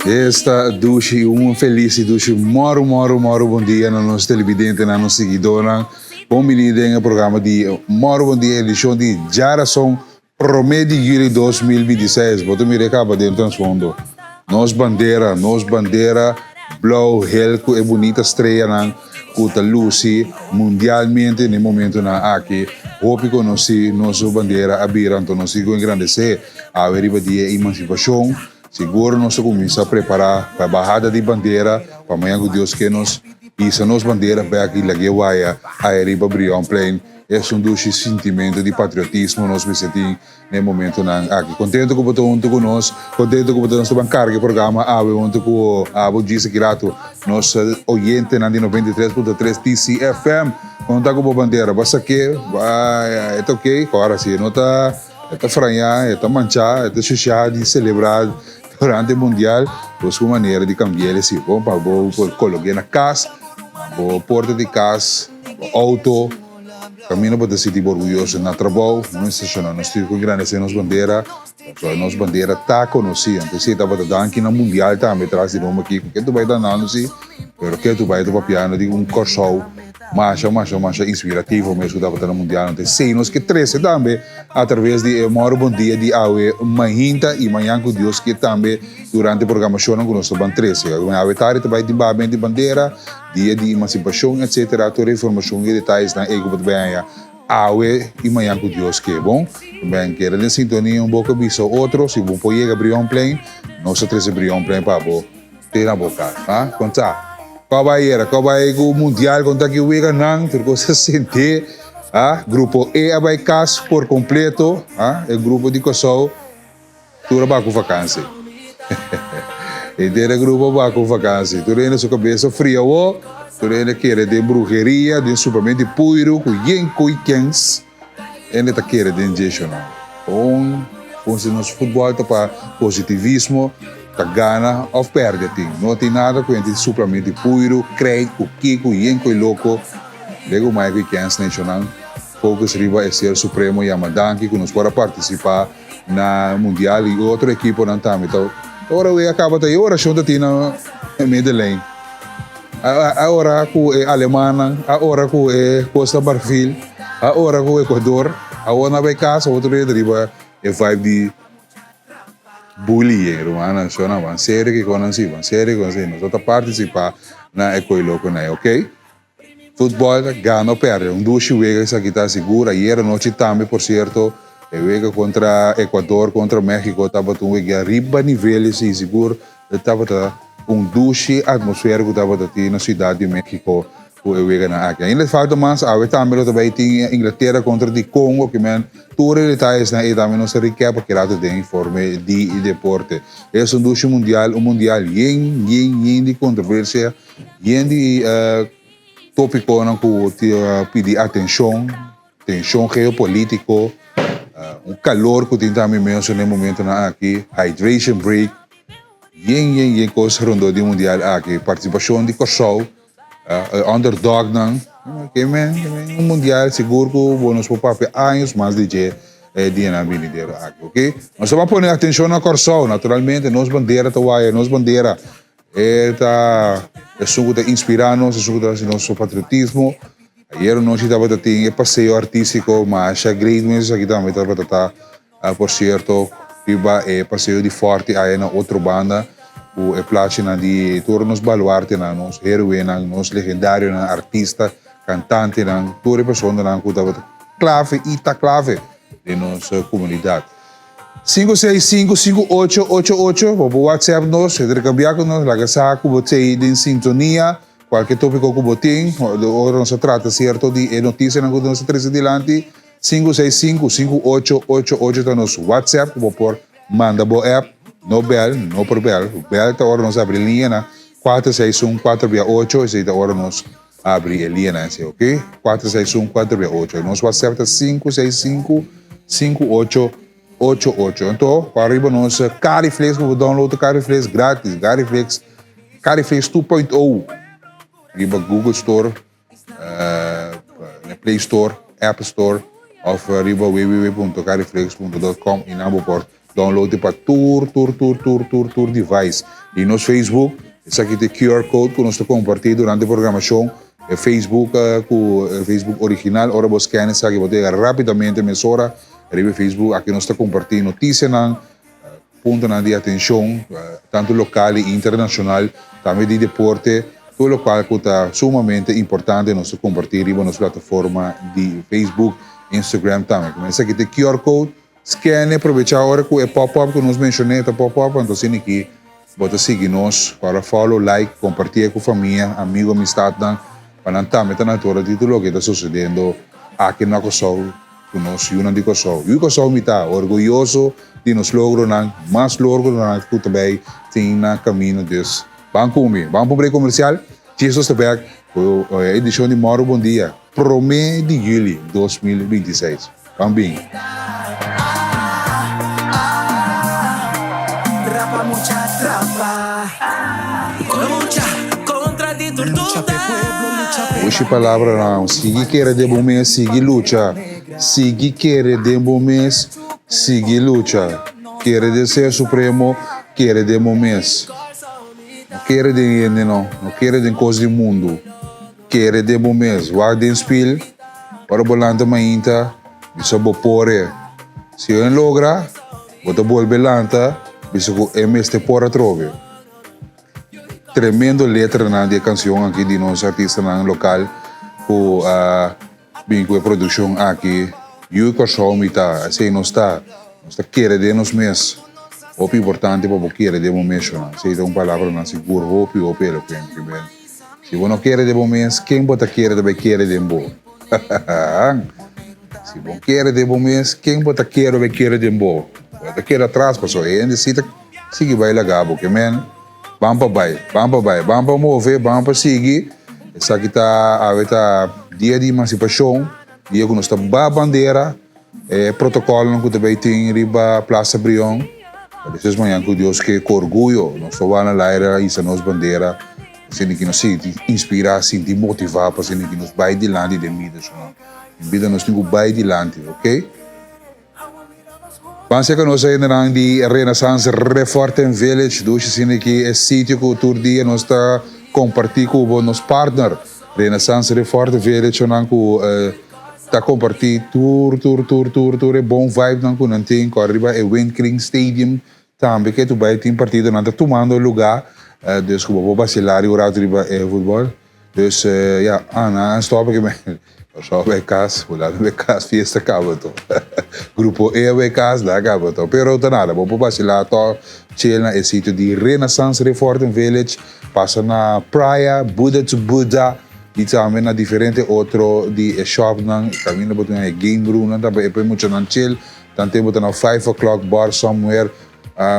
Esta dushi un felis y dushi moro moro moro bon dia na nos televidentenan, nos siguidornan. Bon bini den e programa di Moro Bon Dia edicion di djarason prome di juli 2026. Bo ta mira e caba den trasfondo. Nos bandera, nos bandera blauw hel cu e bunita streanan cu ta luci mundialmente na e momentonan aki. Hopi conoci nos bandera a bira, anto nos tin cu engrandece awe riba dia e emancipacion. Sigur nos ta cuminsa prepara pa e bahada di bandera pa mañan cu Dios ke nos hisa nos bandera bek y lag'e waya aya riba Brionplein. Es un dushi sintimento di patriotismo nos mester tin na e momentonan aki. Contento cu bo ta hunto cu nos, contento cu bo ta nos ta ban carga e programa awe hunto cu abo djis aki rato. Nos oyentenan di 93.3 TCFM, con ta cu bo bandera? Bo a sak'e? E ta ok? Ora si e no ta. E ta frañá, e ta manchá, e ta shushá di selebrá durante e mundial. Busca un manera di cambi'el esei. Bon pa bo por coloqu'é na cas, na bo porta di cas, na bo auto. Caminda bo ta sinti bo orguyoso na trabou. No mester shona, nos tin cu engrandecé nos bandera, pasobra nos bandera ta conocí. Anto esei tabata danki na mundial tambe tras di nomber aki. Cu ke tu bai ta andando si, pero ke tu bai ta papiando di un Corsou. Masha, masha, masha inspirativo mes ku tabata na mundial. Anto esei nos ke trese tambe a traves di e Mòru Bon Dia di awe mainta i mañan ku Dios ke tambe durante programashonnan ku nos ta ban trese. Awe tardi ta bai tin bahamento di bandera, dia di emansipashon etsetera. Tur e informashon i detayesnan ei ku bo ta bai haña awe i mañan ku Dios ke. Bon, ben keda den sintonia un boko bisa otro. Si bo por yega Brionplein, nos ta trese Brionplein pa bo. Te na boca, ha? Kon ta? Kò bai era? Kò bai ku mundial? Kon ta ki wega nan? Tur kos a sent'é, ha? Grupo E a bai kas por kompleto, ha? E grupo di Kòrsou tur a bai ku vakansi. Henter e grupo a bai ku vakansi. Tur hende su kabes a fria awor. Tur hende kere den bruheria, den supamento di puiru ku yen koi kens. Hende ta kere den djeshonan. Un punto di nos futbol ta pa positivismo, ta gana of perde tin. No tin nada ku hende suplamento di puiru, kreit, ku kiku, yen koi loko. Lego mai ku e kens neshonan focus riba e ser supremo yama danki ku nos por a partisipa na mundial i otro ekiponan tambe ta ora wega kaba ta e orashon ta tin na Medellin. A ora ku e alemannan, a ora ku e Costa Marfil, a ora ku Ecuador, awor nan bai kas, awor tur hende riba e vibe di bullying, rumannan, shownan, ban serio kiko nan si, ban serio kiko nan si, nos no ta partisipá na e koi loko nan, ok? Futbòl ta gana o pèrdè, un dushi wega esaki ta sigur, ayer anochi tambe por sierto e wega kontra Ecuador kontra Mexico tabata un wega riba nivel esei sigur. E tabata un dushi atmosfera ku tabata tin na Siudat di Mexico ku e weganan aki. Ainda falta mas, awe tambe lo ta bai tin Inglatera kontra di Congo, ki men tur e detayesnan ei tambe nos ta recap aki rato den informe di deporte. Es un dushi mundial, un mundial yen, yen, yen di kontroversia, yen di topikonan ku ta pidi atenshon, tenshon geopolitiko, un kalor ku tin tambe inmenso na e momentonan aki, hydration break. Yen yen yen kos rondó di mundial aki. Partisipashon di Kòrsou, e underdognan. Ke men, ke men un mundial sigur ku bo nos por papia años mas di dje e dianan binidero aki, ok. Nos ta ban pone atenshon na Kòrsou, naturalmente nos bandera ta waya, nos bandera e ta esun ku ta inspirá nos, esun ku ta hasi nos patriotismo. Ayer anochi tabata tin e paseo artístiko masha great mes esaki tambe tabata ta. Por cierto, riba e paseo di Forti aya na otro banda cu e plachinan di tur nos baluartenan, nos heroenan, nos legendarionan, artista, cantantenan, tur e personanan cu tabata clave y ta clave den nos comunidad. Cinco seis cinco cinco ocho ocho ocho, bo por WhatsApp nos, intercambia cu nos, laga sa cu bo t'ey den sintonia, cualkier topico cu bo tin, ora nos a trata cierto di e noticianan cu nos a trece dilanti. Sinku seis sinku, sinku ocho ocho ocho ta nos WhatsApp ku bo por manda bo app. No bèl, no por bèl. Bèl ta ora nos abri liñanan, 461 4 bia 8, esei ta ora nos abri e liñanan esei, ok? 461 4 bia 8. Nos WhatsApp ta 565 5888. Anto, pa riba nos Cariflex, ku bo download Cariflex gratis, Cariflex, Cariflex 2.0 riba Google Store. Na Play Store, App Store of riba www.cariflex.com y nan bo por Download e pa tur, tur, tur, tur, tur, tur device. Di nos Facebook, esaki ta e QR code ku nos ta kompartí durante e programashon. E Facebook ku e Facebook original, ora bo scan esaki bo ta yega rápidamente mesora riba e Facebook. Aki nos ta kompartí notisianan, puntonan di atenshon, tantu lokal i internashonal, tambe di deporte, tur lokual ku ta sumamente importante nos ta kompartí riba nos plataforma di Facebook, Instagram tambe. Esaki ta e QR code. Scan e probecha ora ku e pop up ku nos menshoné ta pop up, anto asina ki bo ta sigui nos para follow, like, kompartié ku famia, amigo, amistatnan pa nan tambe ta na altura di tur loke ta sosediendo aki na Kòrsou ku nos yunan di Kòrsou. Yu Kòrsou mi ta orguyoso di nos logronan, mas logronan ku ta bai tin na kaminda dus ban ku mi. Ban pa un break komersial, djis nos ta bèk ku e edishon di Mòru Bon Dia promé di yüli 2026. Ban bin. Ushi palabranan, sigui kere den bo mes, sigui lucha. Sigui kere den bo mes, sigui lucha. Kere den Ser Supremo, kere den bo mes. No kere den hende no, no kere den kos di mundu. Kere den bo mes, wak den spil, ora bo lanta mainta, bisa bo por e. Si e logra, bo ta bolbe lanta, bisa ku e mester por atrobe. Tremendo letranan di e kanshon aki di nos artistanan lokal ku a bin ku e produkshon aki. Yu Kòrsou mi ta, esei nos ta. Nos ta kere den nos mes. Hopi importante pa bo kere den bo mes, shona. Esei ta un palabranan sigur hopi, hopi elokuente. Si bo no kere den bo mes, ken bo ta kere ta bai kere den bo? Si bo kere den bo mes, ken bo ta kere bai kere den bo? Bo ta keda atras pasobra e hende si ta sigui bai laga bo. Ke men, ban pa bai, ban pa bai, ban pa move, ban pa sigui. Esaki ta awe ta dia di emansipashon, dia ku nos ta ba bandera, e protokòlnan ku ta bai tin riba Plaza Brion. Despues mañan ku Dios ke, ku orguyo nos ta wak na laira hisa nos bandera. Asina ki nos sinti inspirá, sinti motivá pa asina ki nos bai dilanti den bida su nan. Den bida nos tin ku bai dilanti, ok? Ban seka nos hendenan di Renaissance Reforten Village, dushi asina ki e sitio ku tur dia nos ta kompartí ku bo nos partner Renaissance Reforten Village su nan ku ta kompartí tur tur tur tur tur e bon vibenan ku nan tin ku ariba e Windkring Stadium Tambe ke tu bai tin partidonan ta tumando luga dus ku bo por basilá riba un rato riba e futbòl. Dus ya, nan a stòp aki men. Kòrsou a bai kas, Hulanda a bai kas, fiesta kaba to. Grupo E a bai kas, nan a kaba to. Pero ta nada, bo por basilá tòg chill na e sitio di Renaissance Reforten Village, pasa na Praia, Buddha to Buddha i tambe na diferente otro di e shòpnan. Kaminda bo tin e game roomnan tambe e por e muchanan chill. Tan tempo ta na five o'clock bar somewhere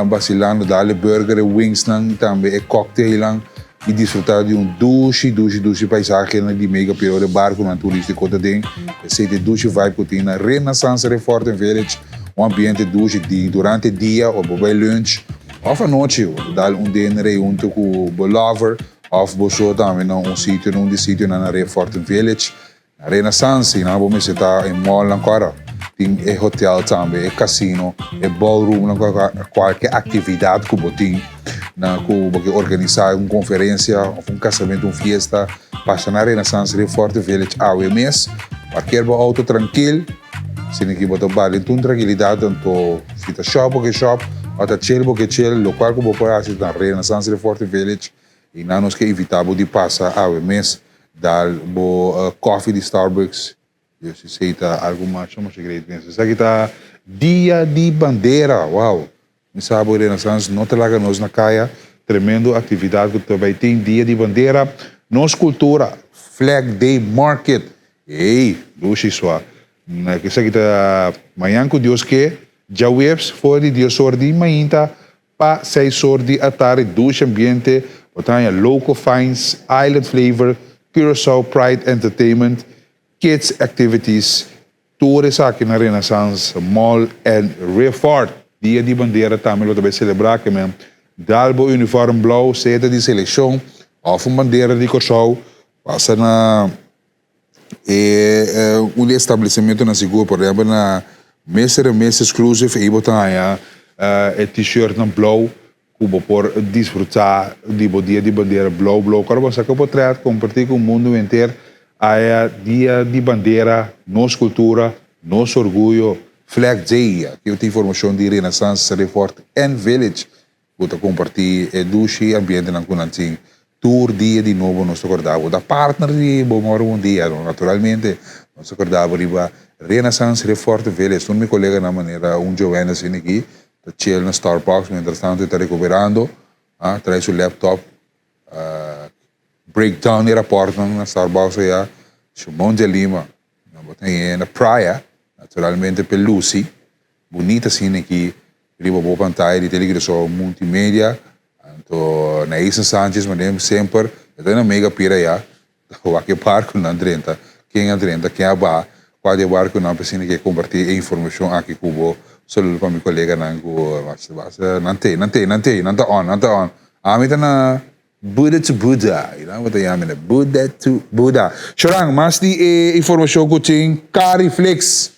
basilando dale burger e wingsnan tambe e cocktailnan y disfruta di un dushi dushi dushi paisahenan di mega pero e barconan turistico ta den esey ta e dushi vibe cu tin na Renaissance Reforten Village un ambiente dushi di durante dia of bo bay lunch of anochi bo ta dal un dinner ey hunto cu bo lover of bo so tambe na un sitio na un di sitionan na Reforten Village. Na Renaissance nan bo mester ta e mallnan ku ora tin e hotel tambe, e casino, e ballroomnan ku ora kualke aktividat ku bo tin na ku bo ke organisá un konferensia òf un kasamentu, un fiesta, pasa na Renaissance riba Forte Village awe mes. Parker bo outo trankil, asina ki bo ta bali tur trankilidat anto si ta shòp bo ke shòp òf ta chill bo ke chill lokual ku bo por hasi ta na Renaissance riba Forte Village. I nan nos ke invitá bo di pasa awe mes dal bo koffie di Starbucks. Yo si esei ta algu masha masha great mes. Esaki ta Dia di Bandera! Wow! Mi sa bo Renaissance no ta laga nos na kaya. Tremendo aktividat ku ta bai tin Dia di Bandera. Nos kultura, Flag Day Market. Ey! Dushi sua. Esaki ta mañan ku Dios ke, djaweps for di dies or di mainta Pa seis or di atardi dushi ambiente, bo ta haña Local Finds, Island Flavor, Curaçao Pride Entertainment, Kids Activities, tur esaki na Renaissance Mall and Riffort. Dia di Bandera tambe lo ta bay celebra ke men dal bo uniform blauw, sea ta di seleccion of un bandera di Corsou, pasa na E un di establecimientonan sigur, por ehempel na Mister and Miss Exclusive ei bo ta haña E t-shirtnan blou ku bo por disfrutá di bo Dia di Bandera blou blou. Kòrda bo saka potrèt, kompartí ku mundu henter aya Dia di Bandera, nos kultura, nos orguyo. Flag Day, aki tin informashon di Renaissance Resort and Village ku ta kompartí e dushi ambientenan ku nan tin tur dia. Di nobo nos ta kòrda bo ta partner di Bo Mòru Bon Dia. Naturalmente nos ta kòrda bo riba Renaissance Resort Village. Tur mi koleganan manera un Joanne asina aki ta chill na Starbucks mientras tanto e ta recuperando, a trae su laptop, break down e raportnan na Starbucks allá. Simon de Lima, nan bo ta na Praia, naturalmente pe luci bunita asina aki riba bo pantaya di Telecuraçao Multimedia. Anto Naisa Sanchez, manera semper, e ta na mega pira ya, wak e barconan drenta, ken a drenta, ken a baha, kua di e barconan, pa asina ke kompartí e informashon aki ku bo. Saludo pa mi koleganan ku nan te, nan te, nan te, nan ta on, nan ta on. Ami ta na Buddha to Buddha, you know bo ta yama mi Buddha to Buddha. Shoran, mas di e informashon ku tin Cariflix.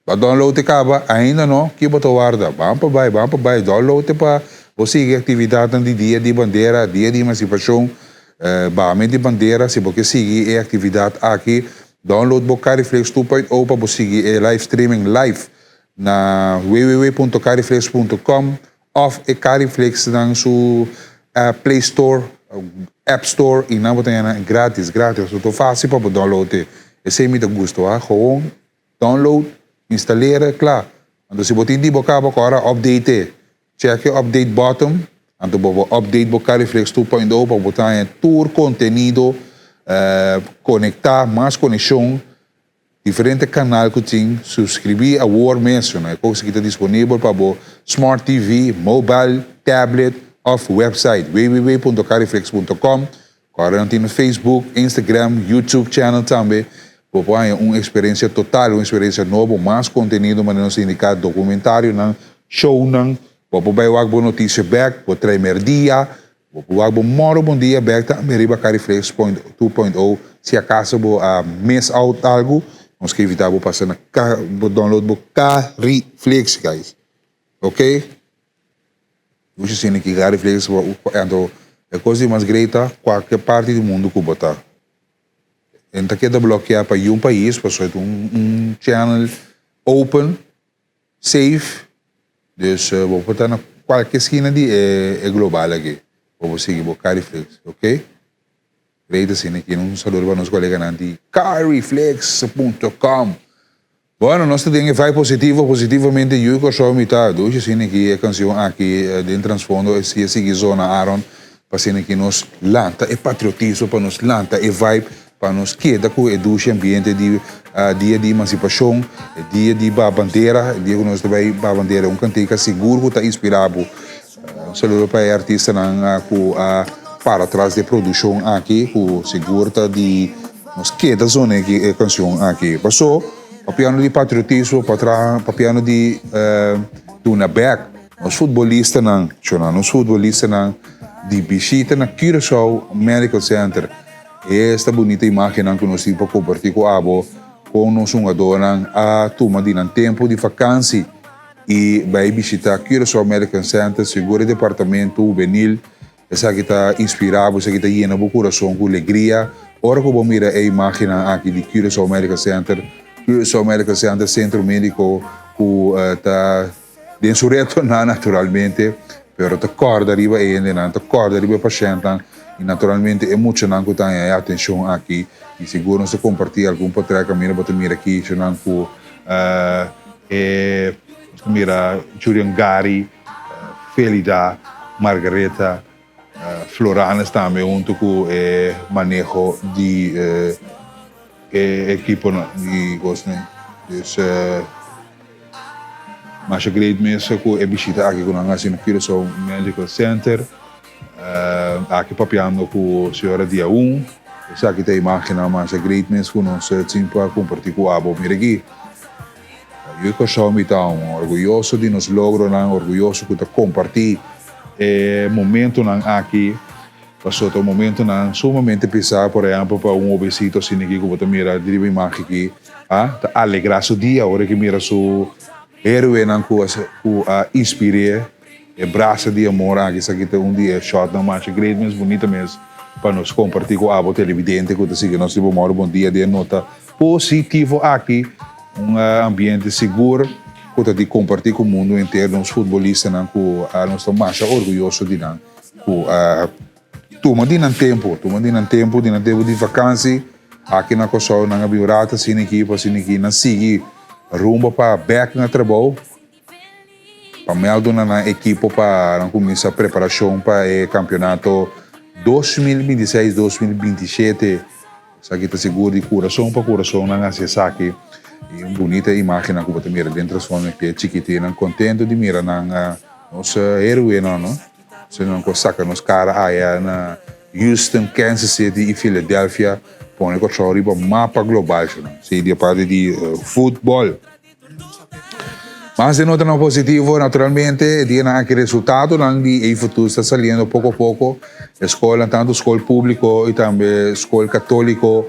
Ba download e kaba? Ainda no? Ki bo ta warda? Ban pa bai, ban pa bai, download e pa bo sigui aktividatnan di Dia di Bandera, Dia di Emansipashon, Bahament di Bandera. Si bo ke sigui e aktividat aki, download bo Cariflix 2.0 pa bo sigui e live streaming live na www.cariflix.com òf e Cariflix nan su Play Store, App Store i nan bo ta haña nan gratis, gratis. Pasobra ta fásil pa bo download e. Esei mi ta gusta, wak. Gewoon download, instalera, kla. Anto si bo tin di bo kaba ku ora update e. Check e update button, anto bo por update bo Cariflex 2.0 pa bo ta haña tur kontenido konektá, mas konekshon, diferente kanal ku tin. Suskribí awor mes, e kos aki ta disponibel pa bo smart TV, mobile, tablet òf website www.cariflex.com. Kòrda nan tin Facebook, Instagram, YouTube channel tambe. Bo por haña un eksperensia total, un eksperensia nobo, mas kontenido manera nos a indiká, dokumentarionan, shownan. Bo por bai wak bo notisia bèk, bo trae mèrdia, bo por wak bo mòru bon dia bèk tambe riba Cariflex point 2.0. Si akaso bo a miss out algu, nos ke invitá bo pasa na bo download bo Cariflex guys. Ok. Dushi asina ki Gary Flix anto e kos di mas grei ta kualke parti di mundu ku bo ta. E no ta keda blokeá pa yun pais pasobra e ta un channel open, safe, dus bo por ta na kualke skina di e global aki bo por sigui bo Gary Flix, ok. Grei ta asina ki un saludo pa nos koleganan di cariflix punto com. Bueno, nos ta den e vibe positivo, positivamente Yu Kòrsou mi ta dushi asina ki e kanshon aki den transfondo e si a sigui zona Aaron pa asina ki nos lanta e patriotismo, pa nos lanta e vibe, pa nos keda ku e dushi ambiente di dia di emansipashon, e dia di baha bandera, e dia ku nos ta bai baha bandera un kantika sigur ku ta inspirá bo. Un saludo pa e artistanan ku a para tras di e produkshon aki ku sigur ta di Nos keda zona e cancion aki. Paso, papiando di patriotismo, papiando di duna bek, nos futbolistanan, chona, nos futbolistanan di bishita na Curaçao Medical Center. Esta bunita imagennan cu nos tin pa comparti cu abo, con nos hungadornan a tuma di nan tempo di vakantie y bay bishita Curaçao Medical Center, sigur e departamento hubenil. Esaki ta inspirá bo, esaki ta yena bo kurason ku legria ora ku bo mira e imágennan aki di Curaçao Medical Center. Curaçao Medical Center, sentro médiko ku ta den su retonan naturalmente, pero ta kòrda riba e hendenan, ta kòrda riba e pashèntnan i naturalmente e muchanan ku ta haña e atenshon aki. I sigur nos ta kompartí algun potrèt kaminda bo ta mira kichonan ku e, nos ta mira Julian Gary, Felida, Margaretha, Floranes tambe hunto cu e maneho di e equiponan di cosnan. Dus masha great mes cu e bishita aki cu nan a haci na Curaçao Medical Center. Aki papiando cu señora dia un. Esaki ta imagennan masha great mes cu nos tin pa comparti cu abo. Mira aki. Yu Kòrsou mi ta un orguyoso di nos logronan, orguyoso ku ta kompartí e momentunan aki, pasobra ta un momentunan sumamente pisá, por ehèmpel pa un hobensito asina aki ku bo ta mira riba imágen aki, a ta alegrá su dia ora ke mira su. Héroenan ku a ku a inspir'é e brasa di amor aki. Esaki ta un di e shòtnan masha great mes, bunita mes pa nos kompartí ku abo televidente ku ta sigui nos riba Mòru Bon Dia den nota positivo aki. Un ambiente sigur ku ta di kompartí ku mundu henter. Nos futbolistanan ku a nos ta masha orguyoso di nan ku a Tuma di nan tempu, tuma di nan tempu, di nan tempu di vakansi. Aki na Kòrsou nan a bin un ratu asina aki pa asina aki. Nan sigui rumbo pa bèk na trabou pa mèldu na nan ekipo pa nan kuminsá preparashon pa e kampionato 2026, 2027. Esaki ta sigur di kurason pa kurason nan hasi esaki. I un bunita imágennan ku bo ta mira den trasfondo aki e chikitinnan kontentu di mira nan nos héroenan no. Si nan por saca nos cara aya na Houston, Kansas City y Philadelphia, pone Kòrsou riba mapa global shona. Si di e parti di futbol. Mas di notanan positivo, naturalmente, e dianan aki resultadonan di e-futur ta saliendo poco a poco. E skolnan, tanto skol publico y tambe skol catolico,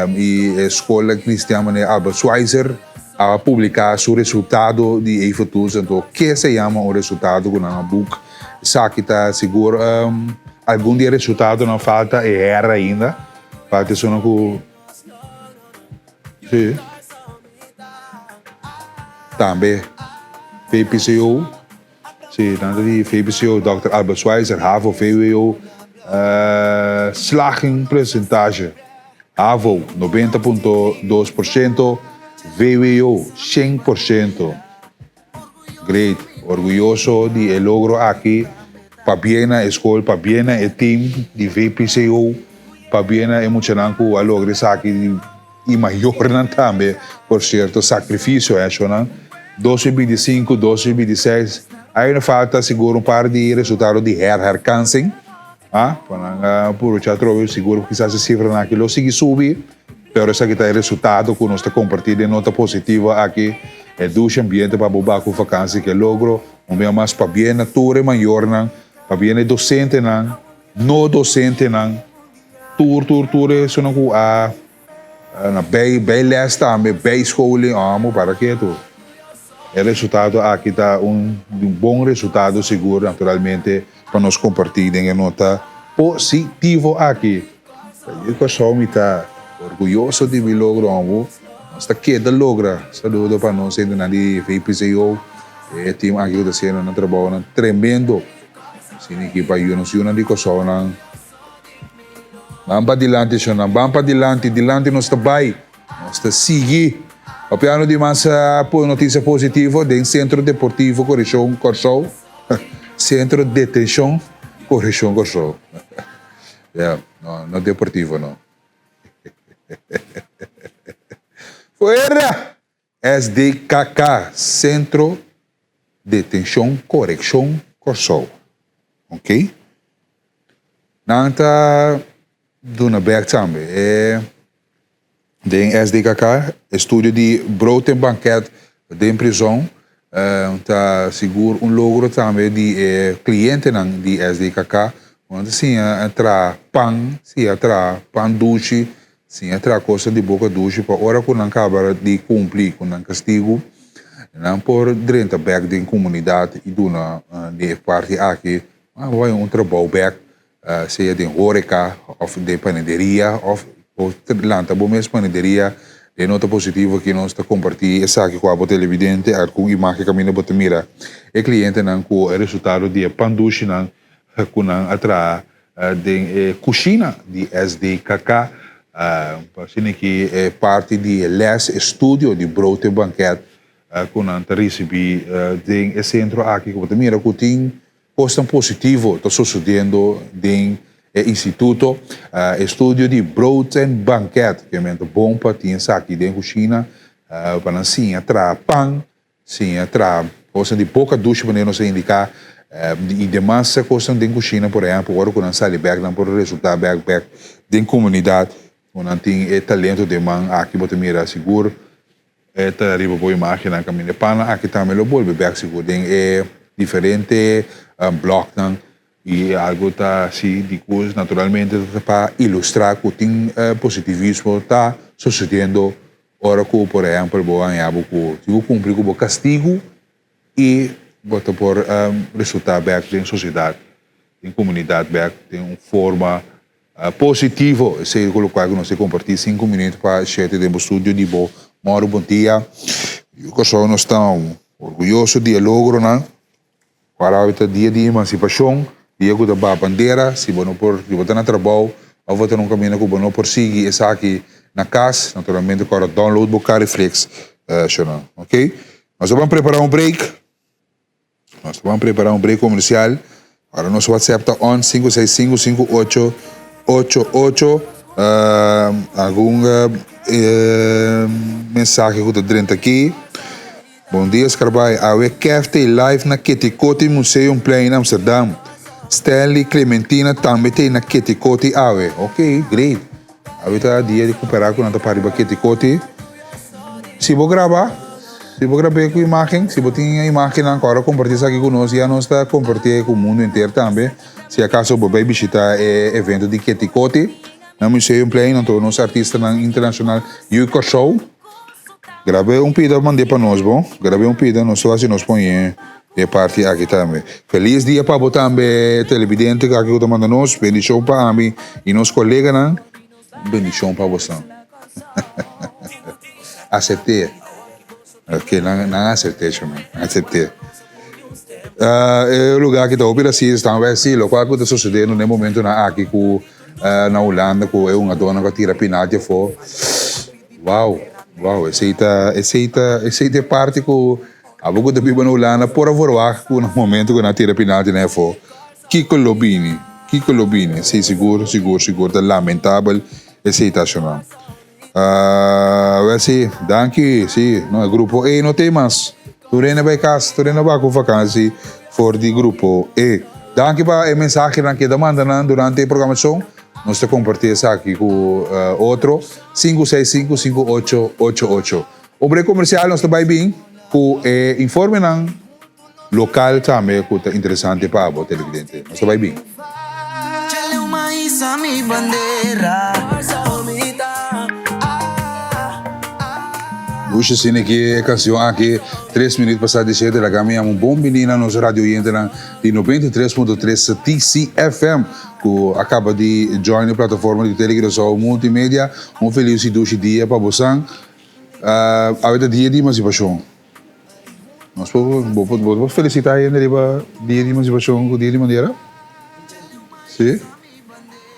Y e skolnan cristian manera Albert Schweitzer a publica su resultado di e-futur. Anto ke se yama un resultado ku nan a boek? Esaki ta sigur algun di e resultadonan falta e her ainda. Falta esunnan ku si tambe VPCO. Si, nan ta di VBCO, Dòkter Albert Schweitzer, havo, vwo, slaging percentage, havo, 90.2%, vwo, 100%. Great, orguyoso di e logro aki, pabien na e skol, pabien na e team di VPCO, pabien na e muchanan ku a logra esaki. I mayornan tambe, por sierto, sakrifisio hechonan. 2025, 2026, ainda falta sigur un par di resultado di herherkansing. Ah, pa nan a purucha atrobe, sigur kisas e sifranan aki lo sigui subi, pero esaki ta e resultado ku nos ta kompartí den nota positivo aki. E dushi ambiente pa bo ba ku vakansi ke logro. Un bia mas pabien na tur e mayornan, pabien na e dosentenan, no dosentenan. Tur tur tur esunnan ku a na bij bijles tambe, bijscholing, amo para ketu. E resultado aki ta un bon resultado sigur naturalmente pa nos kompartí den e nota positivo aki. Di Kòrsou mi ta orguyoso di mi logro amo. Nos ta keda logra. Saludo pa nos hendenan di VPCO, e team aki ku ta hasiendo nan trabounan tremendo. Asina ki pa yu nos yunan di Kòrsounan. Ban pa dilanti, shonnan. Ban pa dilanti. Dilanti nos ta bai. Nos ta sigui. Papiando di mas notisia positivo den Sentro Deportivo Koreshon Kòrsou. Sentro Detenshon Koreshon Kòrsou. Ya, no, no deportivo no. Fuera! SDKK, Sentro Detenshon Korekshon Kòrsou. Ok. Nan ta duna bèk tambe. E den SDKK, estudio di brood en banket den prizon ta sigur un logro tambe di e klientenan di SDKK. Nan ta siña traha pan, siña traha pan dushi, Siña traha kosnan di boka dushi pa ora ku nan kaba di kumpli ku nan kastigu, nan por drenta bèk den komunidat i duna di e parti aki bai un trabou bèk, sea den horeka òf den panaderia òf bo lanta bo mes panaderia. E nota positivo aki nos ta kompartí esaki ku abo televidente, algun imágen kaminda bo ta mira e klientenan ku e resultado di e pan dushinan ku nan a traha Den e kushina di SDKK, pa asina ki e parti di e les, e studio di brood en banket ku nan ta risibí den e sentro aki ku bo ta mira ku tin kosnan positivo ta sosodiendo den e instituto. E studio di brood en banket, ke men ta bon pa tin esaki den kushina pa nan siña traha pan. Siña traha kosnan di boka dushi manera nos a indiká i demas kosnan den kushina por ehèmpel ora ku nan sali bèk nan por resultá bèk bèk den komunidat ku nan tin e talento den man aki bo ta mira sigur e ta riba bo imágennan kaminda e pannan aki tambe lo bolbe bèk sigur den e diferente blòknan i algu ta si di ku naturalmente ta pa ilustrá ku tin positivismo ta sosediendo. Ora ku por ehèmpel bo haña bo ku tin ku kumpli ku bo kastigu i bo ta por resultá bèk den sosiedat, den komunidat bèk den un forma positivo. Esei ku lokual ku nos ta kompartí sinku minüt pa shete den bo studio di bo Mòru Bon Dia. Yu Kòrsou nos ta orguyoso di e logronan. Cual awe ta dia di emancipacion, dia cu ta baha bandera, si bo no por, si bo ta na trabou of bo ta na un caminda cu bo no por sigui esaki na cas, naturalmente cu ora download bo Cariflex shona, ok. Nos ta ban prepara un break, nos ta ban prepara un break comercial, ora nos WhatsApp ta on 5655888, algun mensahe cu ta drenta aki. Bon dia Scarbay, awe Kef t'ei live na Ketikoti Museumplein in Amsterdam. Stanley Clementina tambe t'ei na Ketikoti awe. Ok, great. Awe ta dia di kupera ku nan ta para riba Ketikoti. Si bo graba, si bo grab'é ku imagen, si bo tin e imagennan ku ora kompartí esaki ku nos, ya nos ta kompartié ku mundu henter tambe. Si akaso bo bai bishita e evento di Ketikoti na Museumplein, anto nos artistanan internashonal yu Kòrsou. Grab'é un pida mand'é pa nos bo. Grab'é un pida nos ta hasi nos pon e parti aki tambe. Felis dia pa bo tambe televidente aki ku ta manda nos. Bendishon pa ami i nos koleganan. Bendishon pa bosan. Asept'é. Ok, nan nan asept'é chama. Asept'é. E lugar aki ta hopi racista, tambe si lokual ku ta sosodendo na e momentonan aki ku na Hulanda ku e hungadónan ku a tira pinalti afó. Wow, wow, esei ta, esei ta, esei ta e parti ku abo ku ta biba na Hulanda por a verwagt ku na momento ku nan a tira pinalti na afó, kiko lo bini? Kiko lo bini? Esei sigur, sigur, sigur ta lamentabel esei ta ashonan. Wel si, danki, si, no, e grupo E no t'ei mas. Tur hende bai kas, tur hende bai ku vakansi for di grupo E. Danki pa e mensahenan keda manda nan durante e programashon. Nos ta kompartí esaki ku otro, sinku seis sinku sinku ocho ocho ocho. Un brek komersial nos ta bai bin ku e informenan lokal tambe ku ta interesante pa abo televidente. Nos ta bai bin. Lucia asina ki e kansion aki tres minüt pasá di shete laga mi yama un bon bini na nos radio oyentenan di 93.3 TCFM. Ku a kaba di join e plataforma di Tele Curaçao Multimedia. Un felis i dushi dia pa bosan. Awe ta dia di emansipashon. Nos por, bo por, bo por felisitá hende riba dia di emansipashon ku dia di bandera? Si?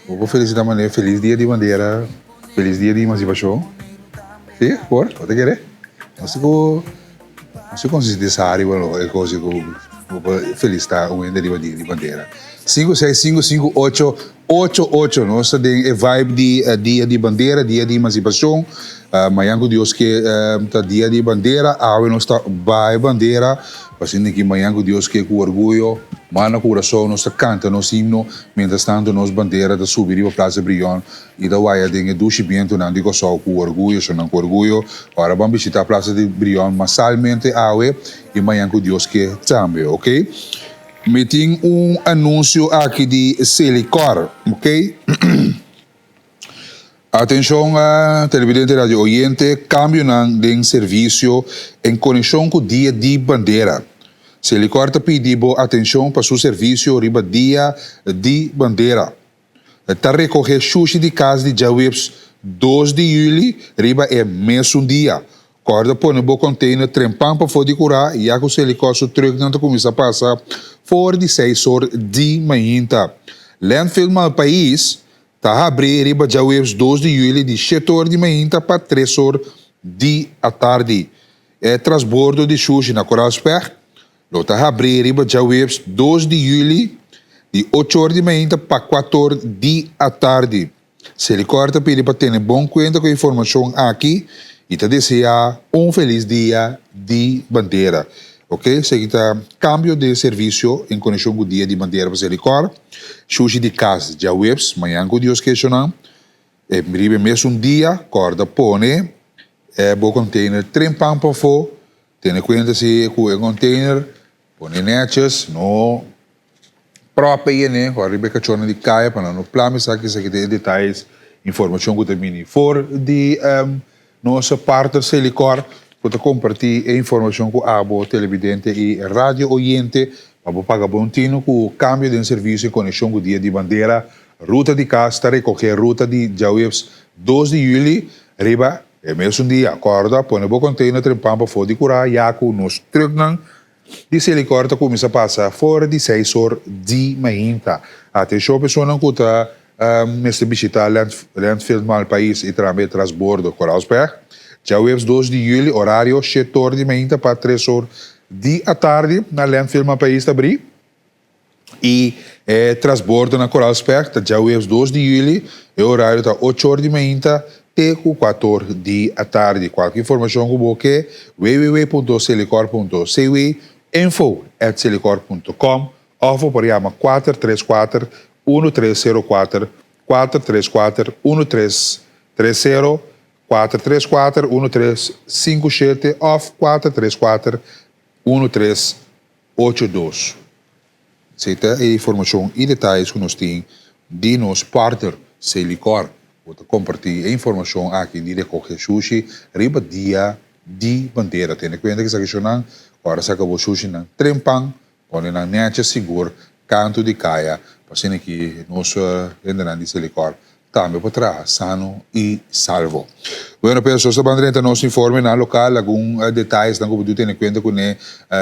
Bo por felisitá manera felis dia di bandera, felis dia di emansipashon? Si? Por? Bo ta kere? Nos ku. No si konsisti di sa riba lo e kosi ku bo por felisitá un hende riba dia di bandera. Sinku seis sinku sinku ocho ocho ocho Nos ta den e vibe di dia di bandera, dia di emansipashon. Mañan ku Dios ke ta dia di bandera. Awe nos ta baha e bandera. Pasinti ki mañan ku Dios ke ku orguyo, man na kurason nos ta kanta nos himno mientras tanto nos bandera ta subi riba Plaza Brion. I ta waya den e dushi bientunan di Kòrsou ku orguyo, shonnan ku orguyo. Ora ban bishitá Plaza di Brion masalmente awe i mañan ku Dios ke tambe, ok. Mi tin un anunsio aki di Selikor, ok. Atenshon televidente i radio oyente, kambionan den servisio en konekshon ku Dia di Bandera. Selikor ta pidi bo atenshon pa su servisio riba Dia di Bandera. Ta rekohé shushi di kas di djaweps dos di yüli riba e mesun dia. Kòrda pone bo kònteiner trempan pafó di kurá ya ku Selikor su trùknan ta kuminsá pasa for di seis or di mainta. Landfill Malpais ta habrí riba djaweps dos di yüli di shete or di mainta pa tres or di atardi. E trasbordo di shushi na Koraalsweg Lo ta habrí riba djaweps dos di yüli di ocho or di mainta pa kuator di atardi. Selikor ta pidi pa tene bon kuenta ku e informashon aki i ta deseá un felis dia di bandera. Ok, esaki ta kambio den servisio en konekshon ku dia di bandera pa Selikor. Shushi di kas djaweps, mañan ku Dios ke eshonan. E riba e mesun dia kòrda pone e bo container tren pan pafó. Tene kuenta si ku e container pone netjes, no prope yene, ku ariba e kachónan di kaya pa nan no plama esaki, esaki ta e detayes, informashon ku ta bini for di. Nos partner Selikor ku ta kompartí e informashon ku abo, televidente i radio oyente, pa bo paga bon tinu ku kambio den servisio i konekshon ku Dia di Bandera. Ruta di Kas ta rekohé ruta di djaweps 2 di yüli riba e mesun dia. Kòrda pone bo konteiner trempan pafó di kurá ya ku nos trùknan di Selikor ta kuminsá pasa for di seis or di mainta. Atenshon personanan ku ta mester bishitá Landfill Malpais i tambe Trasbordo Koraalsberg. Djaweps 2 di yüli orario shete or di mainta pa tres or di atardi na Landfill Malpais ta brí. I e trasbordo na Koraalsberg ta djaweps 2 di yüli, e orario ta ocho or di mainta te ku kuater or di atardi. Kualke informashon ku bo ke, www.selikor.cw, info@selikor.com òf bo por yama 434 1304, 434 1330, 434 1357 òf 434 1382. Esei ta e informashon i detayes ku nos tin di nos partner Selikor. Bo ta kompartí e informashon aki di rekohe shushi riba Dia di Bandera. Tene kuenta ku esaki shonnan ku ora saka bo shushinan trempan, pone nan nèchi sigur kantu di kaya pa asina ki nos hendenan di Selikor tambe por traha sano i salvo. Bueno pues nos ta ban drenta nos informenan lokal, algun detayesnan ku bo debe tene kuenta kuné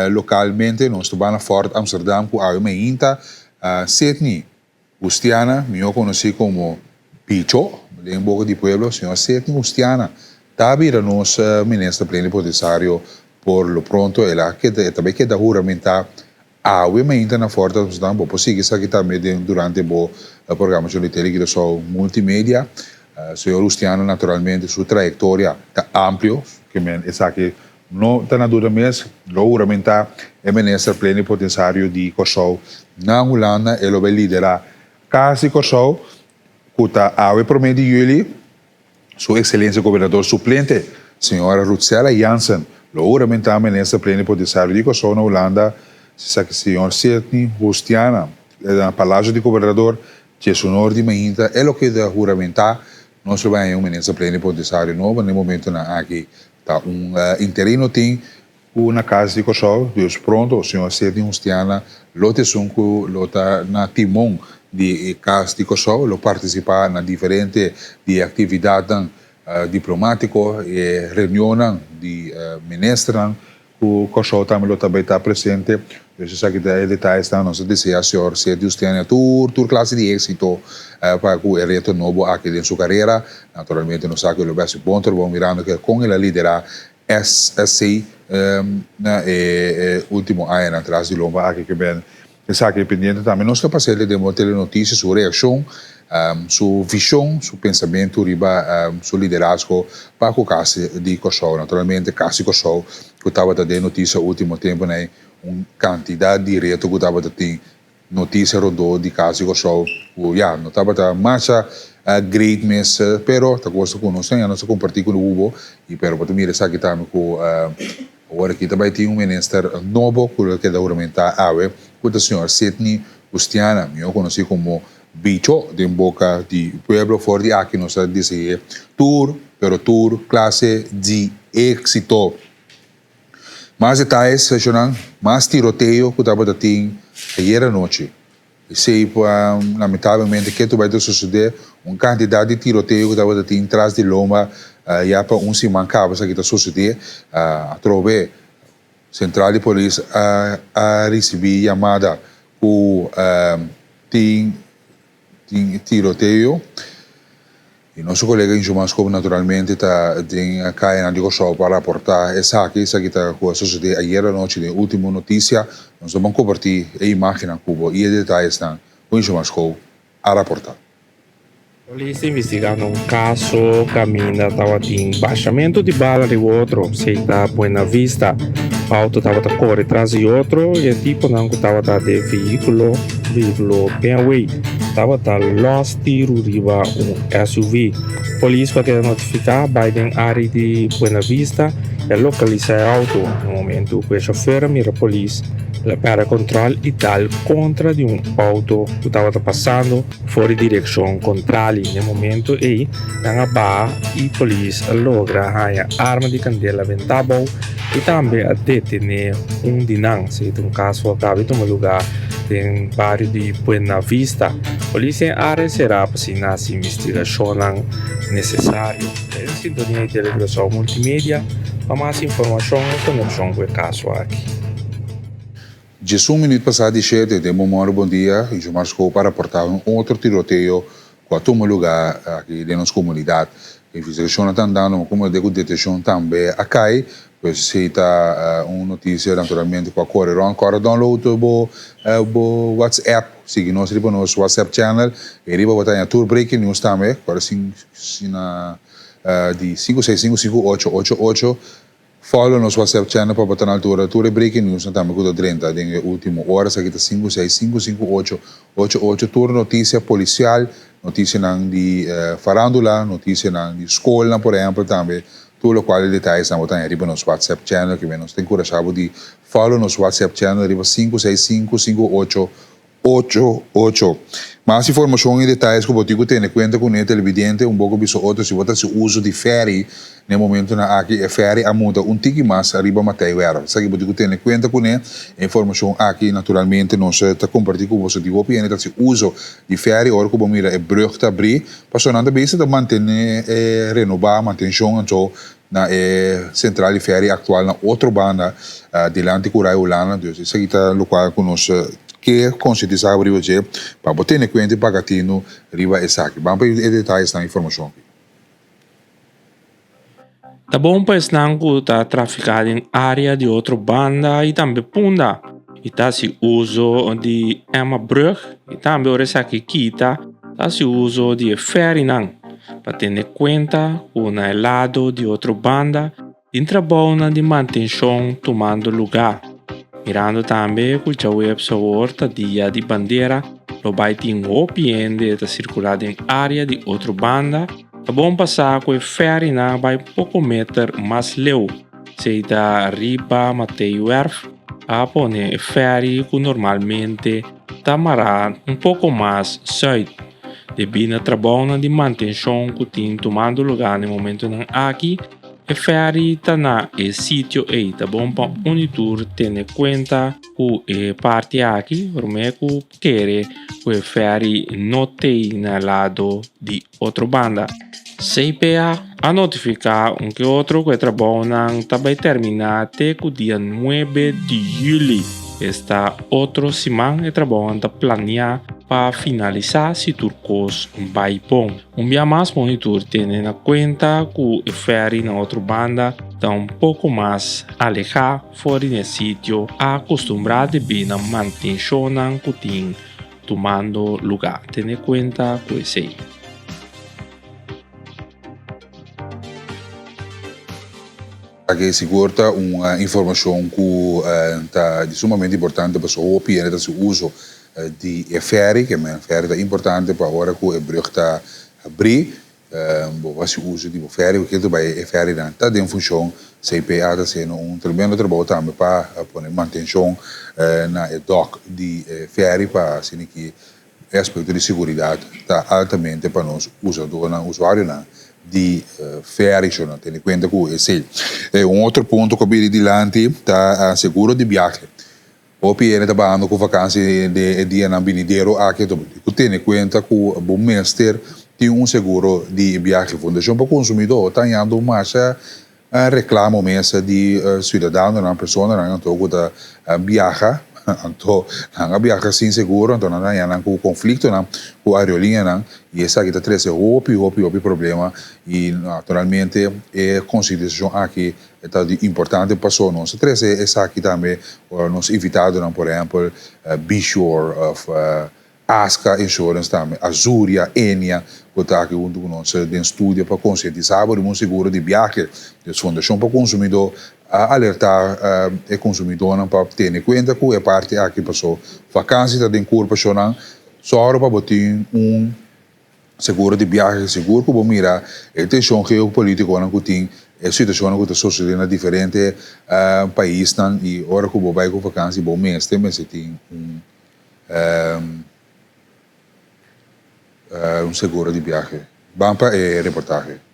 lokalmente. Nos ta ban na Fort Amsterdam ku awe mainta Sidney Justiana, mihó konosí komo Picho den boka di pueblo, señor Sidney Justiana ta bira nos minister plenipotensario por lo pronto. El a keda, e ta bai keda huramentá Awe mainta na Fort Amsterdam bo por sigui esaki tambe den durante bo programacion di Tele Curaçao Multimedia. Señor Rustiano naturalmente su trayectoria ta amplio, ke men esaki no ta na duda mes, lo huramenta e minister plenipotensario di Kòrsou na Hulanda, e lo bai lidera Kas di Kòrsou ku ta awe prome di yüli. Su Excelencia Gobernador Suplente, Señora Ruthsella Jansen, lo huramentá Minister Plenipotensiario di Kòrsou na Hulanda, esaki Señor Sidney Justiana, na Palacio di Gobernador, djesunor di mainta e lo keda huramentá. Nos lo bai haña un Minister Plenipotensiario nobo na e momentonan aki. Ta un interino tin Ku na kas di Kòrsou, dus pronto señor Sidney Justiana lo ta esun ku lo ta na timon di e kas di Kòrsou, lo partisipá na diferente di e aktividatnan diplomátiko, e reunionnan di ministernan ku Kòrsou tambe lo ta bai ta presente. Dus esaki ta e detayesnan. Nos ta deseá señor Sidney Justiana tur tur klase di éksito pa ku e reto nobo aki den su karera. Naturalmente nos sa ku e lo bai hasi bon trabou mirando ke kon el a liderá SSC na e ultimo añanan tras di lomba aki ke ben esaki pendiente tambe nos ta pas'e den bo telenotisia su reakshon, su vishon, su pensamentu riba su liderazgo pa ku Kas di Kòrsou. Naturalmente Kas di Kòrsou ku tabata den notisia ultimo temponan ei un kantidat di reto ku tabata tin Noticia rondó di cas di Kòrsou ku ya no tabata masha great mes pero ta gosta ku nos ya nos a kompartí ku Hugo i pero bo ta mira esaki tambe ku awor aki ta bai tin un minister nobo ku lo keda huramentá awe ku ta señor Sidney Justiana mihó konosí komo Bicho den boka di pueblo. For di aki nos ta dese'é tur pero tur klase di éksito. Mas detayes seshonan, mas tiroteo ku tabata tin ayer anochi. Esei pa lamentablemente ke tur bai ta sosodé, un kantidat di tiroteo ku tabata tin tras di lomba ya pa un siman kaba esaki ta sosodé. Atrobe sentral di polis a risibí yamada ku tin Tin tiroteo y nos colega Injomar Scoop naturalmente ta den cayanan di Corsou pa raporta esaki. Esaki ta cu a sucede ayer anochi den ultimo noticia. Nos ta ban comparti e imagennan cu bo y e detayesnan cu Injomar Scoop a raporta. Polis ta investigando un kaso kaminda tabatin bashamentu di bala riba otro, esei ta Buena Vista. Auto tabata kore tras di otro i e tiponan ku tabata den vehíkulo, vehíkulo BMW, tabata lòs tiru riba un SUV. Polis ku a keda notifiká bai den área di Buena Vista. I a lokalisá e outo. Na momentu ku e shofer a mira polis, el a pèrdè kòntròl i dal kontra di un outo ku tabata pasando for di direkshon kontrali. Na e momentu ei nan a baha i polis a logra haña arma di kandela bentá abou i tambe a detené un di nan. Esei ta un kaso ku a kaba di tuma lugá den bario di Buena Vista. Polis den área será pa asina hasi investigashonnan nesesario. Den sintonia di Tele Curaçao Multimedia pa mas informashon en konekshon ku e kaso aki. 11 minuut pasá di shete den Bon Mòru Bon Dia, Jomar Schoop a raportá un otro tiroteo ku a tuma lugá aki den nos komunidat. Investigashonnan ta andando, ma komo de ku detenshon tambe a kai, pues esei ta un notisia naturalmente ku a kore rònt. Kòrda download bo bo WhatsApp, sigui nos riba nos WhatsApp channel, i riba bo ta haña tur breaking news tambe. Kòrda sin na di 5655888. Follow nos WhatsApp channel pa bo ta na altura tur e breaking newsnan tambe ku ta drenta den e ultimo ora. Esaki ta 5655888. Tur notisia polisial, notisianan di farandula, notisianan di skolnan por ehempel tambe. Tur lokual e detayesnan bo ta haña riba nos WhatsApp channel. Kimen nos ta enkurashá bo di follow nos WhatsApp channel riba 5655888. Mas informashon i detayes ku bo tin ku tene kuenta kuné televidente un boko bisa otro si bo ta hasi uso di fèri na e momentunan aki e fèri a muda un tiki mas ariba Matei Werf. Esaki bo tin ku tene kuenta kuné. E informashon aki naturalmente nos ta kompartí ku boso di hopi hende ta hasi uso di fèri ora ku bo mira e brùg ta abrí pasobra nan ta bisa ta mantené e renobá mantenshon anto na e sentral di fèri aktual na otro banda dilanti ku Rai Hulanda. Dus esaki ta lokual ku nos ke konsientisá bo riba dje pa bo tene kuenta i paga tinu riba esaki. Ban pa e detayesnan i informashon aki. Ta bon pa esnan ku ta trafiká den área di otro banda i tambe Punda i ta hasi uso di Emmabrug i tambe ora esaki kita ta hasi uso di e fèrinan. Pa tene kuenta ku na e lado di otro banda tin trabounan di mantenshon tumando lugá. Mirando tambe ku djaweps awor ta dia di bandera, lo bai tin hopi hende ta sirkulá den área di otro banda, ta bon pa sa ku e fèrinan a bai poko meter mas leu. Esei ta riba Mateiwerf a pone e fèri ku normalmente ta mará un poko mas sùit. Debí na trabounan di mantenshon ku tin tumando lugá na e momentunan aki, e fèri ta na e sitio ei. Ta bon pa un di tur tene kuenta ku e parti aki promé ku kere ku e fèri no t'ei na lado di otro banda. CPA a notifiká un ke otro ku e trabounan ta bai terminá te ku dia nuebe di yüli. Esta otro siman e trabounan ta planiá pa finalisá si tur kos bai bon. Un bia mas Monitor tene na kuenta ku e fèri na otro banda ta un poko mas alehá for di n'e sitio akostumbrá debí na mantenshonnan ku tin tumando lugá. Tene kuenta ku esei. Aki sigur ta un informacion cu ta di sumamente importante pasobra hopi hende ta haci uso di e ferry, ke men ferry ta importante pa ora cu e brug ta habri bo por haci uso di bo ferry, porque ta bay e ferrynan ta den funcion, CPA ta haciendo un tremendo trabou tambe pa pone mantencion na e dock di e ferry pa asina ki E aspekto di seguridat ta altamente pa nos usadónan, usuarionan, di ferry so nan tene kuenta ku esei. E un otro punto ku a bini dilanti ta seguro di biahe. Hopi hende ta bahando ku vakansi den e dianan binidero aki anto bo tin ku tene kuenta ku bo mester tin un seguro di biahe. Fundashon pa Konsumidó ta hañando masha Reklamo mesa di siudadanonan, personanan anto ku ta biaha, anto nan a biaha sin seguro, anto nan ta haña nan ku konfliktonan ku aerolinianan i esaki ta trese hopi, hopi, hopi problema i naturalmente e konsientisashon aki ta di importante paso nos ta trese esaki tambe ora nos invitadonan por ehèmpel Bishore òf Aska Insurance tambe, Azuria, Enia, ku ta aki huntu ku nos den studio pa konsientisá bo riba un seguro di biahe. Dus Fundashon pa Konsumidó a alertá e konsumidónan pa tene kuenta ku e parti aki paso vakansi ta den kur pasobra nan sòru pa bo tin un seguro di biahe sigur ku bo mira e tenshon geopolitikonan ku tin. E situashonnan ku ta sosodé na diferente paisnan i ora ku bo bai ku vakansi bo mester mester tin un un seguro di biahe. Ban pa e reportahe.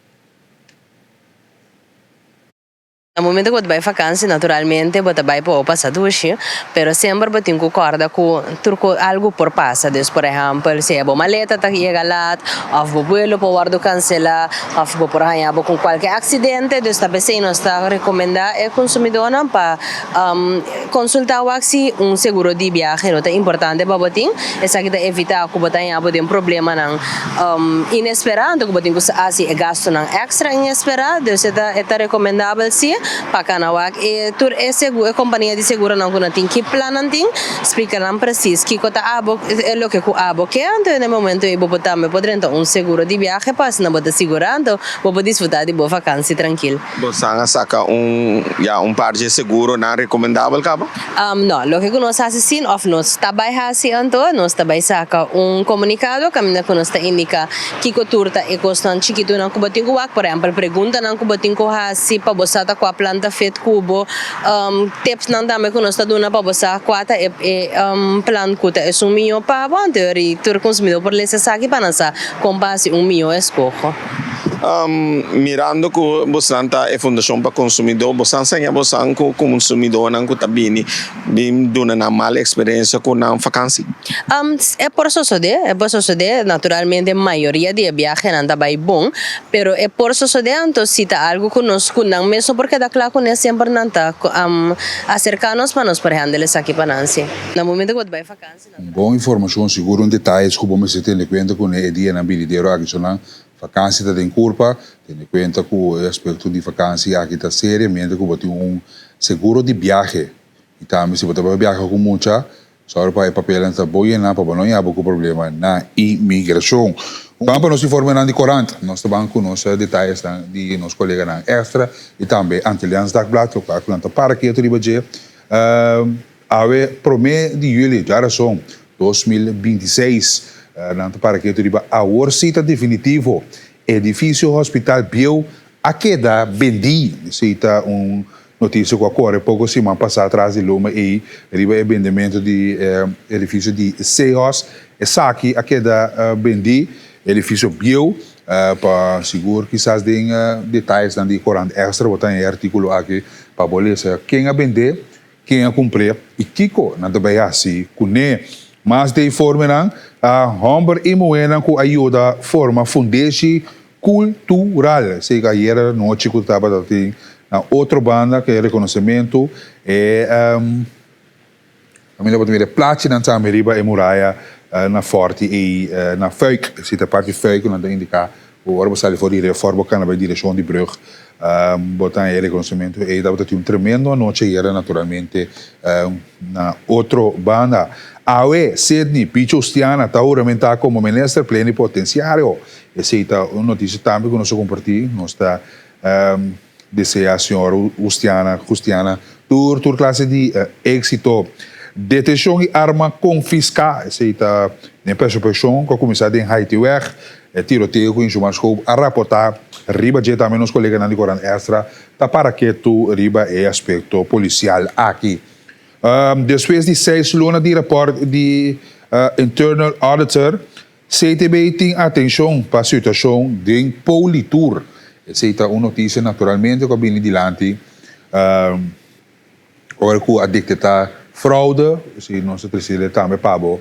Na momento ku bo ta bai vakansi naturalmente bo ta bai pa bo pasa dushi, pero semper bo tin ku kòrda ku tur ku algu por pasa. Dus por ehèmpel si bo maleta ta yega lat òf bo buelo por wòrdu kanselá òf bo por haña bo ku kualke aksidente. Dus ta p'esei nos ta rekomendá e konsumidónan pa konsultá wak si un seguro di biahe no ta importante pa bo tin. Esaki ta evitá ku bo ta haña bo den problemanan inesperá, anto ku bo tin ku hasi e gastunan èkstra inesperá. Dus e ta e ta rekomendabel si pa kana wak e tur e segu e kompania di seguronan ku nan tin ki plan nan tin, splika nan presis kiko ta abo e loke ku abo ke, anto na e momento ei bo por tambe por drenta un seguro di biahe pa asina bo ta sigurá anto bo por disfrutá di bo vakansi trankil. Bosan a saka un ya un par dje seguronan rekomendabel kaba? No, loke ku nos hasi sin òf nos ta bai hasi anto, nos ta bai saka un komunikado kaminda ku nos ta indiká kiko tur ta e kosnan chikitunan ku bo tin ku wak, por ehèmpel preguntanan ku bo tin ku hasi pa bo sa ta kua plan ta fit ku bo, tipsnan tambe ku nos ta duna pa bo sa kua ta e plan ku ta esun mihó pa bo, anto ri tur konsumidó por lesa esaki pa nan sa kon pa hasi un mihó eskoho. Mirando ku bosnan ta e Fundashon pa Konsumidó, bosnan siña bosan ku konsumidónan ku ta bini bin duna nan mal eksperensia ku nan fakansi? E por sosodé, e por sosodé. Naturalmente mayoria di e biahenan ta bai bon, pero e por sosodé anto si ta algu ku nos ku nan mes no por keda kla kuné semper nan ta aserká nos pa nos por handle esaki pa nan si. Na momento ku bo ta bai fakansi. Un bon informashon sigur un detayes ku bo mester tene kuenta ku e dianan binidero aki so nan vakansi ta den kurpa, tene kuenta ku e aspekto di vakansi aki ta seriamente ku bo tin un seguro di biahe i tambe si bo ta bai biaha ku mucha sòru pa e papelnan ta bon yená pa bo no yaba ku problema na imigrashon. Ban pa nos informenan di korant, nos ta ban ku nos detayesnan di nos koleganan Extra i tambe Antilliaans Dagblad lokual ku nan ta para ketu riba dje. Awe promé di yüli, djarason, 2026, nan ta para ketu riba awor si ta definitivo, edifisio hospital bieu a keda bendí. Esei ta un notisia ku a kore poko siman pasá tras di luma ei riba e bendementu di edifisio di Sehos. Esaki a keda bendí, edifisio bieu, pa sigur kisas den detayesnan di Korant Extra bo ta haña e artíkulo aki pa bo lesa ken a bendé. Ken a kumpr'é i kiko nan ta bai hasi kuné? Mas di informenan ta hòmber i muhénan ku a yuda forma fundeshi kultural. Esei ku ayera nochi ku tabata tin na otro banda ku e rekonosementu e kaminda bo ta mira e plachinan tambe riba e muraya na Fòrti ei na Fuik. Esei ta parti Fuik ku nan ta indiká Ku ora bo sali for di Refor bo kana bai direkshon di brug bo ta haña e rekonosementu ei. Tabata tin un tremendo anochi ayera naturalmente na otro banda. Awe Sidney Picho Ustiana ta huramentá komo minister plenipotensiario. Esei ta un notisia tambe ku nos a kompartí. Nos ta Desea señor Justiana Justiana tur tur clase di exito. Detencion y arma confisca, esey ta den persecucion cu a cuminsa den Haitiweg. E tiroteo cu Inshumar Schoop a raporta riba dje tambe nos coleganan di Corant Extra ta para ketu riba e aspecto policial aki. Despues di seis luna di raport di Internal Auditor, CTB tin atencion pa situacion den Politur. Esey ta un noticia naturalmente cu a bini dilanti ora cu a detecta fraude. Esey nos a trece tambe pa bo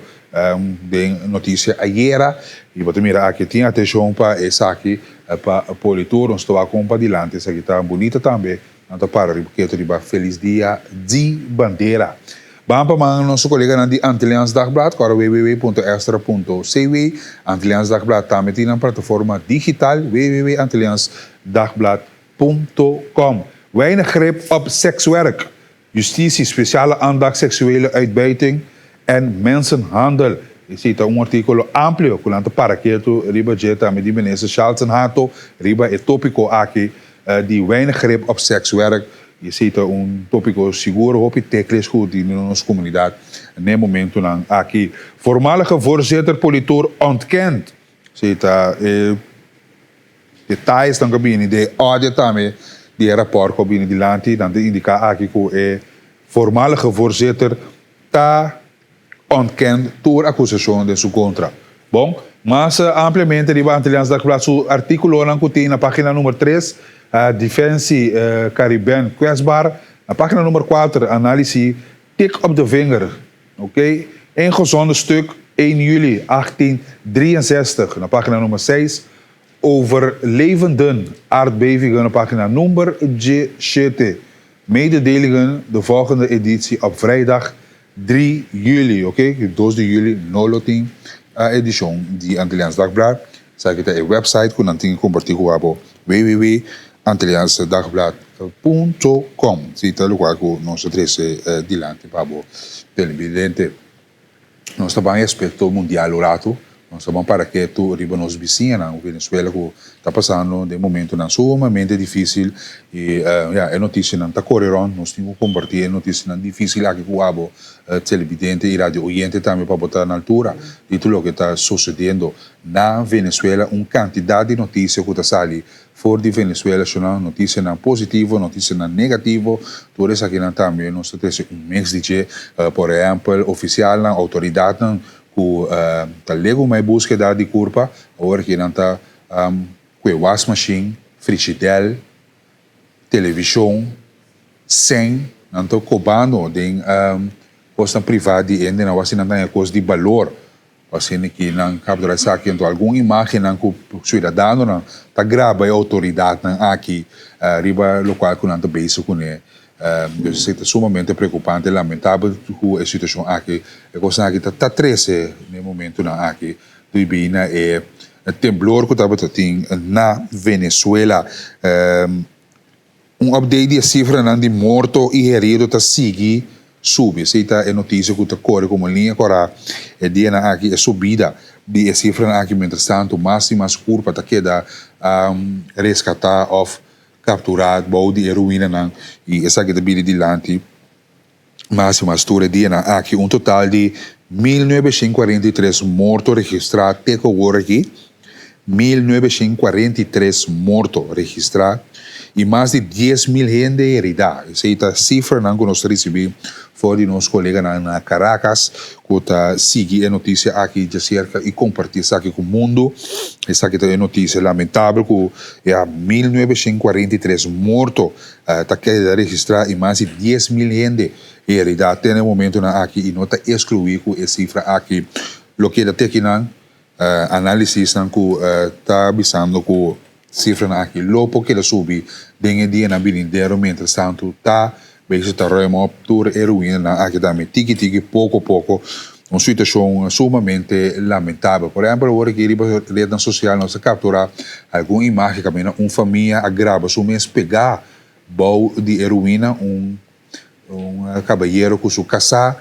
den noticia ayera. Y bo ta mira aki tin atencion pa esaki pa Politur. Nos ta wak con pa dilanti esaki ta bunita tambe. Nan ta para riba ketu riba Felis Dia di Bandera. Ban pa man nos koleganan di Antilliaans Dagblad, kòrda www.extra.cw. Antilliaans Dagblad tambe tin nan plataforma digital www.antilliaansdagblad.com. Weinig grip op sekswerk. Justitie, speciale aandacht seksuele uitbuiting en mensenhandel. Esei ta un artíkulo amplio ku nan ta para ketu riba dje tambe di Minister Charlton Hato riba e tópiko aki di weinig grip op sekswerk. I esei ta un tópiko sigur hopi tekles ku tin den nos komunidat n'e momentunan aki. Voormalige voorzitter Politur ontkent. Esei ta e. Detayesnan ku a bini den audio tambe di e rapòrt ku a bini dilanti, nan ta indiká aki ku e voormalige voorzitter ta ontkent tur akusashon den su kontra. Bon, mas ampliamente riba Antilliaans Dagblad su artíkulonan ku tin na página number tres, Defensie Cariben kwetsbaar, na página number kuater, Analisi tik op de vinger, oké, ingezonden stuk 1 juli 1863, na página number seis, Overlevenden aardbevingen na página number djeshete. Mededelingen, de volgende editie op vrijdag 3 juli, oké, dos di juli no lo tin edishon di Antilliaans Dagblad. Esaki ta e website ku nan tin kompartí ku abo, www.antilliaansdagblad punto com. Si ta lokual ku nos ta trese dilanti pa bo televidente. Nos ta ban e aspecto mundial un rato, nos ta ban para ketu riba nos bisiñanan, Venezuela cu ta pasando den momentonan sumamente dificil y ya e noticianan ta core rond, nos tin cu comparti e noticianan dificil aki cu abo televidente y radio oyente tambe pa bo ta na altura di tur loke ta sucediendo na Venezuela, un cantidad di noticia cu ta sali For di Venezuela su nan noticianan positivo, noticianan negativo, tur esakinan tambe nos ta trece un mix di dje. Por ehempel, oficialnan, autoridadnan cu ta legumai buskeda di curpa, awor aki nan ta cu e wasmachine, frigidel, television, seng, nan ta cobando den cosnan priva di hendenan, awor si nan ta haña cos di balor. Asina ki nan captura esaki anto algun imagennan cu ciudadanonan ta graba e autoridadnan aki riba locual cu nan ta bezig cune. Dus esaki ta sumamente preocupante, lamentabel cu e situacion aki, e cosnan aki ta trece na e momentonan aki debi na e temblor cu tabata tin na Venezuela. Un update di e sifranan di morto i herido ta sigui subi. Esei ta e notisia ku ta kore komo liña kòrá e dianan aki. E subida di e sifranan aki mientrastantu mas i mas kurpa ta keda reskatá òf kapturá bou di e ruinanan i esaki ta bini dilanti mas i mas tur e dianan aki. Un total di 1943 morto registrá te ku awor aki, 1943 morto registrá i mas di 10,000 hende heridá. Esei ta sifranan ku nos ta risibí for di nos koleganan na Caracas ku ta sigui e notisia aki djaserka i kompartí esaki ku mundu. Esaki ta e notisia lamentabel ku ya 1943 morto Ta keda registrá i mas di 10,000 hende heridá te na e momentunan aki i no ta eskluí ku e sifra aki lo keda te kinan. Análisisnan ku ta bisando ku sifranan aki lo por keda subi den e dianan binidero mientrastantu ta bezig ta ruim op tur e ruinanan aki tambe tiki tiki poko poko un situashon sumamente lamentabel. Por ehèmpel awor aki riba rednan sosial nos a kapturá algun imágen kaminda un famia a graba su mes pegá bou di e ruina, un un kabayero ku su kasá.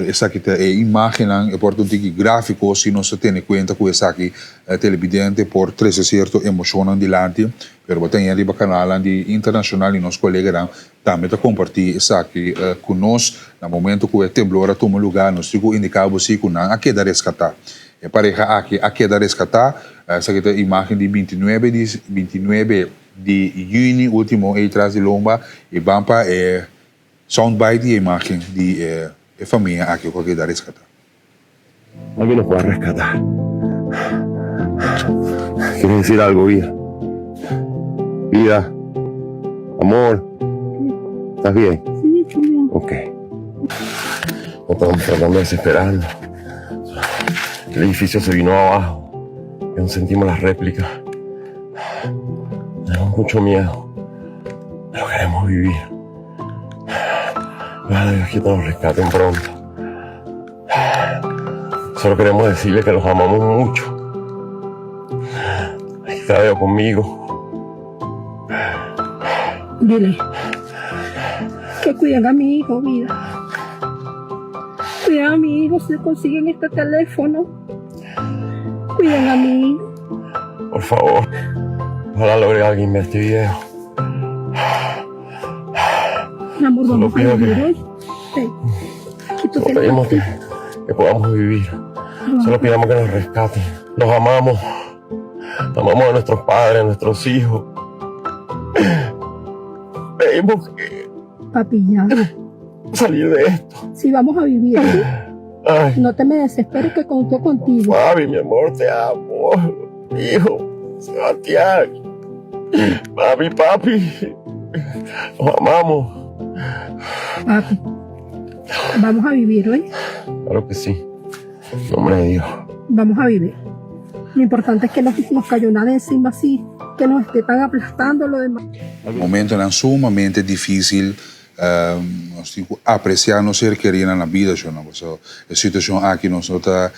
Esaki ta e imágennan, e por ta un tiki gráfiko si nos ta tene kuenta ku esaki telebidente por trese sierto emoshonnan dilanti, pero bo ta haña riba kanalnan di internashonal i nos koleganan Tambe ta kompartí esaki ku nos. Na momento ku e temblor a tuma lugá, nos tin ku indiká bo si ku nan a keda reskatá. E pareha aki a keda reskatá. Esaki ta imágen di bintinuebe di bintinuebe di yüni último ei tras di lomba i ban pa e soundbite di e imágen di e famia aki ku a keda reskatá. Alguien nos pueda rescatar. ¿Quieres decir algo, vida? Vida, amor, ¿estás bien? Sí, estoy bien. Ok. No estamos tratando de desesperarnos. El edificio se vino abajo. Y aún sentimos las réplicas. Tenemos mucho miedo. Pero queremos vivir. Ojalá Dios que nos rescaten pronto. Solo queremos decirle que los amamos mucho. Ahí está Dios conmigo. Dile que cuiden a mi hijo, vida. Cuiden a mi hijo si consiguen este teléfono. Cuiden a mi hijo. Por favor, ojalá logre alguien ver este video. Mi amor, Solo vamos a pido vivir que- hoy. Ven. Aquí tú Solo tienes pedimos que, que podamos vivir. Solo pedimos que nos rescaten. Los amamos. Amamos a nuestros padres, a nuestros hijos. Tenemos que Papi, ya. salir de esto. Sí, vamos a vivir, ¿sí? Ay, No te me desesperes que conto contigo. mami, mi amor, te amo. Hijo, Sebastián. Mami, papi. Nos amamos. Papi, vamos a vivir hoy. Claro que sí. En nombre de Dios. Vamos a vivir. Lo importante es que no nos cayó nada encima así, que nos esté tan aplastando lo demás. Momentonan sumamente difícil, nos tin cu aprecia nos ser kerinan na bida, shona, pasobra e situacion aki nos no ta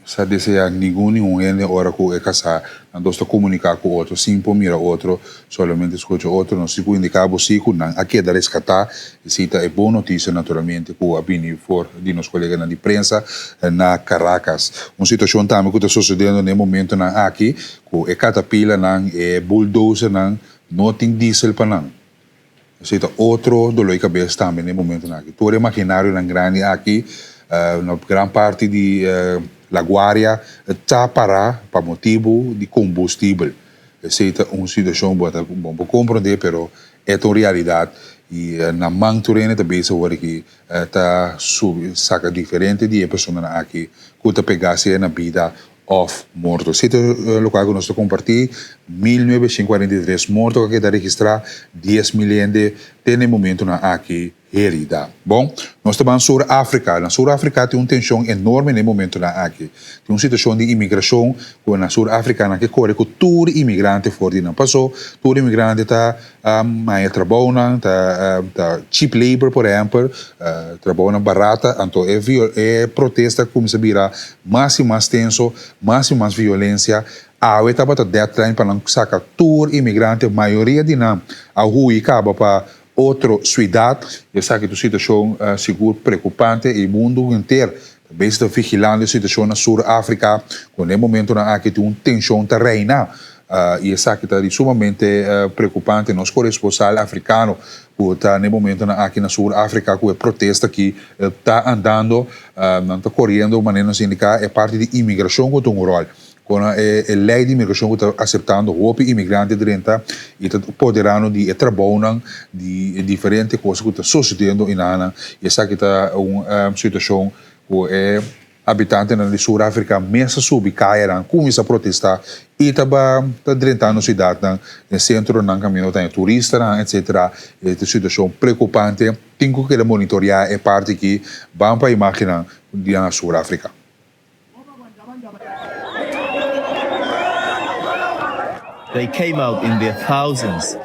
sa desea ningun ningun hende ora cu e casa nan dos ta comunica cu otro sin por mira otro, solamente scucha otro. Nos tin cu indica bo si cu nan a keda rescata, esey ta e bon noticia naturalmente cu a bini for di nos coleganan di prensa na Caracas. Un situacion tambe cu ta sucediendo na e momentonan aki Ku e katapilanan, e buldozernan no tin diesel pa nan. Esei ta otro doló di kabes tambe na e momentunan aki. Tur e makinarionan grandi aki na gran parti di La Guardia ta pará pa motibu di kombustibel. Esei ta un situashon bo ta bon por komprondé pero e ta un realidat i na man tur hende ta bisa awor aki ta subi saka diferente di e personanan aki ku ta pegá sea na bida òf morto. Esei ta lokual ku nos ta kompartí, 1943 morto ku a keda registrá, 10,000 hende te na e momentunan aki herida. Bon, nos ta ban Sur Afrika. Na Sur Afrika tin un tenshon enorme na e momentunan aki. Tin un situashon di imigrashon ku na Sur Afrika nan ke kore ku tur imigrante for di nan. Paso tur imigrante ta Haña trabounan ta ta cheap labor por ehempel, trabounan barata, anto e e protesta a cuminsa bira mas y mas tenso, mas y mas violencia. Awe tabata deadline pa nan saca tur inmigrante, mayoria di nan a huy caba pa otro ciudad. Esaki ta un situacion sigur preocupante y mundo henter ta bezig ta vigilando e situacion na Sur Africa, cu na e momentonan aki tin un tension ta reina. I esaki ta di sumamente preokupante. Nos koresponsal afrikano ku ta na e momentonan aki na Sur Afrika ku e protesta aki ta andando, nan ta koriendo manera nos indiká e parti di imigrashon ku ta un ròl. Kon e lei di imigrashon ku ta aseptando hopi imigrante drenta i ta poderando di e trabounan di e diferente kos ku ta sosediendo inanan. I esaki ta un situashon ku e Habitantenan di Sur Afrika mes a subi kayanan, kuminsá protestá i ta ba ta drentando siudatnan, den sentronan kaminda ta haña turistanan etsetera. E ta situashon preokupante, tin ku keda monitoreá e parti aki. Ban pa imágennan di na Sur Afrika. They came out in their thousands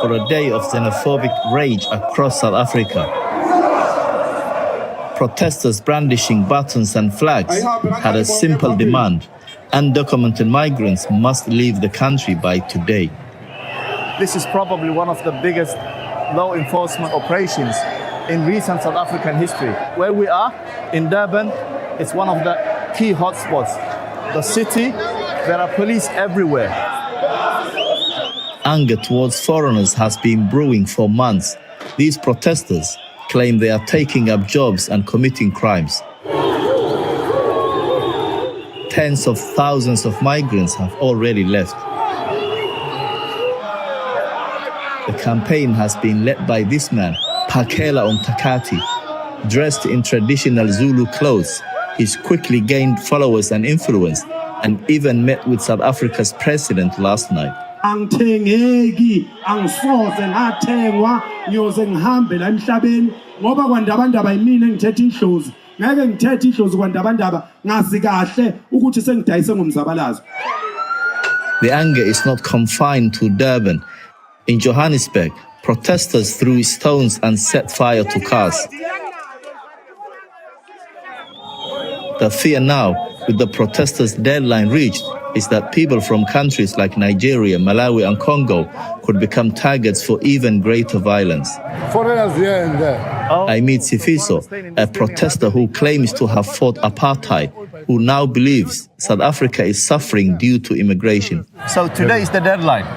for a day of xenophobic rage across South Africa. Protesters brandishing buttons and flags had a simple demand undocumented migrants must leave the country by today. This is probably one of the biggest law enforcement operations in recent South African history. Where we are in Durban, it's one of the key hotspots. The city, there are police everywhere. Anger towards foreigners has been brewing for months. These protesters claim they are taking up jobs and committing crimes. Tens of thousands of migrants have already left. The campaign has been led by this man, Pakela Umtakati. Dressed in traditional Zulu clothes, he's quickly gained followers and influence and even met with South Africa's president last night. Angithengeki, angisoze ngathengwa, ngiyoze ngihambe la emhlabeni ngoba kwandabandaba yimina engithethe idlozi. Ngeke ngithethe idlozi kwandabandaba ngazi kahle ukuthi sengidayise ngomzabalazo. The anger is not confined to Durban. In Johannesburg, protesters threw stones and set fire to cars. The fear now, with the protesters' deadline reached, is that people from countries like Nigeria, Malawi, and Congo could become targets for even greater violence. Foreigners here and there. I meet Sifiso, a protester who claims to have fought apartheid, who now believes South Africa is suffering due to immigration. So today is the deadline.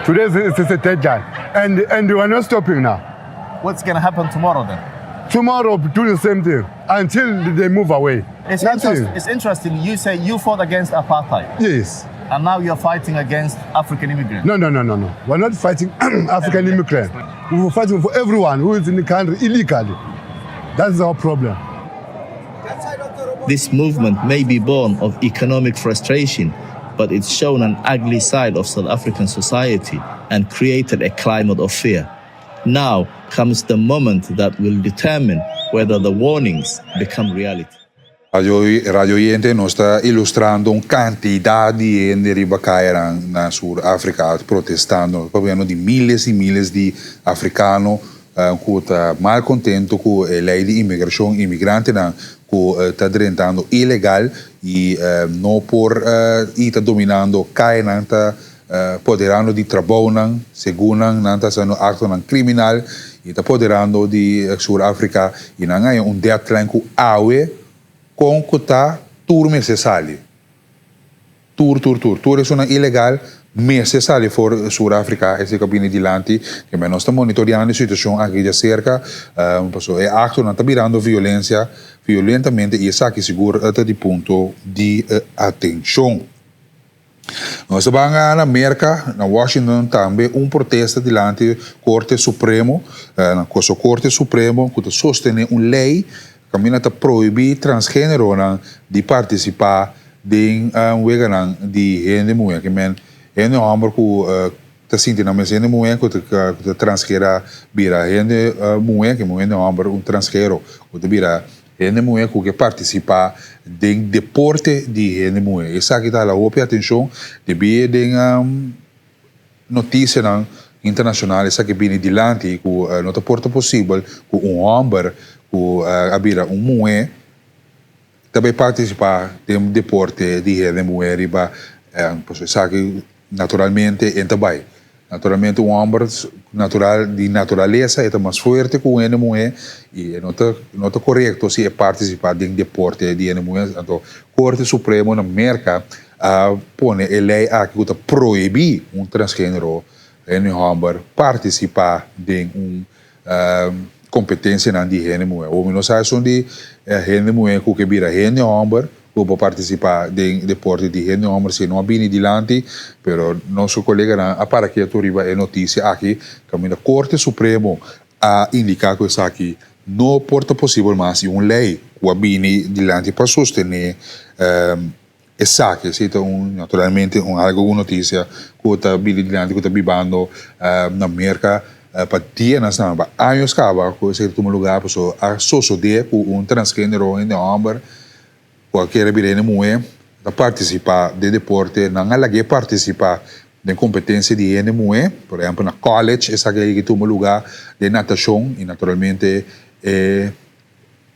Today is, is the deadline. And, and we are not stopping now. What's going to happen tomorrow then? Tomorrow, do the same thing until they move away. It's, Nothing. interest, it's interesting. You say you fought against apartheid. Yes. And now you're fighting against African immigrants. No, no, no, no, no. We're not fighting African immigrants. We're fighting for everyone who is in the country illegally. That is our problem. This movement may be born of economic frustration, but it's shown an ugly side of South African society and created a climate of fear. Now comes the moment that will determine whether the warnings become reality. Radio, radio oyente nos ta ilustrando un kantidat di hende riba kaya na Sur Afrika protestando. Papiando di miles i miles di afrikano ku ta mal kontentu ku e lei di imigrashon, imigrantenan ku ta drentando ilegal i no por i ta dominando kayanan, ta poderando di trabounan, segun nan, nan ta hasiendo aktonan kriminal i ta poderando di Sur Afrika i nan haña un deadline ku awe kon ku ta tur mester sali. Tur, tur, tur. Tur esunnan ilegal mester sali for Sur Afrika, esei ku a bini dilanti. Ke men nos ta monitoreando e situashon aki djaserka, pasobra e aktonan ta birando violensia, violentamente i esaki sigur ta di punto di atenshon. Nos ta ban na Merka, na Washington tambe un protesta dilanti Korte Supremo, na koso Korte Supremo ku ta sostené un lei kaminda ta prohibí transgeneronan di partisipá den weganan di hende muhé. Ke men hende hòmber ku ta sinti nan mes hende muhé ku ta transgera bira hende muhé, ke men hende hòmber un transgero ku ta bira Hende muhé ku ke partisipá den deporte di hende muhé. Esaki ta hala hopi atenshon debí den notisianan internashonal esaki bini dilanti ku no ta por ta posibel ku un hòmber ku a bira un muhé ta bai partisipá den deporte di hende muhé riba pasobra esaki Naturalmente e ta bai. Naturalmente un homber natural di naturalesa e ta mas fuerte ku un hende muhé i e no ta no ta korekto si e partisipá den deporte di hende muhé. Anto Korte Supremo na Merka a pone e lei aki ku ta prohibí un transgenero hende homber partisipá den un kompetensianan di hende muhé. Awor mi no sa esun di hende muhé ku ke bira hende hòmber ku por partisipá den deporte di hende hòmber si no a bini dilanti, pero nos koleganan a para ketu riba e notisia aki kaminda Korte Supremo a indiká ku esaki no por ta posibel mas i un lei ku a bini dilanti pa sostené Esaki si ta un naturalmente un algo un noticia cu ta bini dilanti cu ta bibando na Merca pa dianan snan pa años caba cu esaki ta tuma lugar pasobra a sosode cu un transgenero hende homber cu a kere bira hende muhe ta participa den deporte nan a lag'e participa den competencia di hende muhe por ehempel na college esaki a yega tuma lugar den natacion y naturalmente e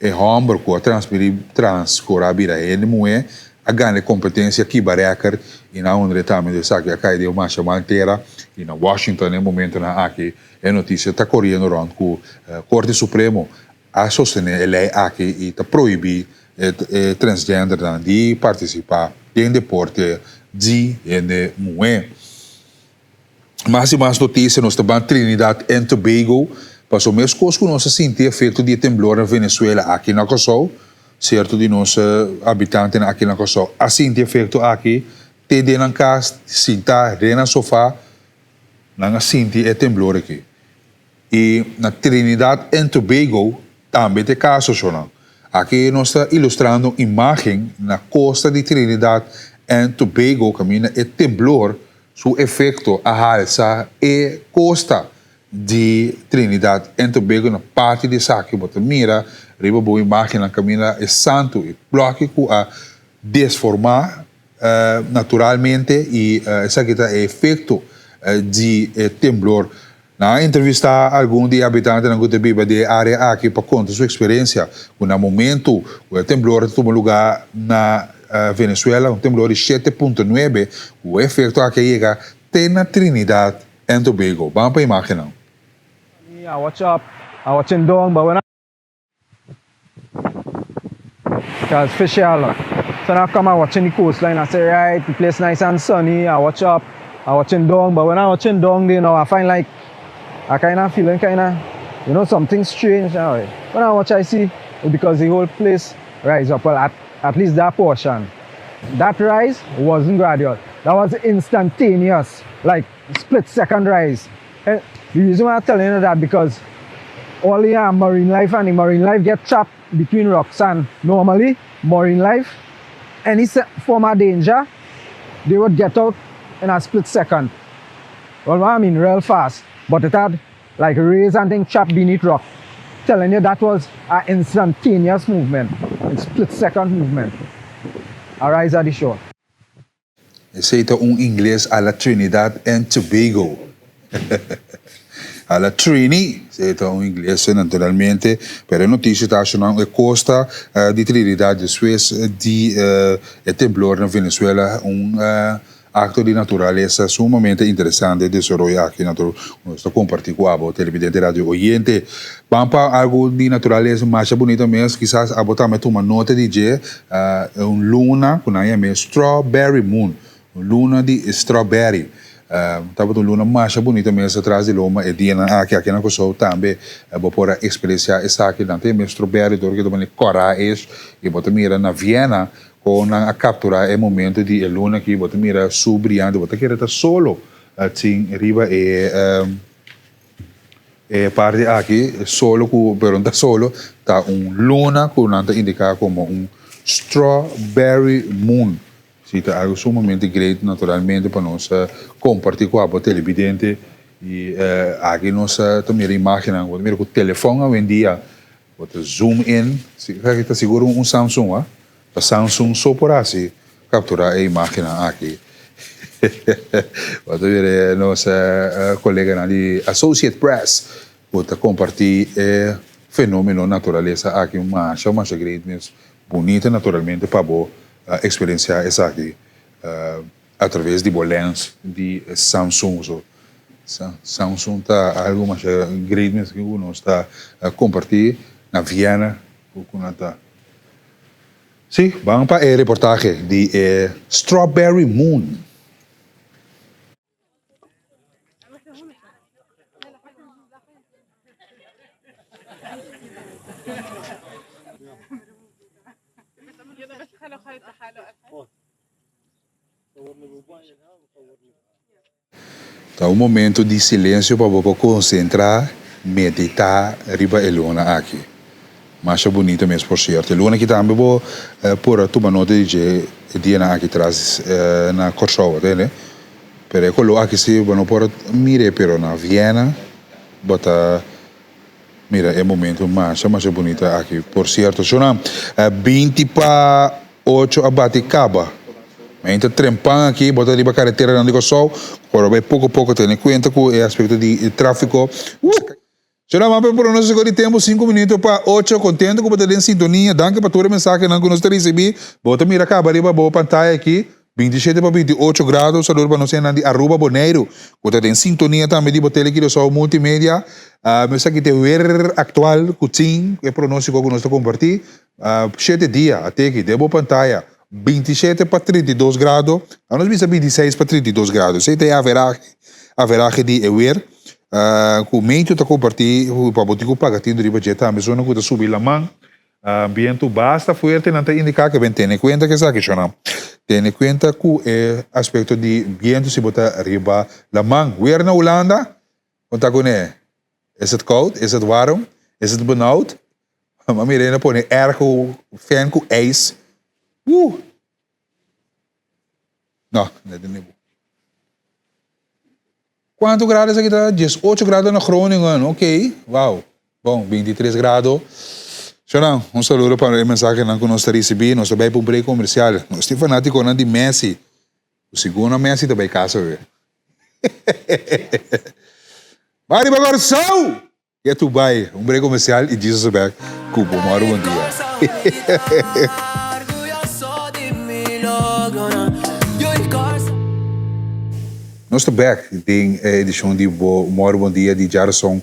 E hòmber ku a transmirí trans ku ora a bira hende muhé a gana e kompetensia kiba rèkert i nan hundre tambe di esaki a kai den un masha mal tera i na Washington e momentonan aki e notisia ta koriendo rònt ku Korte Supremo a sostené e lei aki i ta prohibí e transgendernan di partisipá den deporte di hende muhé. Mas i mas notisia nos ta ban Trinidad and Tobago, paso meskos ku nos a sinti efekto di e temblor na Venezuela aki na Kòrsou, sierto di nos abitantenan aki na Kòrsou a sinti efekto aki te den nan kas sintá den nan sofá nan a sinti e temblor aki. I na Trinidad and Tobago tambe ta e kaso shonnan. Aki nos ta ilustrando un imágen na kosta di Trinidad and Tobago kaminda e temblor Su efekto a halsa e kosta di Trinidad en Tobago na parti di esaki bo ta mira riba bo imágennan kaminda e santu i blòki ku a desformá naturalmente i esaki ta e efekto di e temblor. Nan a entrevistá algun di e habitantenan ku ta biba den e área aki pa konta su eksperensia ku na momentu ku e temblor ta tuma lugá na Venezuela, un temblor di shete punto nuebe, ku e efekto aki a yega te na Trinidad and Tobago. Ban pa imágennan. Cause fish a lot. So now I come and watching the coastline, I say right, the place nice and sunny, I watch up, I watching down, but when I watching down there now, I find like I kind of feeling kind of, you know, something strange now. When I watch, I see because the whole place rise up, well, at, at least that portion. That rise wasn't gradual. That was instantaneous, like split second rise. And the reason why I'm telling you that because all the uh, marine life and the marine life get trapped between rocks and normally marine life, any form of danger, they would get out in a split second. Well, I mean real fast, but it had like rays and things trapped beneath rock. Telling you that was an instantaneous movement, a split second movement. A rise at the shore. Esey ta un ingles a la Trinidad and Tobago. A la Trini, esey ta un ingles naturalmente, pero e noticia ta ashonan e costa di Trinidad despues di e temblor na Venezuela, un acto di naturalesa sumamente interesante desaroyo aki natur nos ta comparti cu abo televidente radio oyente. Ban pa algo di naturalesa masha bunita mes, kisas abo tambe tuma nota di dje, un luna ku nan yam'é Strawberry Moon, un luna di strawberry. Tabata un luna masha bunita mes atras di loma e dianan aki, aki na Kòrsou tambe bo por a eksperensiá esaki. Nan ta yam'é strawberry dor ku ta manera kòrá es i bo ta mira na Viena kon nan a kapturá e momento di e luna aki, bo ta mira su briante, bo ta kere ta solo tin riba e. E parti aki, solo ku, pero no ta solo, ta un luna ku nan ta indiká komo un strawberry moon. Si ta algu sumamente great naturalmente pa nos kompartí ku abo televidente. I aki nos ta mira imágennan, bo ta mira ku telefòn awendia bo ta zoom in, esaki ta sigur un Samsung a. Ta Samsung so por hasi captura e imagennan aki. Bo ta mira nos coleganan di Associate Press cu ta comparti e fenomeno naturalesa aki masha masha great mes. Bunita naturalmente pa bo experiencia esaki a traves di bo lens di Samsung. So Samsung ta algo masha great mes cu nos ta comparti na Viena cu nan ta. Sí, ban pa e reportahe di e Strawberry Moon. Ta un momento di silencio pa bo por concentra, medita riba e luna aki. Masha bunito mes por cierto. E luna aki tambe bo por a tuma nota di dje e dianan aki tras na Corsou, atende? Pero e color aki si bo no por a mira pero na Viena bo ta mira e momento masha masha bunito aki por cierto. Shona, 20 pa Ocho a bati kaba. Men ta trempan aki, bo ta riba kareteranan di Kòrsou, ora bai poko poko tene kuenta ku e aspekto di tráfiko. Shona mapia pronóstiko di tempu sinku minuto pa ocho, kontento ku bo ta den sintonia, danki pa tur e mensahenan ku nos ta risibí. Bo ta mira kaba riba bo pantaya aki, 27 pa 28 grado, saludo pa nos hendenan di Aruba, Boneiru, ku ta den sintonia tambe di bo Tele Curaçao Multimedia. Esaki ta e wer aktual ku tin, e pronóstiko ku nos ta kompartí. Shete dia a teki den bo pantaya 27 pa 32 grado, a nos bisa 26 pa 32 grado. Esei ta e averahe, averahe di e weer ku Meito ta kompartí pa bo tin ku paga tinto riba dje tambe. Zona ku ta subi laman, bientu basta fuerte nan ta indiká ke ben tene kuenta ku esaki shonnan. Tene kuenta ku e aspekto di bientu si bo ta riba laman. Weer na Hulanda, bo ta kuné? Is het koud? Is het warm? Is het benauwd? Ma mira e pone airco, fan cu ijs. Woe! No, net niet bo. Cuanto grado esaki ta? 18 grado na Groningen. Ok, wow. Bon, 23 grado. Shonan, un saludo pa e mensahenan cu nos ta ricibi. Nos ta bay pa un break comercial. Nos tin fanaticonan di Messi. Segun na Messi ta bay casa weer. Bay riba Kòrsou! Get to bay un break comercial y Jesus back cu bo moro bon dia. Nos ta back den e edicion di bo moro bon dia di djarason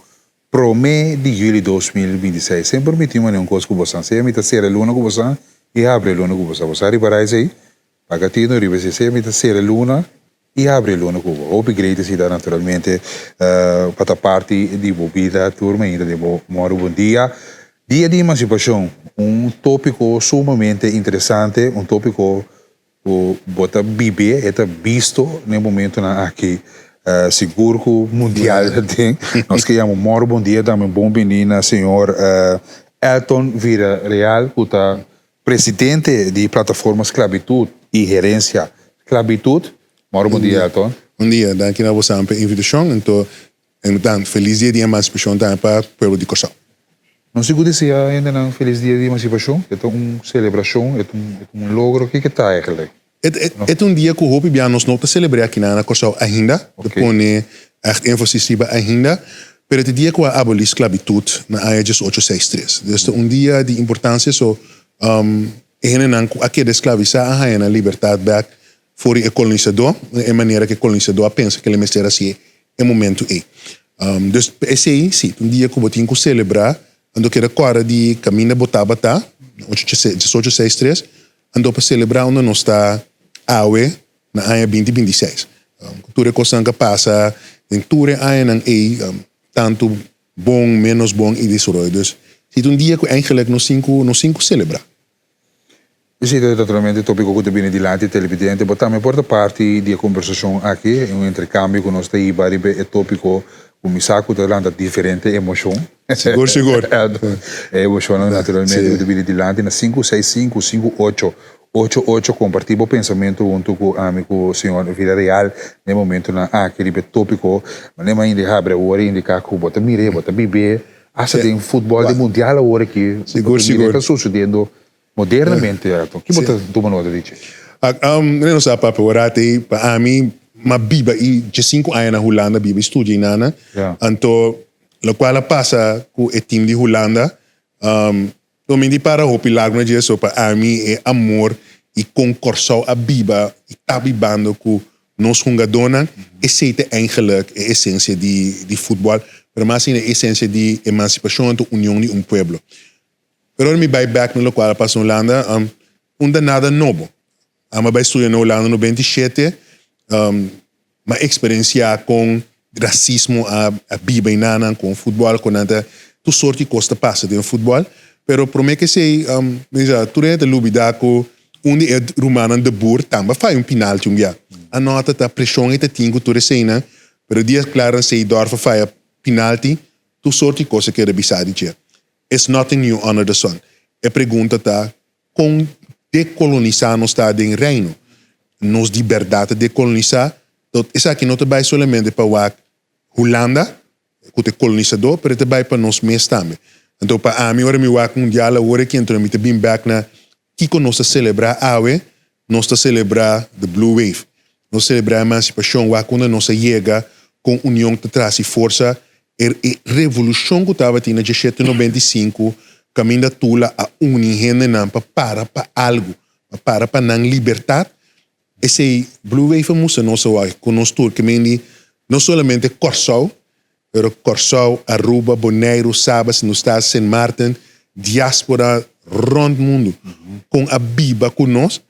prome di juli 2026. Semper mi tin mane un cos cu bosan. Sea mi ta cera e luna cu bosan y habri e luna cu bosan. Bosan riba reis ey? Paga tino riba esei. Sea mi ta cera e luna I habri luna ku bo. Hopi great esei ta naturalmente pa ta parti di bo bida tur mainta den bo mòru bon dia. Dia di emansipashon, un topiko sumamente interesante, un topiko. Ku bo ta bib'é, e ta bisto na e momentunan aki. Sigur ku mundial ta den. Nos ke yama mòru bon dia tambe bon bini na señor Elton Villarreal ku ta presidente di Plataforma Sklabitut i Herensia Sklabitut. Mòru bon dia Elton. Bon dia, danki na bosan pa e invitashon. Anto dan felis dia di emansipashon tambe pa pueblo di Kòrsou. No sigur desea hendenan felis dia di emansipashon? E ta un selebrashon? E ta un logro? Kiko e ta eigenlijk? E ta un dia ku hopi bia nos no ta selebr'é akinan na Kòrsou ainda, ta pone ègt énfasis riba ainda, pero e ta e dia ku a abolí sklabitut na aña diesocho seis tres. Dus ta un dia di importansia, so e hendenan ku a keda esklavisá a haña nan libertat bèk for di e kolonisadó, na e manera ku e kolonisadó a pensa ku el mester hasié e momento ei. Dus p'esei si, ta un dia ku bo tin ku selebrá, anto keda kòrda di kaminda bo tabata, diesocho seis tres, anto pa selebrá unda nos ta awe na aña binti binti seis. Ku tur e kosnan ku a pasa den tur e añanan ei, tantu bon, ménos bon i desaroyo. Dus si ta un dia ku eigenlik nos tin ku nos tin ku selebrá. Esei ta naturalmente tópiko ku ta bini dilanti televidente, bo tambe por ta parti di e kombersashon aki, un interkambio ku nos ta hiba riba e tópiko ku mi sa ku ta lanta diferente emoshon. Sigur, sigur. E emoshonnan naturalmente ku ta bini dilanti na sinku seis sinku sinku ocho ocho ocho kompartí bo pensamentu huntu ku ami ku señor Villarreal na e momentunan aki riba e tópiko. Manera mi a inda habri awor a indiká ku bo ta mir'é, bo ta bib'é. Hasta den futbol di mundial awor aki, Sigur, sigur. ta sucediendo modernamente, Elton. Ki bo ta tuma nota di dje? Mi no sa papia ora te pa ami m'a biba i diesinku aña na Hulanda biba i studia i nana. Anto lokual a pasa ku e team di Hulanda No mi di para hopi largu na dje so pa ami e amor i kon Kòrsou a biba i ta bibando ku nos hungadónan esei ta eigenlijk e esensia di di futbòl pero mas ainda e esensia di emansipashon anto union di un pueblo. Pero ora mi bai bèk na lokual a pasa na Hulanda un ta nada nobo. Ami a bai studia na Hulanda 97 Mi a eksperensiá kon rasismo a biba enanan, kon futbòl, kon nan ta, tur sort di kos ta pasa den futbòl. Pero promé ku esei, mi bisa, tur hende ta lubidá ku un di e rumannan De Boer tambe a faya un pinalti un bia. A nota ta preshon e ta tin ku tur eseinan, pero dia Clarence Seedorf a faya pinalti, tur sort di kos a keda bisá di dje. It's nothing new under the sun. E pregunta ta, Kon dekolonisá nos ta den Reino? Nos di bèrdat ta dekolonisá? Tot esaki no ta bai solamente pa wak Hulanda, ku ta e kolonisadó, pero e ta bai pa nos mes tambe. Anto pa ami ora mi wak mundial awor aki anto mi ta bin bèk na kiko nos ta selebrá awe, nos ta selebrá the blue wave. Nos selebrá emansipashon, wak unda nos a yega, kon union ta trasi forsa E revolushon ku tabatin na dieshete 95 kaminda Tula a uni hendenan pa para pa algu, pa para pa nan libertat, esei Blue Wave a mustra nos awor ku nos tur ke men di no solamente Kòrsou, pero Kòrsou, Aruba, Boneiru, Saba, Sint Eustatius, Sint Maarten, diaspora rònt mundu kon a biba ku nos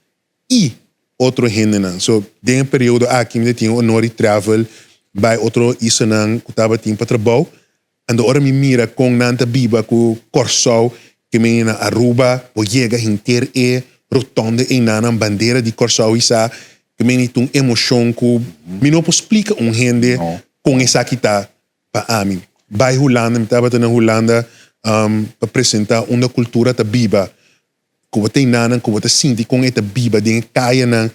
i otro hendenan. So, den e periodo aki mi ta tin e honor di travel bai otro islanan ku tabatin pa trabou. Anto ora mi mira kon nan ta biba ku Kòrsou, ke mende na Aruba, bo yega henter e rotonde einan nan bandera di Kòrsou hisa, ke mende ta un emoshon ku mi no por splika un hende kon esaki ta pa ami. Bai Hulanda, mi tabata na Hulanda pa presenta unda kultura ta biba. Ku bo ta enanan, ku bo ta sinti kon e ta biba den e kayanan,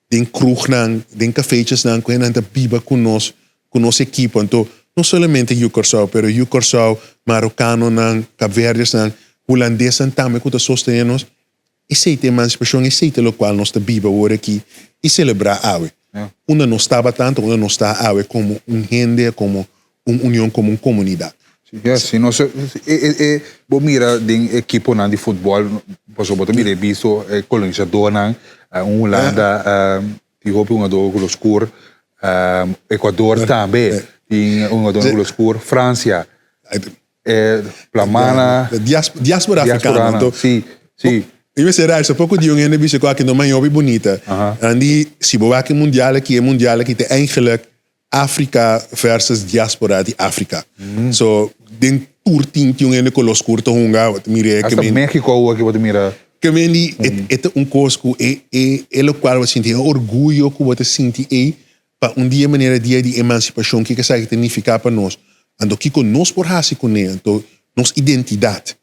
den krugnan, den kafetjesnan, ku enan ta biba ku nos, ku nos ekipo. Anto, no solamente yu Kòrsou, pero yu Kòrsou, marokanonan, kapverdiasnan, hulandesnan tambe ku ta sostené nos. Esei ta emansipashon, esei ta lokual nos ta biba awor aki i selebrá awe. Unda nos tabata anto, unda nos ta awe komo un hende, komo un union komo un komunidat. Yes, si nos e e bo mira den ekiponan di futbòl, pasobra bo ta mira e bisto e kolonisadornan, un Hulanda tin hopi hungador ku lo skur, Ecuador tambe tin hungadornan ku lo skur, Fransia, e Plamana, Diaspora afrikano anto. Si, si. Mi mester reisa poko di un hende bisa ku aki no maña hopi bunita. Andy, si bo wak e mundial aki, e mundial aki ta eigenlijk Afrika versus diaspora di Afrika. So den tur tin tin un hende koló skur ta hunga, bo ta mira e Hasta Mexico awor aki bo ta mira. Ke men di e ta un kos ku e e e lokual bo ta sinti e orguyo ku bo ta sinti ei pa un dia manera dia di emansipashon kiko esaki ta nifiká pa nos anto kiko nos por hasi kuné anto nos identidat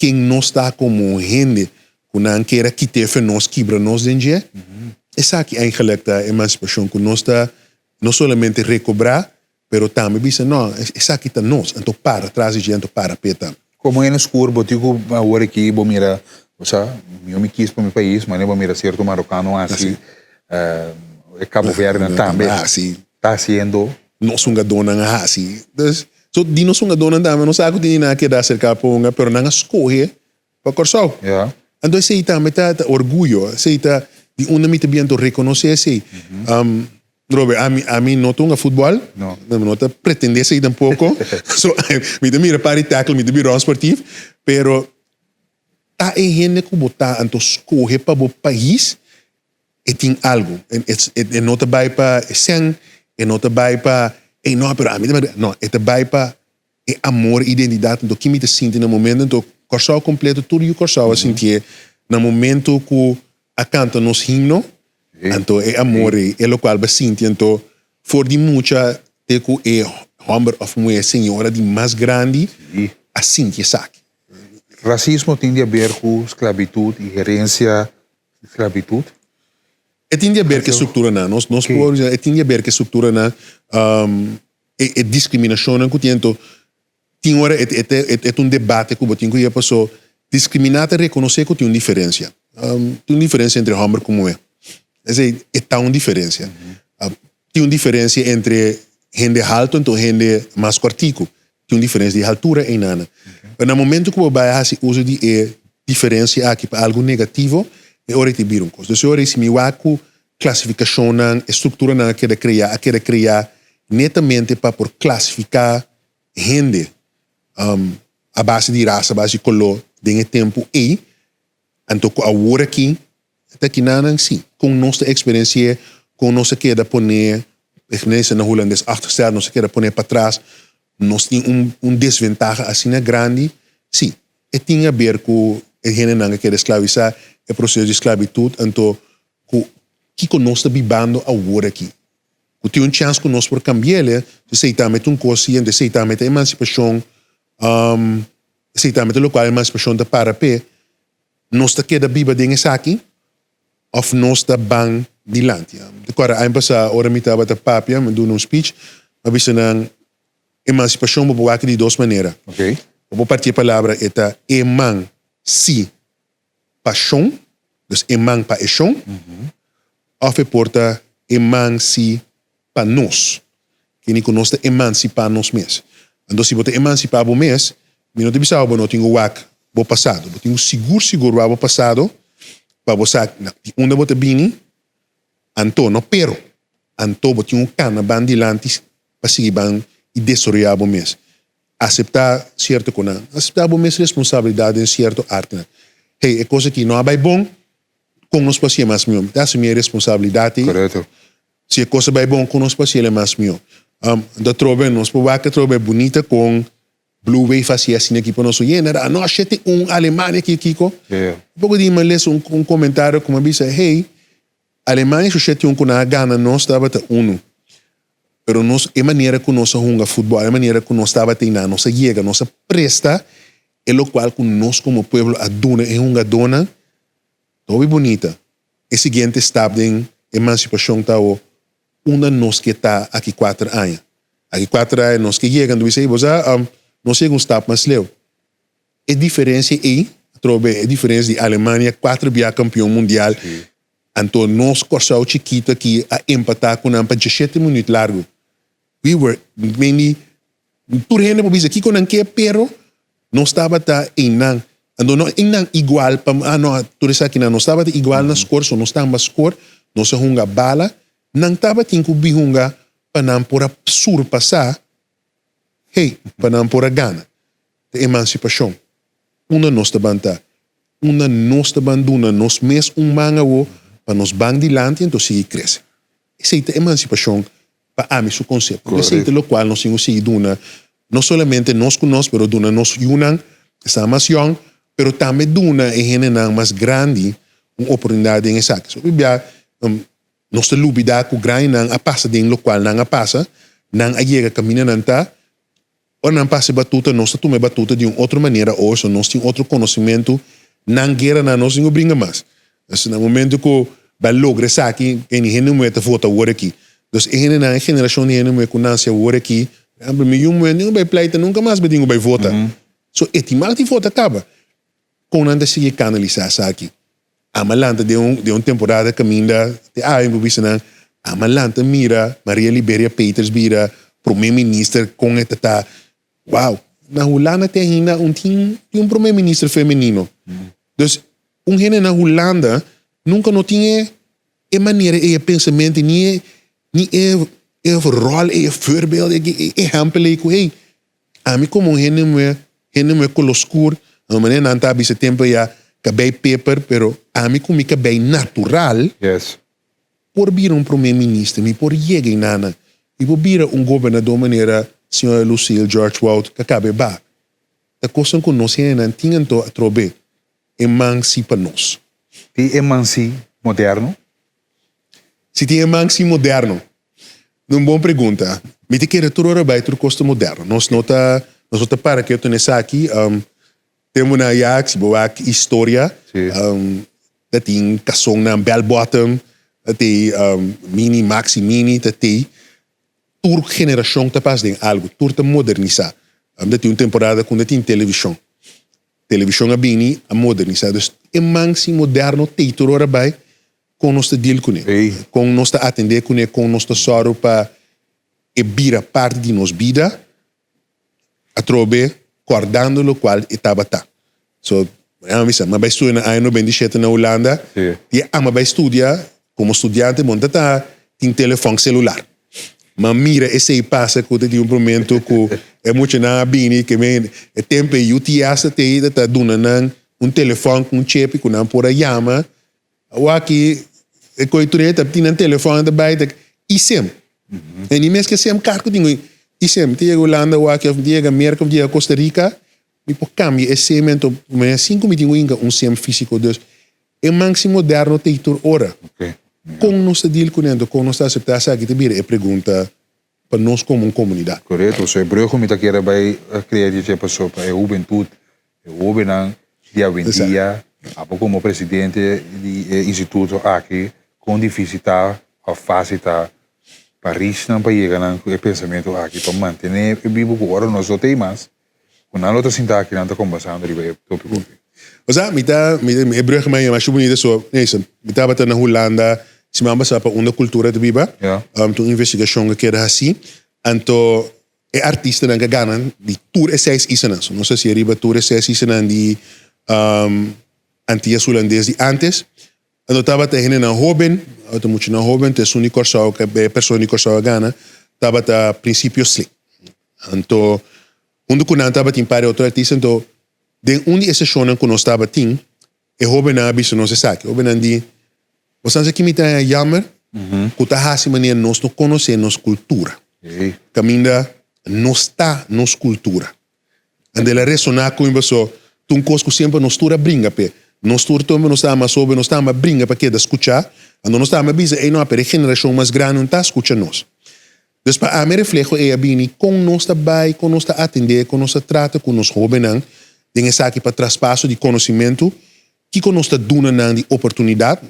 ken nos ta komo hende ku nan kier a kit'é fe nos kibra nos den dje esaki eigenlik ta emansipashon ku nos ta no solamente rekobrá Pero tambe bisa, no, esaki ta nos, anto para tras di dje, anto para p'e tambe. Como hende skur, bo tin cu awor aki bo mira, bo sa, mi mi kis pa mi pais, mane bo mira cierto marocano haci, e Cabo Verdenan tambe ta haciendo. Nos hungadónan a haci. Dus, so di nos hungadónan tambe, no sa cu tin di nan a keda acerca pa hunga, pero nan a scoge pa Kòrsou. Anto esei tambe ta ta orguyo, esei ta di unda mi ta bien to rekonosé esei. Robert, ami ami no ta hunga futbòl, mi no ta pretendé esei tampoko, so mi ta mira par di tackle, mi ta bira sportief, pero ta e hende ku bo ta anto skohe pa bo pais e tin algu. E no ta bai pa e sèn, e no ta bai pa ey no pero ami ta bai, no e ta bai pa e amor, identidat, anto ki mi ta sinti na momento, anto Kòrsou kompleto, tur yu Kòrsou a sintié na momento ku a kanta nos himno, anto e amor ei, e lokual bo a sinti, anto for di mucha te ku e hòmber òf muhé, señora di mas grandi a sinti esaki. Rasismo tin di aber ku sklabitut i herensia di sklabitut? E tin di aber ku e strukturanan, nos por bisa e tin di aber ku e strukturanan. E discriminacionnan cu tin anto tin ora e e ta un debate cu bo tin cu yega paso discrimina ta reconoce cu tin un diferencia. Tin un diferencia entre homber cu muher. Esey e ta un diferencia. Tin un diferencia entre hende halto anto hende mas cortico. Tin un diferencia di haltura eynana. Pero na momento cu bo bay a haci uso di e diferencia aki pa algo negativo e ora e ta bira un cos. Dus e ora si mi wak cu klasifikashonnan, e strukturanan a keda kreá, a keda kreá netamente pa por klasifiká hende a base di rasa, a base di koló den e tempu ei. Anto ku awor aki ta kinanan si, kon nos ta eksperensi'é, kon nos a keda poné, e na hulandes achtergesteld, nos a keda poné patras, nos tin un desventaha asina grandi, si, e tin aber ku e hendenan a keda esklavisá, e proseso di sklabitut, anto ku kiko nos ta bibando awor aki. Ku tin un chèns ku nos por kambi'el, esei tambe ta un kos siguiente, esei tambe ta emansipashon, esei tambe ta lokual emansipashon ta para p'e. Nos ta keda biba den esaki òf nos ta ban dilanti? Mi ta kòrda aña pasá ora mi tabata papia, mi duna un speech, mi a bisa nan emansipashon bo por wak di dos manera. Bo por parti e palabra e ta eman si pashon, dus e man pa e shon, òf e por ta e man si pa nos, kende ku nos ta emansipá nos mes. Anto si bo ta emansipá bo mes, mi no ta bisa bo no tin ku wak bo pasado, bo tin ku sigur sigur wak bo pasado pa bo sa di unda bo ta bini, anto, no pero, anto bo tin ku kana ban dilanti pa sigui ban i desaroyá bo mes. Aseptá sierto konan. Aseptá bo mes responsabilidat den sierto artenan. Hey, e kos aki no a bai bon, kon nos por hasié mas mihó? Mi ta asumí e responsabilidat ei. Korekto. Si e kos a bai bon, kon nos por hasié mas mihó? Anto atrobe nos por wak atrobe bunita kon Blue Wave hasié asina aki pa nos oyente. Nan a no shete un Alemania aki kiko. Un poko di mi lesa un komentario ku mi a bisa, hey, Alemania su shete un ku nan a gana nos tabata unu. Pero nos, e manera ku nos a hunga futbòl, e manera ku nos tabata einan, nos a yega, nos a presta e lokual ku nos komo pueblo a duna e hungadónan, ta hopi bunita. E siguiente stap den emansipashon ta awo, unda nos ke ta aki kuater aña? Aki kuater aña nos ke yega, anto bisa, ey bo sa, nos yega un stap mas leu. E diferensia ei, atrobe e diferensia di Alemania kuater bia kampion mundial, anto nos Kòrsou chikitu aki a empatá ku nan pa diesshete minüt largu. We were, meni, tur hende por bisa kiko nan ke, pero nos tabata einan. Anto no einan igual pa, ah no, tur esakinan, nos tabata igual na skor, so nos tamba skor, nos a hunga bala, nan tabatin ku bin hunga pa nan por a surpasá Hey, pa nan por a gana. Ta emansipashon. Unda nos ta ban ta? Unda nos ta ban duna nos mes un man awo pa nos ban dilanti anto sigui krese? Esei ta emansipashon pa ami su konsepto. Esei ta lokual nos tin ku sigui duna no solamente nos ku nos pero duna nos yunan ku sta mas yòn. pero tambe duna e hendenan mas grandi un oportunidat den esaki. So bibia nos ta lubida ku grandinan a pasa den lokual nan a pasa, nan a yega kaminda nan ta, ora nan pasa e batuta nos ta tuma e batuta di un otro manera oor, so nos tin otro konosementu, nan guera nan nos tin ku bringa mas. Entonces na momento ku bai logra esaki ken hende muhé ta vota awor aki. Entonces e hendenan e generashon di hende muhé ku nase awor aki, por ehempel mi yu muhé no tin ku bai pleita nunka mas bo tin ku bai vota. So e tin mal di vota kaba. Kon nan ta sigui kanalisá esaki? Ama lanta den un den un temporada kaminda te awe mi por bisa nan, ama lanta mira Maria Liberia Peters bira prome minister kon e ta ta. Wow! Na Hulanda te ainda un tin tin un prome minister femenino. Dus un hende na Hulanda nunka no tin e e manera ei e pensamentu ni e ni e e ròl ei e voorbeeld ei e ehèmpel ei ku hey Ami komo un hende muhé, hende muhé koló skur, na un manera nan ta bisa tempu ya kabei peper, pero ami ku mi kabei natural por bira un prome minister, mi por yega einana, mi por bira un gobernador manera señora Lucille George Wout ka kabe ba. Ta kosnan ku nos hendenan tin anto atrobe e man si pa nos. Tin e man si moderno? Si tin e man si moderno? Un bon pregunta. Mi ta kere tur ora bai tur kos ta moderno. Nos no ta nos no ta para ketu na esaki. Tempu nan ya si bo wak historia ta tin kasonnan bell bottom, ta tin mini, maxi mini, ta tin tur generashon ta pasa den algu, tur ta modernisa. Ta tin un temporada ku no tin televishon. Televishon a bini a modernisa. Dus e man si moderno tei tur ora bai kon nos ta deal kuné, kon nos ta atendé kuné, kon nos ta sòru pa e bira parti di nos bida atrobe kòrdando lokual e tabata. So, mi a bisa, mi a bai studia na aña 97 na Hulanda i ami a bai studia komo studiante, bo no ta ta tin telefòn selular. Mi a mira esei pasa ku ta tin un momento ku e muchanan a bini ke men e tempu e UTS ta tei ta ta duna nan un telefòn ku un chepi ku nan por a yama. Awaki e koe tur e ta tin nan telefòn ta bai ta eSIM. E ni mes ke sim card ku tin eSIM. Mi ta yega Hulanda awaki of mi ta yega Merka of mi ta yega Costa Rica mi por kambia e sim anto sin ku mi tin ku hinka un sim físiko. Dus e manksi moderno ta ei tur ora. Kon nos ta deal kuné anto kon nos ta aseptá esaki ta bira e pregunta pa nos komo un komunidat. Korekto. So e brug ku mi ta kere bai krea di dje paso pa e hubentut, e hobennan di awendia, abo komo presidente di e instituto aki, kon difísil ta òf fásil ta pa richnan pa yega nan ku e pensamentu aki pa mantené e bibu ku ora nos no ta ei mas, Ku nan lo ta sinta aki nan ta kombersando riba e topiko aki. Osea, mi ta, mi e brug mi a yama masha bunita so, neyse, mi tabata na Hulanda siman pasá pa unda kultura ta biba, ta un investigashon ku keda hasí, anto e artistanan ku a gana di tur e seis islanan, so nos a hasié riba tur e seis islanan di Antias Hulandes di ántes, anto tabata hendenan hóben, tabata muchanan hóben, ta esun di Kòrsou, e persona di Kòrsou a gana, tabata Principio Slee. Anto, huntu ku nan tabatin par di otro artista, anto den un di e seshonnan ku nos tabatin, e hóbennan a bisa nos esaki. E hóbennan di, Bo sa ki mi ta haña jammer? Ku ta hasi manera nos no konosé nos kultura. Kaminda nos ta nos kultura. Anto el a resoná ku mi paso ta un kos ku semper nos tur a bringa p'e. Nos tur tempu nos ta mas hóben nos ta bringa pa keda skuchá. Anto nos ta bisa, ey no, pero e generashon mas grandi no ta skucha nos. Dus pa ami refleho ei a bini kon nos ta bai, kon nos ta atendé, kon nos ta trata ku nos hóbennan den esaki pa traspaso di konosimentu, kiko nos ta duna nan di oportunidat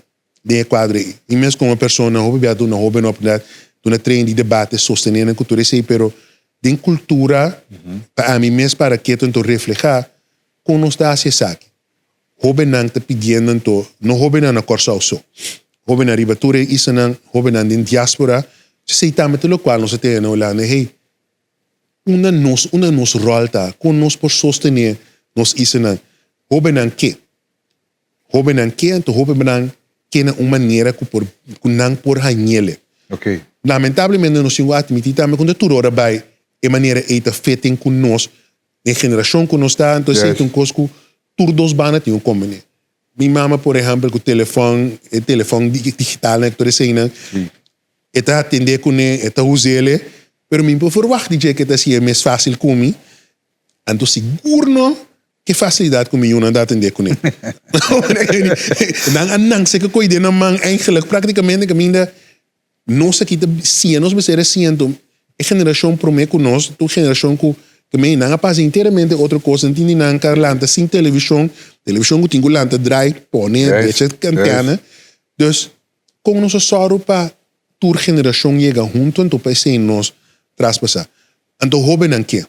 den e kuadro ei. Mi mes komo persona hopi bia duna hóbennan oportunidat, duna trein di debate, sostené nan ku tur esei, pero den kultura pa ami mes para ketu anto reflehá kon nos ta hasi esaki. Hóbennan ta pidiendo anto, no hóbennan na Kòrsou so, hóbennan riba tur e islanan, hóbennan den diaspora, esei tambe ta lokual nos a tene na Hulanda, hey, unda nos, unda nos ròl ta, kon nos por sostené nos islanan? Hóbennan ke, hóbennan ke, anto hóbennan ke na un manera ku por, ku nan por hañ'ele. Lamentablemente nos tin ku atmití tambe ku no ta tur ora bai e manera ei ta fitting ku nos Den generashon ku nos ta, anto esei ta un kos ku tur dos banda tin ku kombiné. Mi mama por ehèmpel ku telefòn, e telefòn digitalnan ku tur eseinan, e ta atendé kuné, e ta us'el, pero mi por ferwagt di dje ku e ta hasié mes fásil ku mi. Anto sigur no. Ke facilidad cu mi yunan ta atende cune. Nan a nanse ke coy den nan man eigenlijk practicamente caminda nos aki ta siña nos mester a siña anto e generacion prome cu nos ta un generacion cu ke mey nan a pasa enteramente otro cos nan tin di nan ka lanta sin television, television cu tin cu lanta draai pone decha antena dus con nos a sòru pa tur generacion yega hunto anto pa esey nos traspasa anto hobennan ke.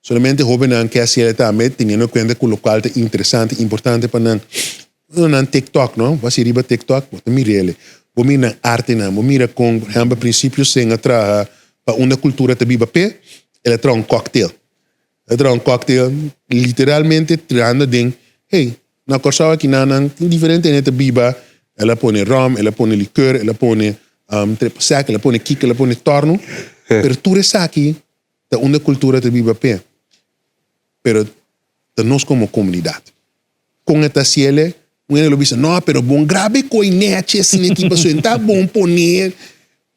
Solamente hobennan ke hasiel e tambe, teniendo en cuenta cu locual ta interesante y importante pa nan. Uno nan TikTok, no? Bo hasi riba TikTok, bo ta mir'el. Bo mira nan artenan, bo mira con, por ehempel, Principio Sing a traha pa unda cultura ta biba p'e, el a traha un cocktail. El a traha un cocktail literalmente trahando den, hey, na Corsou aki nan nan tin diferente hende ta biba, el a pone rum, el a pone liqueur, el a pone triple sec, el a pone kiko, el a pone torno, pero tur esaki Ta unda cultura ta biba p'e, pero ta nos como comunidad. Con e ta haciele? Un hende lo bisa, no, pero bon grabe coy nechi asina aki pasobra e ta bon pone.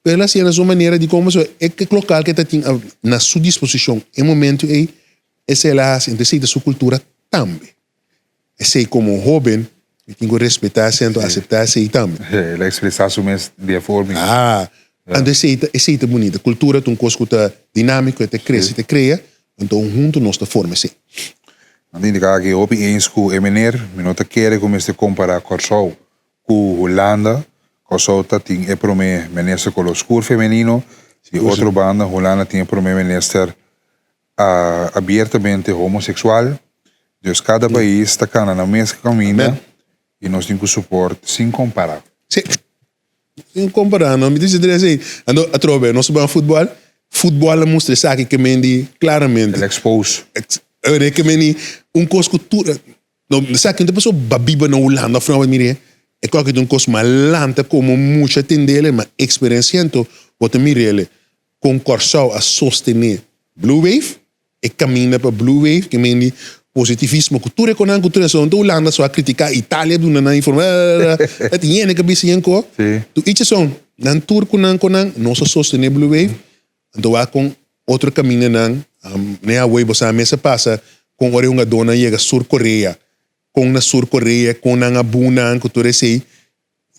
Pero el a hacié na su manera di como pasobra e local ke ta tin na su disposicion e momento ey, esey el a haci. Entonces esey ta su cultura tambe. Esey como hoben mi tin cu respeta esey anto acepta esey tambe. El a expresa su mes di e forma. Ah, anto esey ta esey ta bunita. Cultura ta un cos cu ta dinamico, e ta crece, e ta crea, anto hunto nos ta forma esey. Nan ta indica aki hopi eens cu e meneer, mi no ta kere cu mester compara Corsou cu Hulanda. Corsou ta tin e prome minister color scur femenino, di otro banda Hulanda tin e prome minister abiertamente homosexual. Dus cada pais ta cana nan mes caminda y nos tin cu support sin compara. Si, sin compara no. Mi ta dici esey. Anto atrobe nos ban futbol, futbol a mustra esaki ke men di claramente. El expose. Ke men di un cos cu tur, no esaki no ta pasobra bo a biba na Hulanda of no, mire e koki ta un cos malanta como mucha tendele ma experiencia anto bo ta mirele. Kon Kòrsou a sostené Blue Wave, e kaminda pa Blue Wave, ke men di positivismo ku tur e konan ku tur esei. Hulanda so a kritiká, Italia duna nan informa, e tin hende ku a bisa yen ko. Tu ichi son, nan tur ku nan konan, nos a sostené Blue Wave, anto wak kon otro kamindanan, ne awor bo sa mes a pasa kon ora e hungadónan yega Sur Korea, kon na Sur Korea, kon nan a bunan ku tur esei.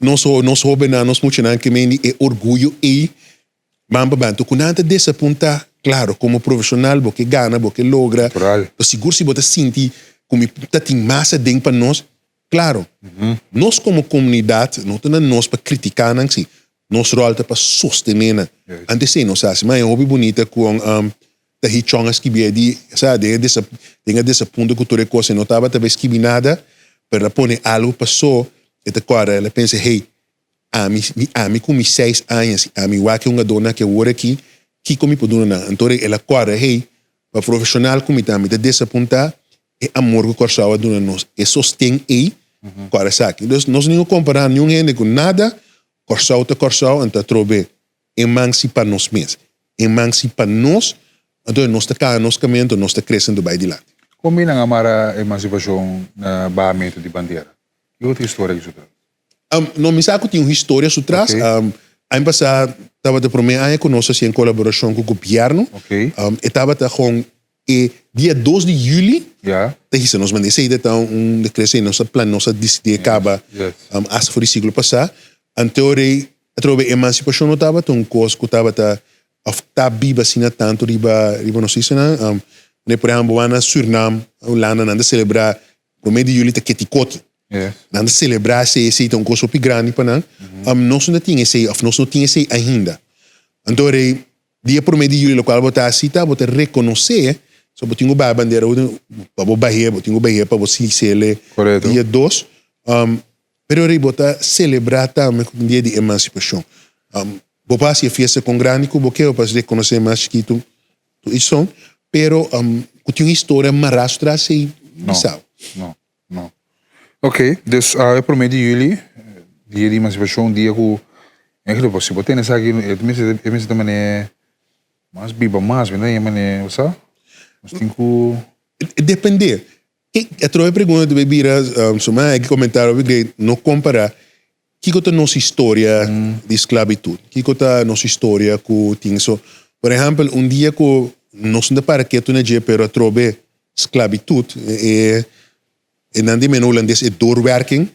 Nos nos hobennan, nos muchanan ke men di e orguyo ei ban pa ban. Ku nan ta desapuntá, klaro, komo profeshonal bo ke gana, bo ke logra. Natural. Pero sigur si bo ta sinti ku mi ta tin mas aden pa nos, klaro, nos komo komunidat no ta na nos pa kritiká nan, si. Nos ròl ta pa sostené nan. Antes esei nos hasi. Ma e hopi bunita kon Tahi Chong a skibi e di, sa, den e desa, den e desapunto ku tur e kos, e no tabata bai skibi nada, pero el a pone algu pasó, e ta kòrda, el a pensa, hey, ami, mi, ami ku mi seis aña, si ami wak e hungadónan aki awor aki, kiko mi por duna nan? Anto el a kòrda, hey, pa profeshonal ku mi ta, mi ta desapuntá e amor ku Kòrsou a duna nos, e sosten ei, kòrda esaki. Dus nos no kompará niun hende ku nada, Kòrsou ta Kòrsou, anto atrobe E man si pa nos mes. E man si pa nos, anto nos ta kaha nos kaminda, anto nos ta krese anto bai dilanti. Kon mi nan a mara emansipashon na bahamentu di bandera? Ki otro historia ki su tras? No, mi sa ku tin un historia su tras. Aña pasá tabata e promé aña ku nos hasi en kolaborashon ku gobièrnu. E tabata kon e dia dos di yüli ta hisa nos bandera. Esei ta un dekreto, nos a plan, nos a disidí kaba asta for di siglo pasá. Anto rei Atrobe emansipashon no tabata un kos ku tabata òf ta biba asina tantu riba riba nos islanan. Manera por ehèmpel bo bai na Sürnam, Hulanda, nan ta selebrá promé di yüli ta Ketikoti. Nan ta selebrá esei, esei ta un kos hopi grandi pa nan. Nos no ta tin esei òf nos no tin esei ainda. Anto rei Dia promé di juli lokual bo ta hasi ta bo ta rekonosé, so bo tin ku baha bandera pa bo bah'é, bo tin ku bah'é pa bo sisele dia dos. Pero ora bo ta selebrá tambe ku un dia di emansipashon. Bo por hasi e fiesta kon grandi ku bo ke, bo por rekonosé mas chikitu tur ison, pero ku tin un historia mará su tras ei bisau. No, no. Ok, dus e promé di juli, dia di emansipashon, dia ku Eigenlijk bo si bo tene esaki e mester e mester ta manera mas biba mas mi ta haña manera bo sa nos tin ku. Depende. Atrobe pregunta ta bay bira suma e comentario hopi grei no compara kiko ta nos historia di sclavitud kiko ta nos historia ku tin so por ehempel un dia ku nos no ta para ketu na dje pero atrobe. sklabitut, e e nan di meno hulandes e doorwerking,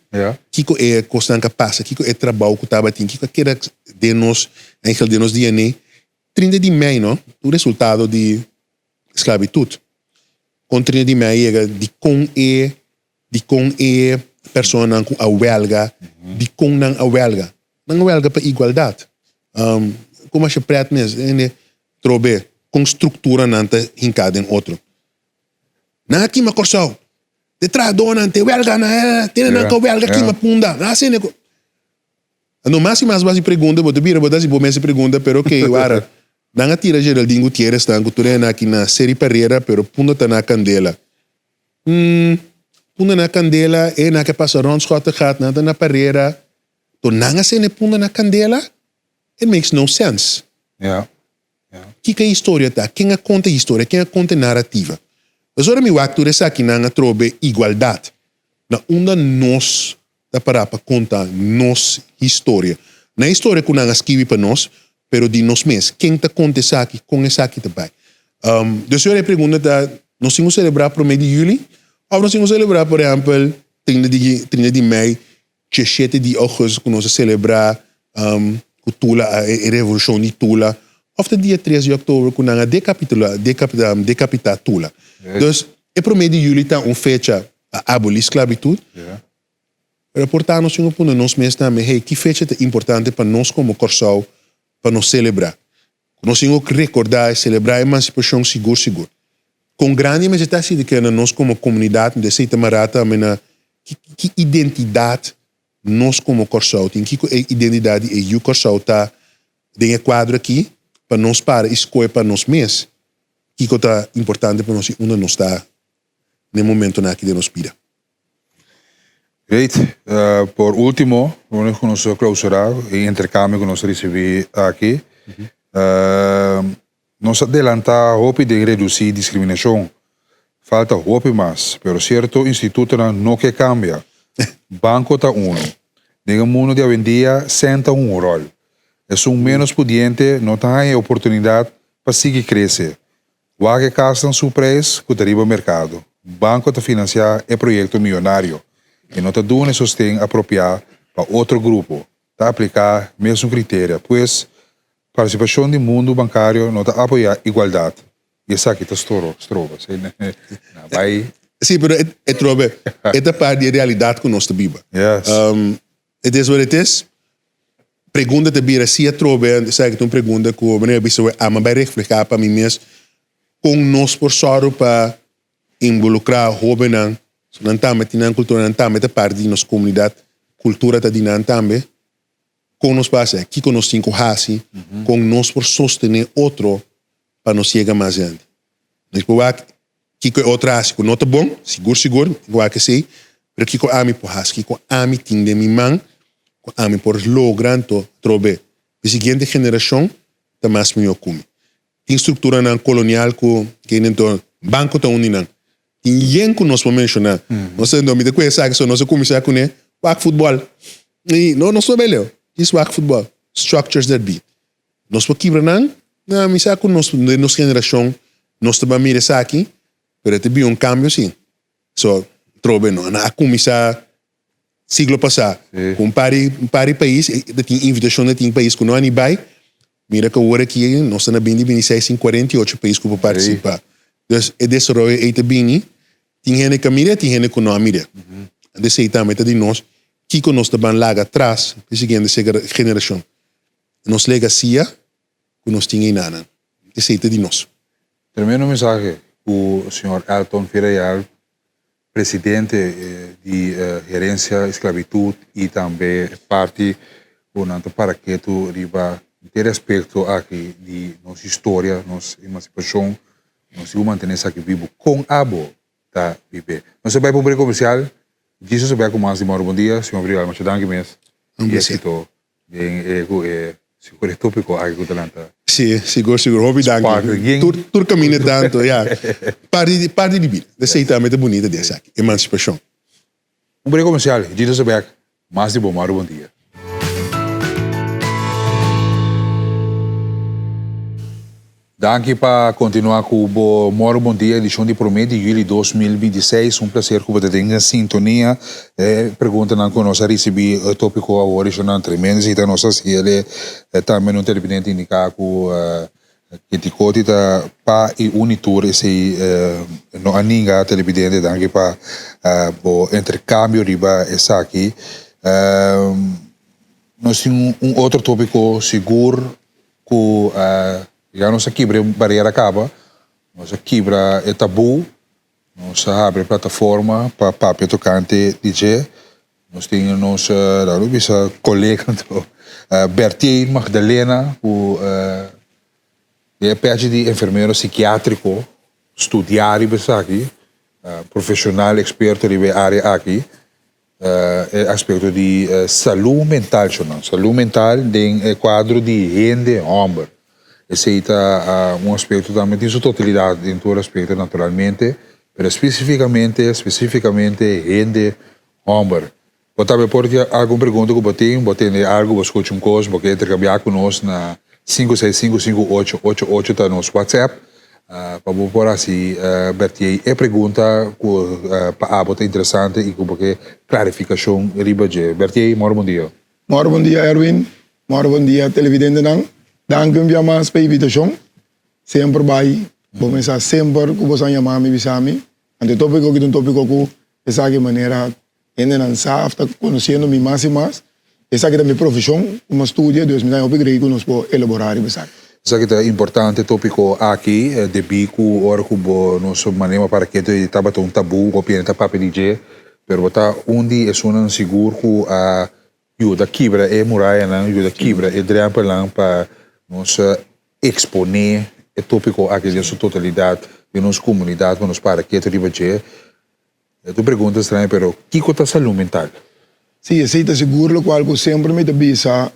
kiko e kosnan ka pasa, kiko e trabou ku tabatin, kiko a keda den nos, eigenlijk den nos DNA. 30 di mei no, un resultado di sklabitut. Kon 30 di mei a yega, dikon e dikon e personanan ku a wèlga, dikon nan a wèlga. Nan a wèlga pa igualdat. Ku masha prèt mes, hende trobe kon strukturanan ta hinká den otro. Nan a kima Kòrsou, e trahadónan te wèlga, nan tene nan ka wèlga kima punda, nan a hasi hende ku. Anto mas i mas bo hasi pregunta, bo ta bira bo ta hasi bo mes e pregunta, pero okey, wara. Nan a tira Geraldine Gutierrez nan ku tur hende aki na Seri Parera, pero punda ta na kandela. Umm, punda na kandela, e nan ke pasa rond Schottegat, nan ta na Parera. To nan a sende punda na kandela? It makes no sense. Ja. Kiko e historia ta? Ken a konta e historia? Ken a konta e narativa? Pues ora mi wak tur esakinan atrobe igualdat. Na unda nos ta pará pa konta nos historia? Na e historia ku nan a skibi pa nos, pero di nos mes. Ken ta konta esaki? Kon esaki ta bai? Dus ora e pregunta ta, nos tin ku selebrá promé di yüli òf nos tin ku selebrá, por ehèmpel, trinta di trinta di mei Djeshete di augustus ku nos a selebrá ku Tula a e revolushon di Tula òf ta dia tres di òktober ku nan a dekapitulá dekapitá Tula. Dus e promé di yüli ta un fecha pa abolí sklabitut, pero por ta nos tin ku pone nos mes tambe, hey, ki fecha ta importante pa nos komo Kòrsou pa nos selebrá? Ku nos tin ku rekordá i selebrá emansipashon sigur sigur. Kon grandi mester ta si di ke na nos komo komunidat no ta esei ta mará tambe na ki ki identidat nos komo Kòrsou tin, kiko e identidat di e yu Kòrsou ta den e kuadro aki pa nos para i skohe pa nos mes kiko ta importante pa nos i unda nos ta na e momentonan aki den nos bida. Great. Por ultimo, bueno cu nos a clausura e intercambio cu nos a ricibi aki. Nos a delanta hopi den reduci discriminacion. Falta hopi mas, pero cierto institutonan no ke cambia. Banco ta uno. Den e mundo di awendia, cen ta hunga un rol. Esun menos pudiente no ta haña e oportunidad pa sigui crece. Wak e kasnan su preis ku ta riba merkado. Banko ta finansiá e proyekto miyonario i no ta duna e sosten apropiá pa otro grupo. Ta apliká mesun kriteria. Pues, partisipashon di mundu bankario no ta apoyá igualdat i esaki ta stroba. Bai. Sí, pero e trobe e ta part di e realidat ku nos ta biba. Yes. It is what it is. Pregunta ta bira si atrobe, esaki ta un pregunta ku meneer a bisa wei ama bai reflehá pa mi mes kon nos por sòru pa involukrá hóbennan, so nan tambe tin nan kultura, nan tambe ta parti di nos komunidat, kultura ta di nan tambe. Kon nos por hasi esaki? Kiko nos tin ku hasi? Kon nos por sostené otro pa nos yega mas hende? Nos por wak Kiko e otro a hasi ku no ta bon? Sigur sigur mi tin ku wak esei, pero kiko ami por hasi? Kiko ami tin den mi man ku ami por logra anto atrobe mi siguiente generashon ta mas mihó ku mi? Tin strukturanan kolonial ku kende anto banko ta un di nan. Tin yen ku nos por menshoná. Nos ta mi ta ku esaki so nos a kuminsá kuné wak futbòl. I no nos no bai leu, djis wak futbòl. Structures that be. Nos por kibra nan? Na, mi sa ku nos, den nos generashon, nos ta ban mira esaki, pero e ta bin un kambio si. So, trobe no. Nan a kuminsá siglo pasá ku un par di, un par di pais, e ta tin invitashon ta tin pais ku no a ni bai. Mira ku awor aki nos ta na bini bini seis tin 48 pais ku por partisipá. Dus e desaroyo ei ta bini, tin hende ku a mira, tin hende ku no a mira. Esei tambe ta di nos, kiko nos ta ban laga atras pa e siguiente generashon. Nos legacia cu nos tin einanan. Esey ta di nos. Tremendo mensahe cu señor Elton Villarreal, presidente di Herencia Esclavitud y tambe parti cu nan ta para ketu riba henter aspecto aki di nos historia, nos emancipacion, nos tin cu mantene esaki bibo. Con abo ta bibe. Nos a bai pa un break comercial, Jesus a bai cu mas di Mauro Bon dia, señor Villarreal, masha danki mes. Un Y placer. exito. Den e ku e sigur e tópiko aki ku ta lanta. Sí, sigur, sigur. Hopi danki. Tur, tur kaminda tantu, ya. Parti di, parti di bida. Esei tambe ta bunita di esaki, emansipashon. Un brek komersial, Gino ta bek. Mas di bo, Maru bon dia. Danki pa kontinuá ku bo Moro Bon Dia edishon di promé di yüli 2026. Un plaser ku bo ta den sintonia. E preguntanan ku nos a risibí e tópiko awor eshonan tremendo si ta nos a hasiel e tambe un televidente indiká ku Kitikoti ta pa i uni tur esei no a ninga televidente. Danki pa bo interkambio riba esaki. Nos tin un otro tópiko sigur ku ya nos a kibra e barera kaba, nos a kibra e tabú, nos a habri e plataforma pa papia tokante di dje. Nos tin nos, laga nos bisa, kolega anto, Bertien Magdalena ku den e pèchi di enfermero sikiátriko, studiá riba esaki, profeshonal eksperto riba e área aki. E aspecto di salud mental shonan. Salud mental den e cuadro di hende homber. Esey ta un aspecto tambe, tin su totalidad den tur aspecto naturalmente, pero specificamente, specificamente hende homber. Bo tambe por tin algun pregunta cu bo tin, bo tende algo, bo scucha un cos, bo ke intercambia cu nos na 5655888 ta nos WhatsApp. Pa bo por hasi Bertier e pregunta ku pa abo ta interesante i ku bo ke klarifikashon riba dje. Bertier, mòrò bon dia. Mòrò bon dia Erwin, mòrò bon dia televidentenan. Danki un bia mas pa e invitashon. Semper bai, bo mesa semper ku boso a yama mi bisa mi. Anto e topiko aki ta un topiko ku esaki manera Hendenan sa of ta conociendo mi mas y mas. Esaki ta mi profesion, como studia, dus mi ta hopi grei cu nos por elabora riba esaki. Esaki ta importante topico aki, debi cu ora cu bo nos manema para kende e tabata un tabu, hopi hende ta papia di dje, pero bo ta un di esunnan sigur cu a yuda kibra e murayanan, yuda kibra e drempelnan pa nos expone e topico aki den su totalidad den nos comunidad pa nos para keto riba dje. E ta un pregunta straño, pero kiko ta salú mental? Sí, esei ta sigur lokual ku semper mi ta bisa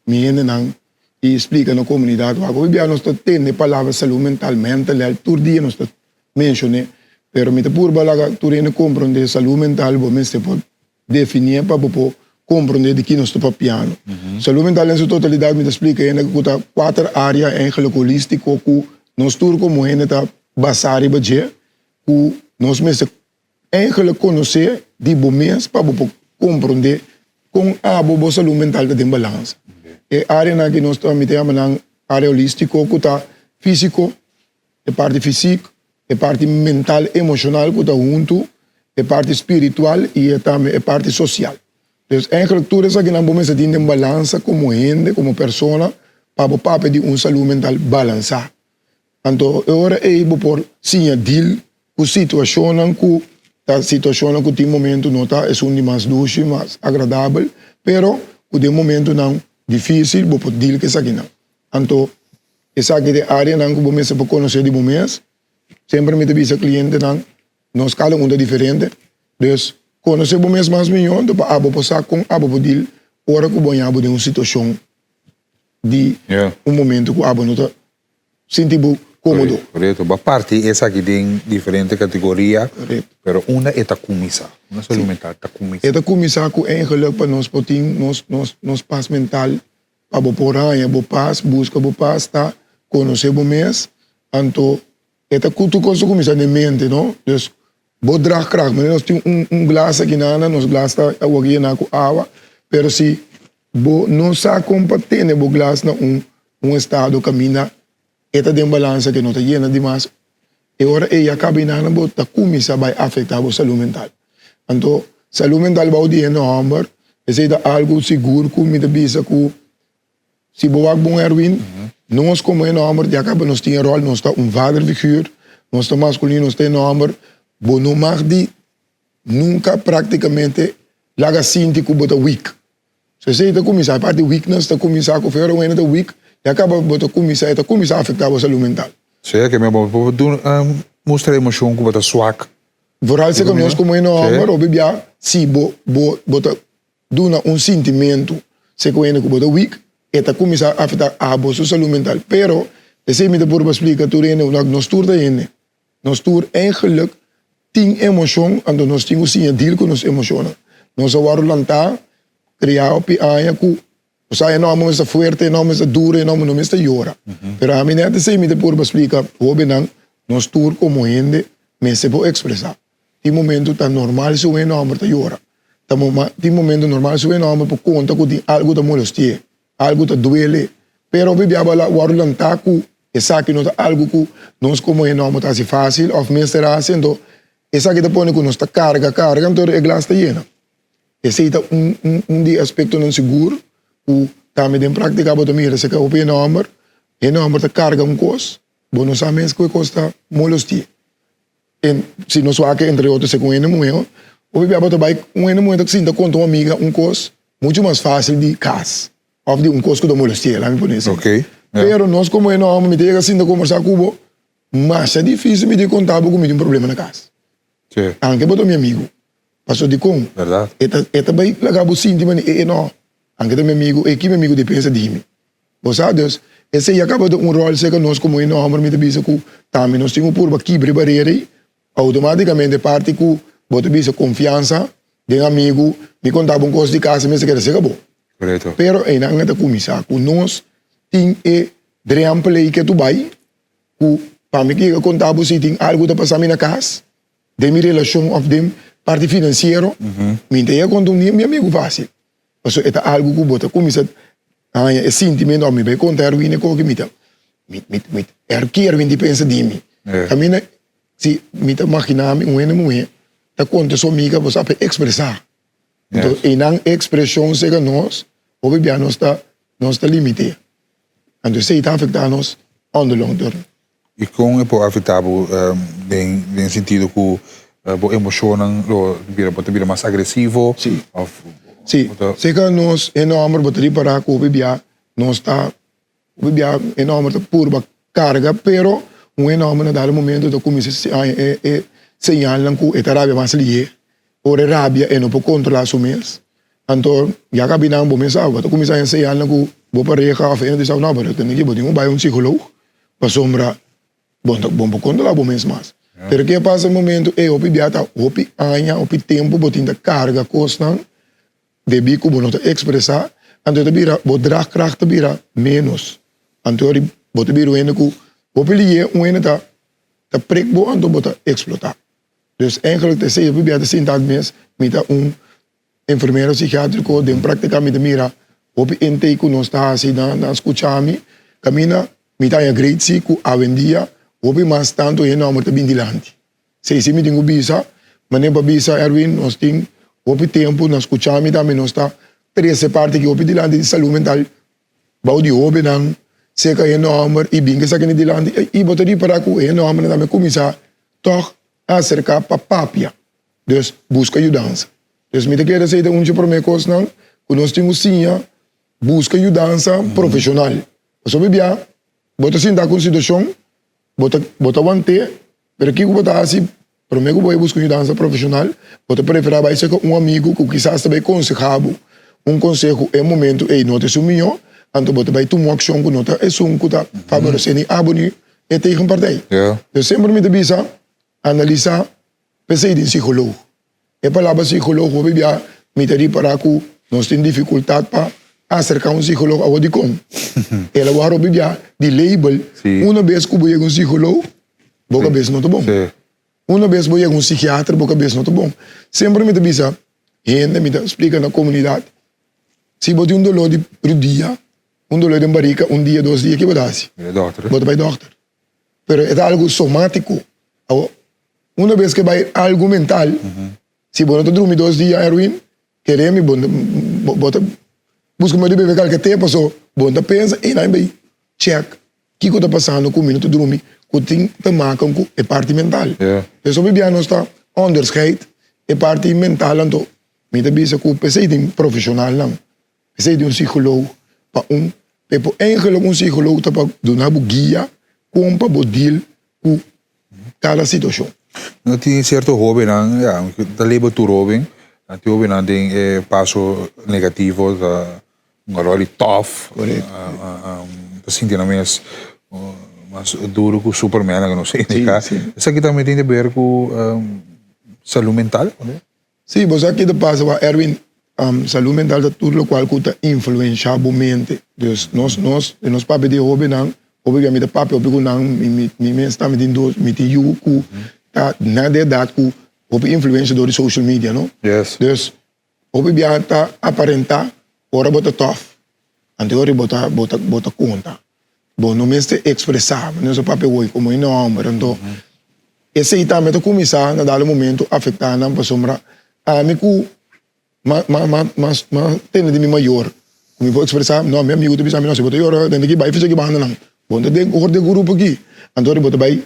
mi hendenan i splika na komunidat. Wak hopi bia nos ta tende e palabra salú mental, mental health, tur dia nos ta menshon'é, pero mi ta purba laga tur hende komprondé salú mental bo mester por definié pa bo por komprondé di ki nos ta papiando. Salú mental den su totalidat mi ta splika hende ku ta kuater área eigenlijk holístiko ku nos tur komo hende ta basá riba dje. Ku nos mester eigenlijk konosé di bo mes pa bo por komprondé kon abo bo salú mental ta den balansa. E áreanan ki nos ta mi ta yama nan área holístiko ku ta físiko, e parti fisik, e parti mental emoshonal ku ta huntu, e parti spiritual i e tambe e parti sosial. Dus eigenlijk tur esakinan bo mester tin den balansa komo hende, komo persona pa bo papia di un salú mental balansá. Anto e ora ei bo por siña deal ku situashonnan ku ta situashonnan ku tin momentu no ta esun di mas dushi, mas agradabel, pero ku den momentunan difísil bo por deal ku esakinan. Anto esaki ta e áreanan ku bo mester por konosé di bo mes. Semper mi ta bisa klientenan, nos kada un ta diferente, dus konosé bo mes mas mihó anto pa abo por sa kon abo por deal ora ku bo haña bo den un situashon di un momentu ku abo no ta Sinti bo komodo. Korekto. Bo a parti esaki den diferente kategoria, pero unda e ta kuminsá? Unda salú mental ta kuminsá? E ta kuminsá ku eigenlijk pa nos por tin nos nos nos pas mental, pa bo por haña bo pas, buska bo pas, ta konosé bo mes. Anto e ta ku tur kos ta kuminsá den mente, no? Dus bo draagkracht, manera nos tin un un glas aki nan, nos glas ta awor yená ku awa, pero si Bo no sa kon pa tene bo glas na un un estado kaminda e ta den balansa ke no ta yena dimas. E ora ei ya kaba inana bo ta kuminsá bai afektá bo salú mental. Anto salú mental bou di hende hòmber esei ta algu sigur ku mi ta bisa ku si bo wak bon Erwin, nos komo hende hòmber ya kaba nos tin e ròl, nos ta un vaderfiguur, nos ta maskulino, nos ta hende hòmber, bo no mag di Nunca practicamente laga sinti cu bo ta weak. So esey ta cuminsa, e parti weakness ta cuminsa cu fe ora un hende ta weak, ya caba bo ta cuminsa, e ta cuminsa afecta bo salud mental. Sea ke bo por duna mustra emocion cu bo ta swak. Vooral si nos como hende homber hopi bia si bo bo bo ta duna un sintimentu si cu hende cu bo ta weak, e ta cuminsa afecta abo su salud mental. Pero esey mi ta purba splica tur hende, nos tur ta hende. Nos tur eigenlijk tin emoshon, anto nos tin ku siña deal ku nos emoshonnan. Nos a wòrdu lantá, kriá hopi aña ku Bo sa e nòmber mester fuerte, e nòmber mester duro, e nòmber no mester yora. Pero ami nèt esei mi ta purba splika hóbennan, nos tur komo hende mester por ekspresá. Tin momento ta normal si un hende hòmber ta yora. Ta tin momento normal si un hende hòmber por konta ku tin algu ta molesti'é, algu ta duel'é. Pero hopi bia bo a wòrdu lantá ku esaki no ta algu ku nos komo hende hòmber ta hasi fásil òf mester hasi. Anto esaki ta pone ku nos ta karga karga anto e glas ta yena. Esei ta un un di e aspektonan sigur ku tambe den práktika bo ta mira si hopi hende hòmber, hende hòmber ta karga un kos, bo no sa mes ku e kos ta molesti'é. En si nos wak entre otro segun hende muhé, hopi bia bo ta bai un hende muhé ta sinta konta un amiga un kos muchu mas fásil di kas òf di un kos ku ta molesti'é, laat mi pone asina. Pero nos komo hende hòmber mi ta yega sinta kombersá ku bo, masha difísil mi tin konta bo ku mi tin un problema na kas. Anke bo ta mi amigu. Paso dikon? E ta e ta bai laga bo sinti mane e e no, anke ta mi amigu, e ki mi amigu di pensa di mi. Bo sa? Dus, esei a kaba ta un ròl serka nos komo hende hòmber mi ta bisa ku tambe nos tin ku purba kibra e barera ei, outomátikamente parti ku bo ta bisa konfiansa den amigu, mi konta bo un kos di kas mi mester keda serka bo. Pero einan e ta kuminsá ku nos tin e drèmpel ei ke tu bai ku pa mi yega konta bo si tin algu ta pasa mi na kas, Den mi relashon òf den parti finansiero, mi ta yega konta un mi amigu fásil. Pasobra e ta algu ku bo ta kuminsá haña e sintimentu, òf mi bai konta Erwin e koki mi ta, mi, mi, mi, ki Erwin tin pensa di mi? Kaminda si mi ta maginá mi un hende muhé ta konta su amiga, bo sa pa e ekspresá. Enton einan e ekspreshon serka nos, hopi bia nos ta, nos ta limit'é. Anto esei ta afektá nos on the long term. I kon e por afektá bo den den sentido ku bo emoshonnan lo bira bo ta bira mas agresivo? Sí. Òf Sí. Serka nos e nòmber bo ta ripará ku hopi bia nos ta hopi bia e nòmber ta purba karga pero un e nòmber na dado momento ta kuminsá haña e e señalnan ku e ta rabia mas lihé. Ora e rabia e no por kontrolá su mes. Anto ya kabi nan bo mes sa bo ta kuminsá haña señalnan ku bo pareha òf hende ta bisa no pero tende aki bo tin ku bai un psikoloog pasobra bo no bo no por kontrolá bo mes mas. Pero ke pasa e momento ey hopi bia ta hopi aña hopi tempu bo tin ta karga kosnan debí ku bo no ta ekspresá anto e ta bira bo draagkracht ta bira ménos anto bo ta bira un hende ku hopi lihé un hende ta ta prek bo anto bo ta eksplotá. Dus eigenlijk ta esei hopi bia ta sinta mes mi ta un enfermero psikiatriko den praktika mi ta mira hopi intake ku nos ta hasi nan nan skucha mi kaminda mi ta haña great si ku awendia hopi mas tantu hende hòmber ta bin dilanti esei si mi tin ku bisa manera pa bisa Erwin nos tin hopi tempu nan skucha mi tambe nos ta trese parti aki hopi dilanti di salud mental bou di hóbennan serka hende hòmber i bin ku esaki na dilanti i bo ta ripará ku hende hòmbernan tambe kuminsá tòg aserká pa papia, dus buska yudansa. Dus mi ta kere esei ta un dje promé kosnan ku nos tin ku siña, buska yudansa profeshonal. Pasobra bia bo ta sinta ku un situashon, bo ta bo ta want'é, pero kiko bo ta hasi promé ku bo bai buska un yudansa profeshonal, bo ta preferá bai serka un amigu ku kisas ta bai konsehá bo un konseho e momentu ei no ta esun mihó, anto bo ta bai tuma un akshon ku no ta esun ku ta faboresé ni abo ni e tegenpartij. Dus semper mi ta bisa, analisa p'esei den psicoloog. E palabra psicoloog hopi bia mi ta ripara ku nos tin dificultad pa acerca un psicoloog awor dikon? El a wòrdu hopi bia di label, una bes ku bo yega un psicoloog bo kabes no ta bon. Una bes bo yega un psikiater bo kabes no ta bon. Semper mi ta bisa hende, mi ta splika na komunidat, si bo tin un doló di rudia, Un dolor den barika un dia, dos dia, ke bo ta hasi? Bo ta bai dòkter. Pero e ta algu somátiko. Awor, una bes ke bai algu mental, si bo no ta drumi dos dia, Erwin, kere mi bo bo ta buska modo di bebe kalke te, paso bo no ta pensa, ey nan bai chèk kiko ta pasando ku mi no ta drumi, ku tin te maken ku e parti mental. Pues hopi bia nos ta onderscheid e parti mental, anto mi ta bisa ku p'esei tin profeshonalnan. Esei di un psicoloog pa un pe por eigenlijk un psicoloog ta pa duna bo guia kon pa bo deal ku kada situacion. No tin cierto hobennan, ya, ta label tur hoben, nan tin hobennan den e paso negativo ta un rol di tof, ta sinti nan mes mas duro ku Superman, no sé. Esaki tambe tin di ber ku salud mental? Sí, bo sa ki ta pasa, Erwin. Salú mental ta tur lokual ku ta influenshá bo mente. Dus nos nos den nos papia di hóbennan, hopi bia mi ta papia hopi ku nan, mi mi mi mes tambe tin dos, mi tin yu ku ta na di edat ku hopi influensia dor di social media no. Dus hopi bia ta aparentá ora bo ta tòf, anto ora bo ta bo ta bo ta konta. Bo no mester ekspresá, manera nos a papia awor komo hende hòmber, anto esei tambe ta kuminsá na dado momento afektá nan pasobra ami ku ma ma ma ma tende di mi mayor ku mi por ekspresá, no mi amigu ta bisa mi no si bo ta yora tende aki bai fis aki banda nan, bo no ta den or den grupo aki, anto bo ta bai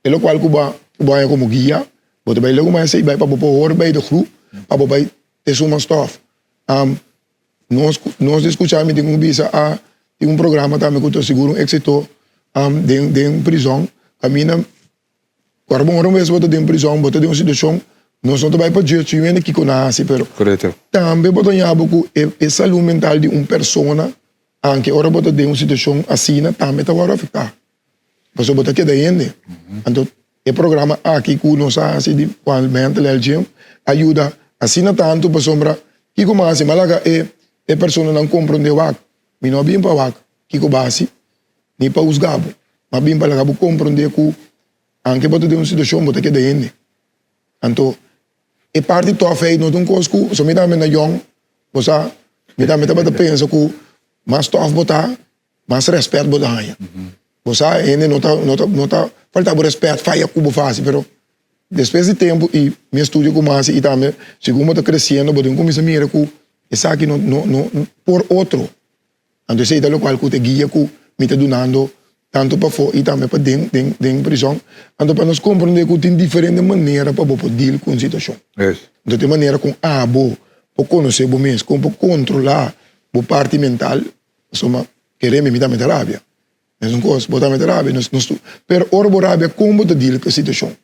e lokual ku bo a ku bo haña komo guia, bo ta bai legu mas esei bai pa bo por hor bai de grup pa bo bai te suma stòf. Nos nos di skucha mi tin ku bisa a tin un programa tambe ku ta sigur un éksito den den prizòn kaminda ora bo ora un bes bo ta den prizòn bo ta den un situashon nos no ta bai pa judge yu hende kiko nan hasi pero tambe bo ta ña bo ku e e salú mental di un persona anke ora bo ta den un situashon asina tambe ta wòrdu afektá pasobra bo ta keda hende anto E programa aki ku nos a hasi di Juan Mental Health Gym a yuda asina tantu pasobra kiko mi a hasi? Mi a laga e e personanan komprondé wak mi no a bin pa wak kiko bo a hasi ni pa husga bo. Mi a bin pa laga bo komprondé ku anke bo ta den un situashon bo ta keda hende. Anto e parti tòf ei no ta un kos ku, pasobra mi tambe na yòn bo sa mi tambe tabata pensa ku mas tòf bo ta Mas rèspèt bo ta haña. Bo sa hende no ta no ta no ta falta bo rèspèt faya ku bo fasi pero despues di tempu i mi estudio ku mi hasi i tambe segun bo ta kresiendo bo tin kuminsá mira ku esaki no no no por otro. Anto esei ta lokual ku ta guia ku mi ta dunando tantu pafó i tambe paden den den prizòn. Anto pa nos komprondé ku tin diferente manera pa bo por deal ku un situashon. Anto tin manera kon abo por konosé bo mes, kon por kontrolá bo parti mental. Pasobra kere mi, mi tambe ta rabia. Mesun kos, bo tambe ta rabia, nos nos tur. Pero ora bo rabia, kon bo ta deal ku e situashon?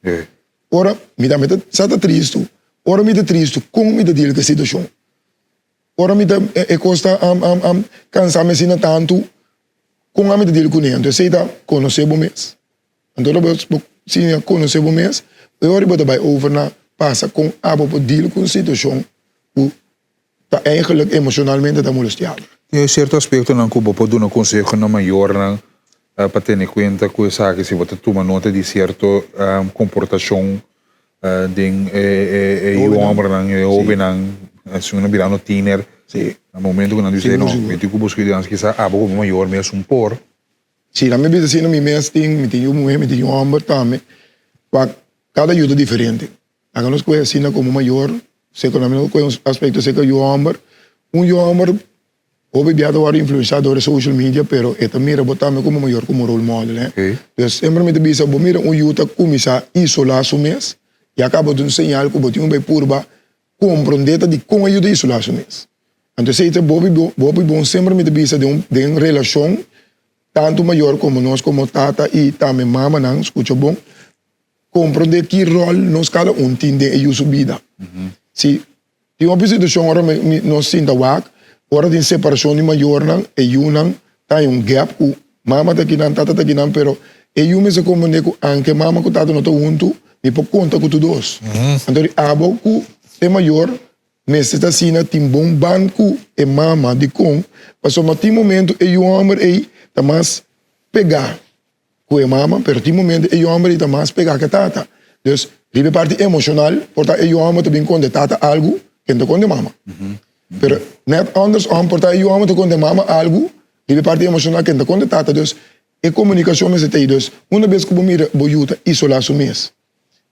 Ora, mi tambe ta sa ta tristu. Ora mi ta tristu, kon mi ta deal ku e situashon? Ora mi ta, e kos ta kansa mi asina tantu, kon ami ta deal kuné? Anto esei ta konosé bo mes. Anto ora bo siña konosé bo mes, e ora bo ta bai over na pasa kon abo por deal ku un situashon ku ta eigenlijk emocionalmente ta molestia bo. Tin cierto aspectonan cu bo por duna conseho na mayornan pa tene cuenta cu esaki si bo ta tuma nota di cierto comportacion den e yu hombernan, e hobennan, si nan birando tiener, na momento cu nan dice no, mi tin cu busca yudansa kisa abo como mayor mes un por. Si, nan mi bisa asina mi mes tin, mi tin yu muher, mi tin yu homber tambe, wak cada yu ta diferente. Laga nos kohe asina komo mayor, seko nan nos kohe un aspekto seka yu hòmber. Un yu hòmber hopi bia ta wòrdu influensiá dor e social media, pero e ta mira bo tambe komo mayor komo role model he. Dus semper mi ta bisa bo mira un yu ta kuminsá isolá su mes, ya kaba ta un señal ku bo tin ku bai purba komprondé ta dikon e yu ta isolá su mes. Anto esei ta hopi hopi bon semper mi ta bisa den un den relashon tantu mayor komo nos komo tata i tambe mamanan skucha bon. Komprondé ki ròl nos kada un tin den e yu su bida. Si tin hopi situashon ora nos sinta wak, ora tin separashon di mayornan, e yunan ta haña un gèp ku mama ta kinan, tata ta kinan, pero e yu mester komprondé ku anke mama ku tata no ta huntu, mi por konta ku tur dos. Anto di abo ku e mayor mester ta asina tin bon band ku e mama. Dikon? Pasobra tin momento e yu hòmber ei ta mas pegá ku e mama, pero tin momento e yu homber ta mas pegá ku e tata. Dus, riba e parti emoshonal, por ta e yu homber ta bin konta e tata algu ke no ta konta e mama. Pero nèt andersom, por ta e yu homber ta konta e mama algu riba e parti emoshonal ke no ta konta e tata. Dus, e komunikashon mester ta ei. Dus, una bes ku bo mira bo yu ta isolá su mes,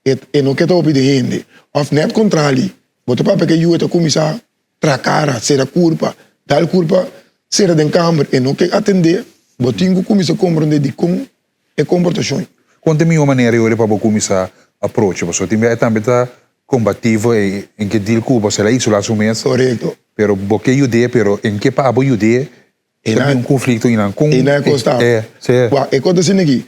e e no ke ta hopi den hende, òf nèt kontrali, bo ta papia ku e yu e ta kuminsá Tra kara, sera kurpa, dal kurpa sera den kamber, e no ke atendé, bo tin ku kuminsá komprondé dikon e komportashon. Kon ta e mihó manera yori pa bo kuminsá aprocha? Pasobra tin bia e tambe ta kombativo e en ke deal ku bo, el a isolá su mes. Korekto. Pero bo ke yud'é, pero en ke pa abo yud'é ta bin un konflikto einan. Kon Einan e kos ta. E, si. Wak, e kos ta asina aki,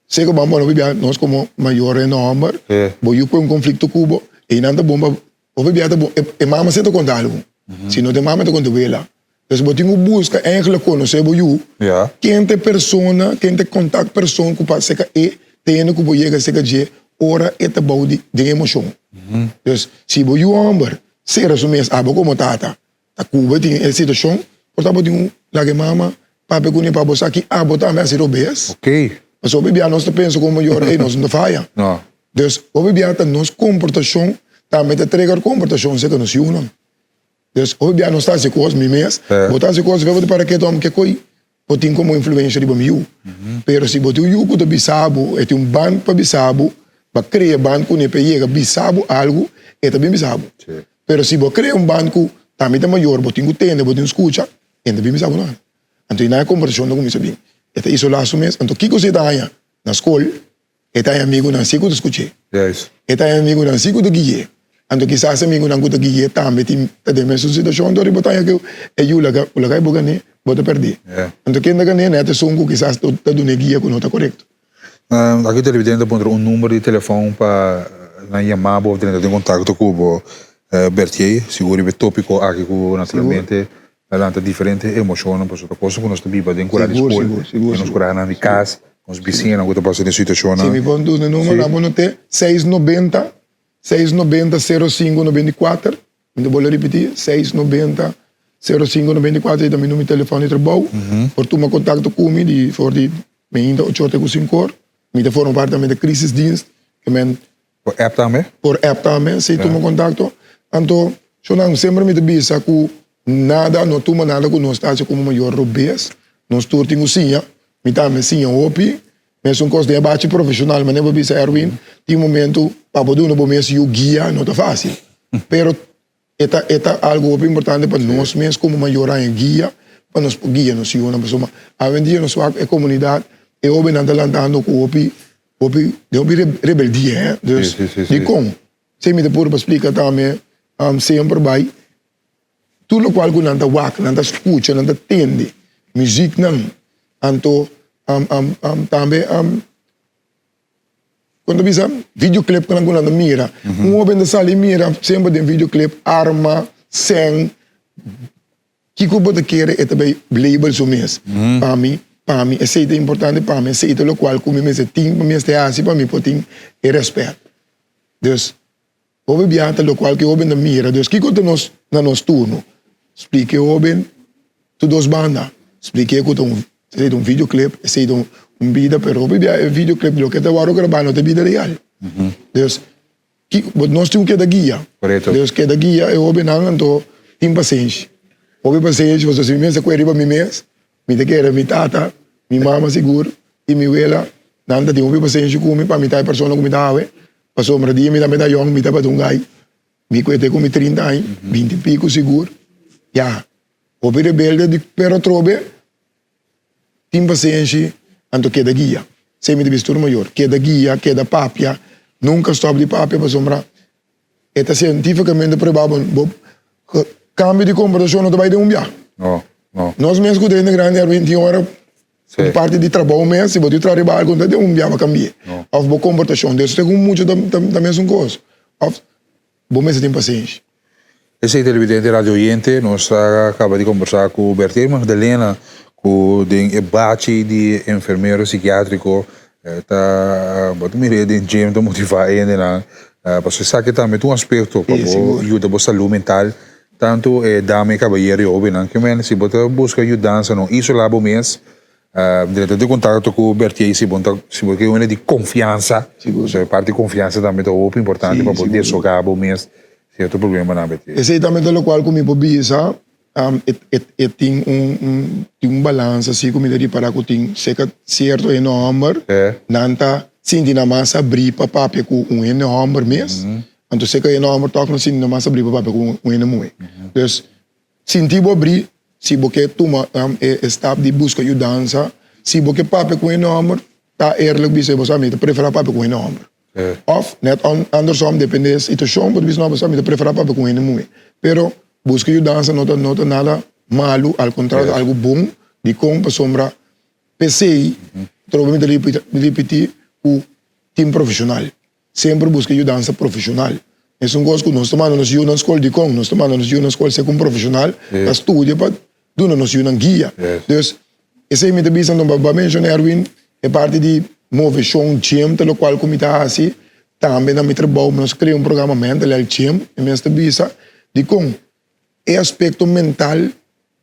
seko ban bo no bibia nos komo mayor hende hòmber, bo yu pone un konflikto ku bo, einan ta bon pa Hopi bia ta bon, e mama si ta konta algu, si no ta e mama ta konta e wela. Entonces bo tin ku buska eigenlijk konosé bo yu, ken ta e persona, ken ta e kontak person ku pa seka e tene ku bo yega seka dje ora e ta bou di den emoshon. Dus si bo yu hòmber. sera su mes abo komo tata ta ku bo tin e situashon por ta bo tin un laga e mama papia kuné pa bo sa ki abo tambe hasi robes. Pasobra hopi bia nos ta pensa komo mayor ey nos no ta faya. Dus hopi bia ta nos komportashon tambe ta trigger komportashon serka nos yunan. Dus hopi bia nos ta hasi kos mi mes bo ta hasi kos bo ta para ketu amo ke koi bo tin komo influensha riba mi yu. Pero si bo tin un yu ku ta bisa bo, e tin un band pa bisa bo, bo a krea band kuné pa e yega bisa bo algu, e ta bin bisa bo. Pero si bo a krea un band ku tambe ta mayor, bo tin ku tende, bo tin ku skucha, e no ta bin bisa bo nada. Anto i nan e kombersashon ta kuminsá bin. E ta isolá su mes. Anto kiko si e ta haña na skol? E ta haña amigunan si ku ta skuch'é. E ta haña amigunan si ku ta gui'é. Anto kisas e amigunan ku ta gui'é tambe tin ta den mesun situashon. Anto riba ta haña ku e yu laga ku laga e bo gané, bo ta pèrdí. Anto ken ta gané? Nèt esun ku kisas ta dun'é guia ku no ta korekto. Aki televidente ta puntra un number di telefòn pa nan yama bo òf drenta den kontakto ku bo. Bertier, sigur riba e tópiko aki ku naturalmente Ta lanta diferente emocionnan pasobra ta cosa cu nos ta biba den cura di scol, den nos curanan di cas, nos bisiñanan cu ta pasa den situacionnan. Si mi por duna numero, nan por noté, seis nobenta, seis nobenta sero sinku nobenta i kuater, mi ta bolbe ripití, seis nobenta sero sinku nobenta i kuater, ei ta mi numero di telefòn di trabou, por tuma kontakto ku mi di for di meinta ocho or te ku sinku or, mi ta forma parti tambe di crisisdienst, ke men Por app tambe? Por app tambe, si tuma contacto. Anto, shonan, semper mi ta bisa cu nada, no tuma nada cu nos ta haci como mayor robes. Nos tur tin cu siña. Mi tambe siña hopi. Mesun cos den e bachi profesional, manera bo bisa Erwin, tin momento pa bo duna bo mes yu guia no ta facil. Pero E ta e ta algo hopi importante pa nos mes como mayor haña guia pa nos por guia nos yunan pasobra awendia nos wak e comunidad e hobennan ta lantando cu hopi hopi den hopi rebeldia he dus dicon esey mi ta purba splica tambe semper bay tur locual cu nan ta wak nan ta scucha nan ta tende muziknan anto tambe. Kon ta bisa videoclip ku nan ku nan ta mira. Un hoben ta sali mira semper den videoclip arma, sèn. Kiko bo ta kere e ta bai label su mes. Pa mi, pa mi esei ta importante, pa mi esei ta lokual ku mi mester tin, mi mester hasi pa mi por tin e rèspèt. Dus. Hopi biaha ta lokual ku e hoben ta mira. Dus kiko ta nos na nos turno? Splika e hoben tur dos banda. Splik'é ku ta un esei ta un videoclip, esei ta un bida, pero hopi biaha e videoclip loke ta wòrdu grabá no ta e bida real. Dus kiko nos tin ku keda guia. Dus keda guia e hobennan anto tin pasenshi. Hopi pasenshi pasobra si mi mester kue riba mi mes Mi ta kere mi tata, mi mama sigur i mi wela, nan ta tin hopi pasenshi ku mi pa mi ta e persona ku mi ta awe, pasobra dia mi tambe ta yòn mi tabata un gai, mi kuete ku mi trinta aña, binti piku sigur, ya, hopi rebelde di pero atrobe tin pasenshi anto keda guia, esei mi ta bisa tur mayor, keda guia, keda papia, nunka stòp di papia pasobra E ta sientificamente prueba bo cambio di comportacion no ta bay den un bia. No, no. Nos mes cu ta hende grandi a tin ora di parti di trabou mes si bo tin traha riba algo no ta den un bia pa cambia. Of bo comportacion. Des cu mucha ta mesun cos. Of bo mester tin pasenshi. Esei televidente radio oyente, nos a caba di combersa cu Bertier Magdalena cu den e bachi di enfermero psikiatrico ta bo ta mira den gym ta motiva e hendenan pasobra esaki tambe ta un aspecto pa bo yuda bo salud mental tanto e dama e cabayero y hobennan ke men si bo ta busca yudansa no isola bo mes Drenta den contacto cu Bertier si bo ta si bo ke un hende di confiansa pasobra e parti di confiansa tambe ta hopi importante pa bo desoga bo mes cierto problemanan Bertier. Esey tambe ta locual cu mi por bisa e tin un tin un balansa si cu mi ta ripara cu tin cerca cierto hende homber nan ta sinti nan mas abri pa papia cu un hende homber mes anto cerca hende homber tok nan sinti nan mas abri pa papia cu un hende muhe dus Sinti bo abrí si bo ke tuma e stap di buska yudansa. Si bo ke papia ku hende hòmber, ta eerlijk bisa bo sa mi ta preferá papia ku hende hòmber. Òf nèt andersom, depende e situashon, bo ta bisa no bo sa mi ta preferá papia ku hende muhé. Pero buska yudansa no ta no ta nada malu, al kontrario ta algu bon. Dikon? Pasobra p'esei trobe mi ta ripití ku tin profeshonal. Semper buska yudansa profeshonal. Esun kos ku nos ta manda nos yunan skol dikon? Nos ta manda nos yunan skol seka un profeshonal ta studia pa duna nos yunan guia. Dus esei mi ta bisa anto bo a menshona Erwin e parti di moveshon gym ta lokual ku mi ta hasi tambe na mi trabou nos krea un programa mental health gym mi mes ta bisa. Dikon? E aspekto mental,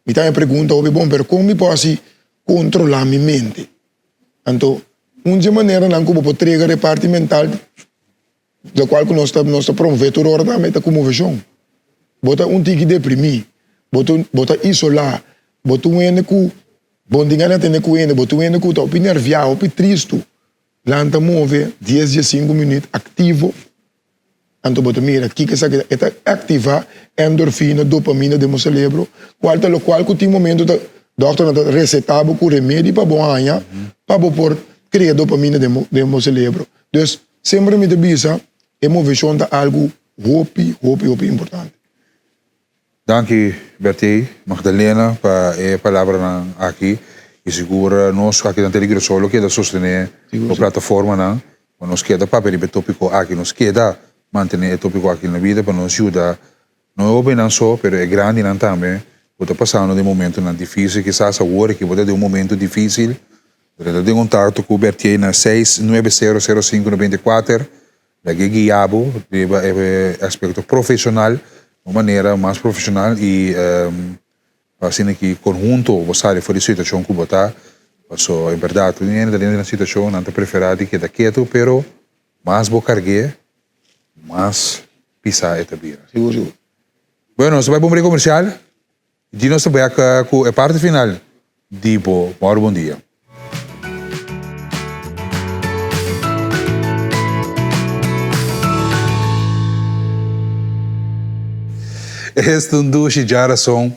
mi ta haña pregunta hopi bon, pero kon mi por hasi kontrolá mi mente? Anto, un dje maneranan ku bo por trega e parti mental, lokual ku nos ta nos ta promové tur ora tambe, ta ku moveshon. Bo ta un tiki deprimí, bo ta bo ta isolá, bo ta un hende ku bo no tin gana tende ku hende, bo ta un hende ku ta hopi nerviá, hopi tristu. Lanta move dies diesinku minüt aktivo, anto bo ta mira kiko esaki ta. E ta aktivá endorfina, dopamina den bo selebro, kual ta lokual ku tin momento ta dòkternan ta resetá bo ku remedi pa bo haña pa bo por krea dopamina den bo den bo selebro. Dus semper mi ta bisa e moveshon ta algu hopi hopi hopi importante. Danki Bertey, Magdalena pa e palabranan aki y sigur nos aki na Tele Curaçao lo keda sostene bo plataformanan pa nos keda papia riba e topico aki, nos keda mantene e topico aki na bida pa nos yuda no e hobennan so pero e grandinan tambe cu ta pasando den momentonan dificil, kisas awor aki bo ta den un momento dificil, drenta den contacto cu Bertey na seis nuebe sero sero sinku noventa i kuater. Lag'é guia bo riba e aspecto profesional, un manera mas profesional y pa asina ki conhunto bo sali for di situacion cu bo ta. Paso en berdad tur hende ta den e situacion nan ta prefera di keda ketu pero mas bo cargu'é mas pisa e ta bira. Sigur sigur. Bueno nos ta bai pa un break comercial. Di nos ta bek ku e parti final di bo Mòru Bon Dia. Esta un dushi djarason,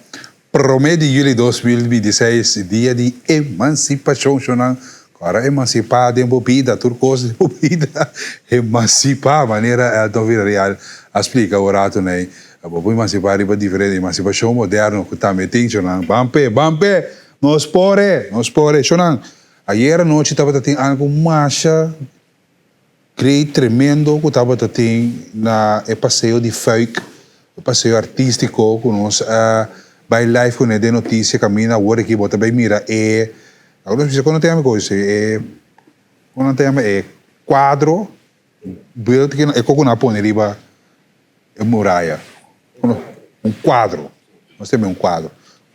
promé di juli 2026, dia di emansipashon. Shonnan, ku ora emansipá den bo bida, tur kos den bo bida emansipá, manera Elton Villarreal a splika un ratu nei. Bo por emansipá riba diferente emansipashon moderno ku tambe tin, shonnan. Ban p'e, ban p'e! Nos por e, nos por e. Shonnan, ayer anochi tabata tin algu masha great, tremendo ku tabata tin na e paseo di Fuik, e paseo artístiko ku nos a bai live kuné den notisia kaminda awor aki bo ta bai mira e, awor nos bisa kon nan ta yama e kos esei, e, kon nan ta yama e kuadro, beeld ku e kos ku nan a pone riba. E muraya, un kuadro, nos ta yama un kuadro.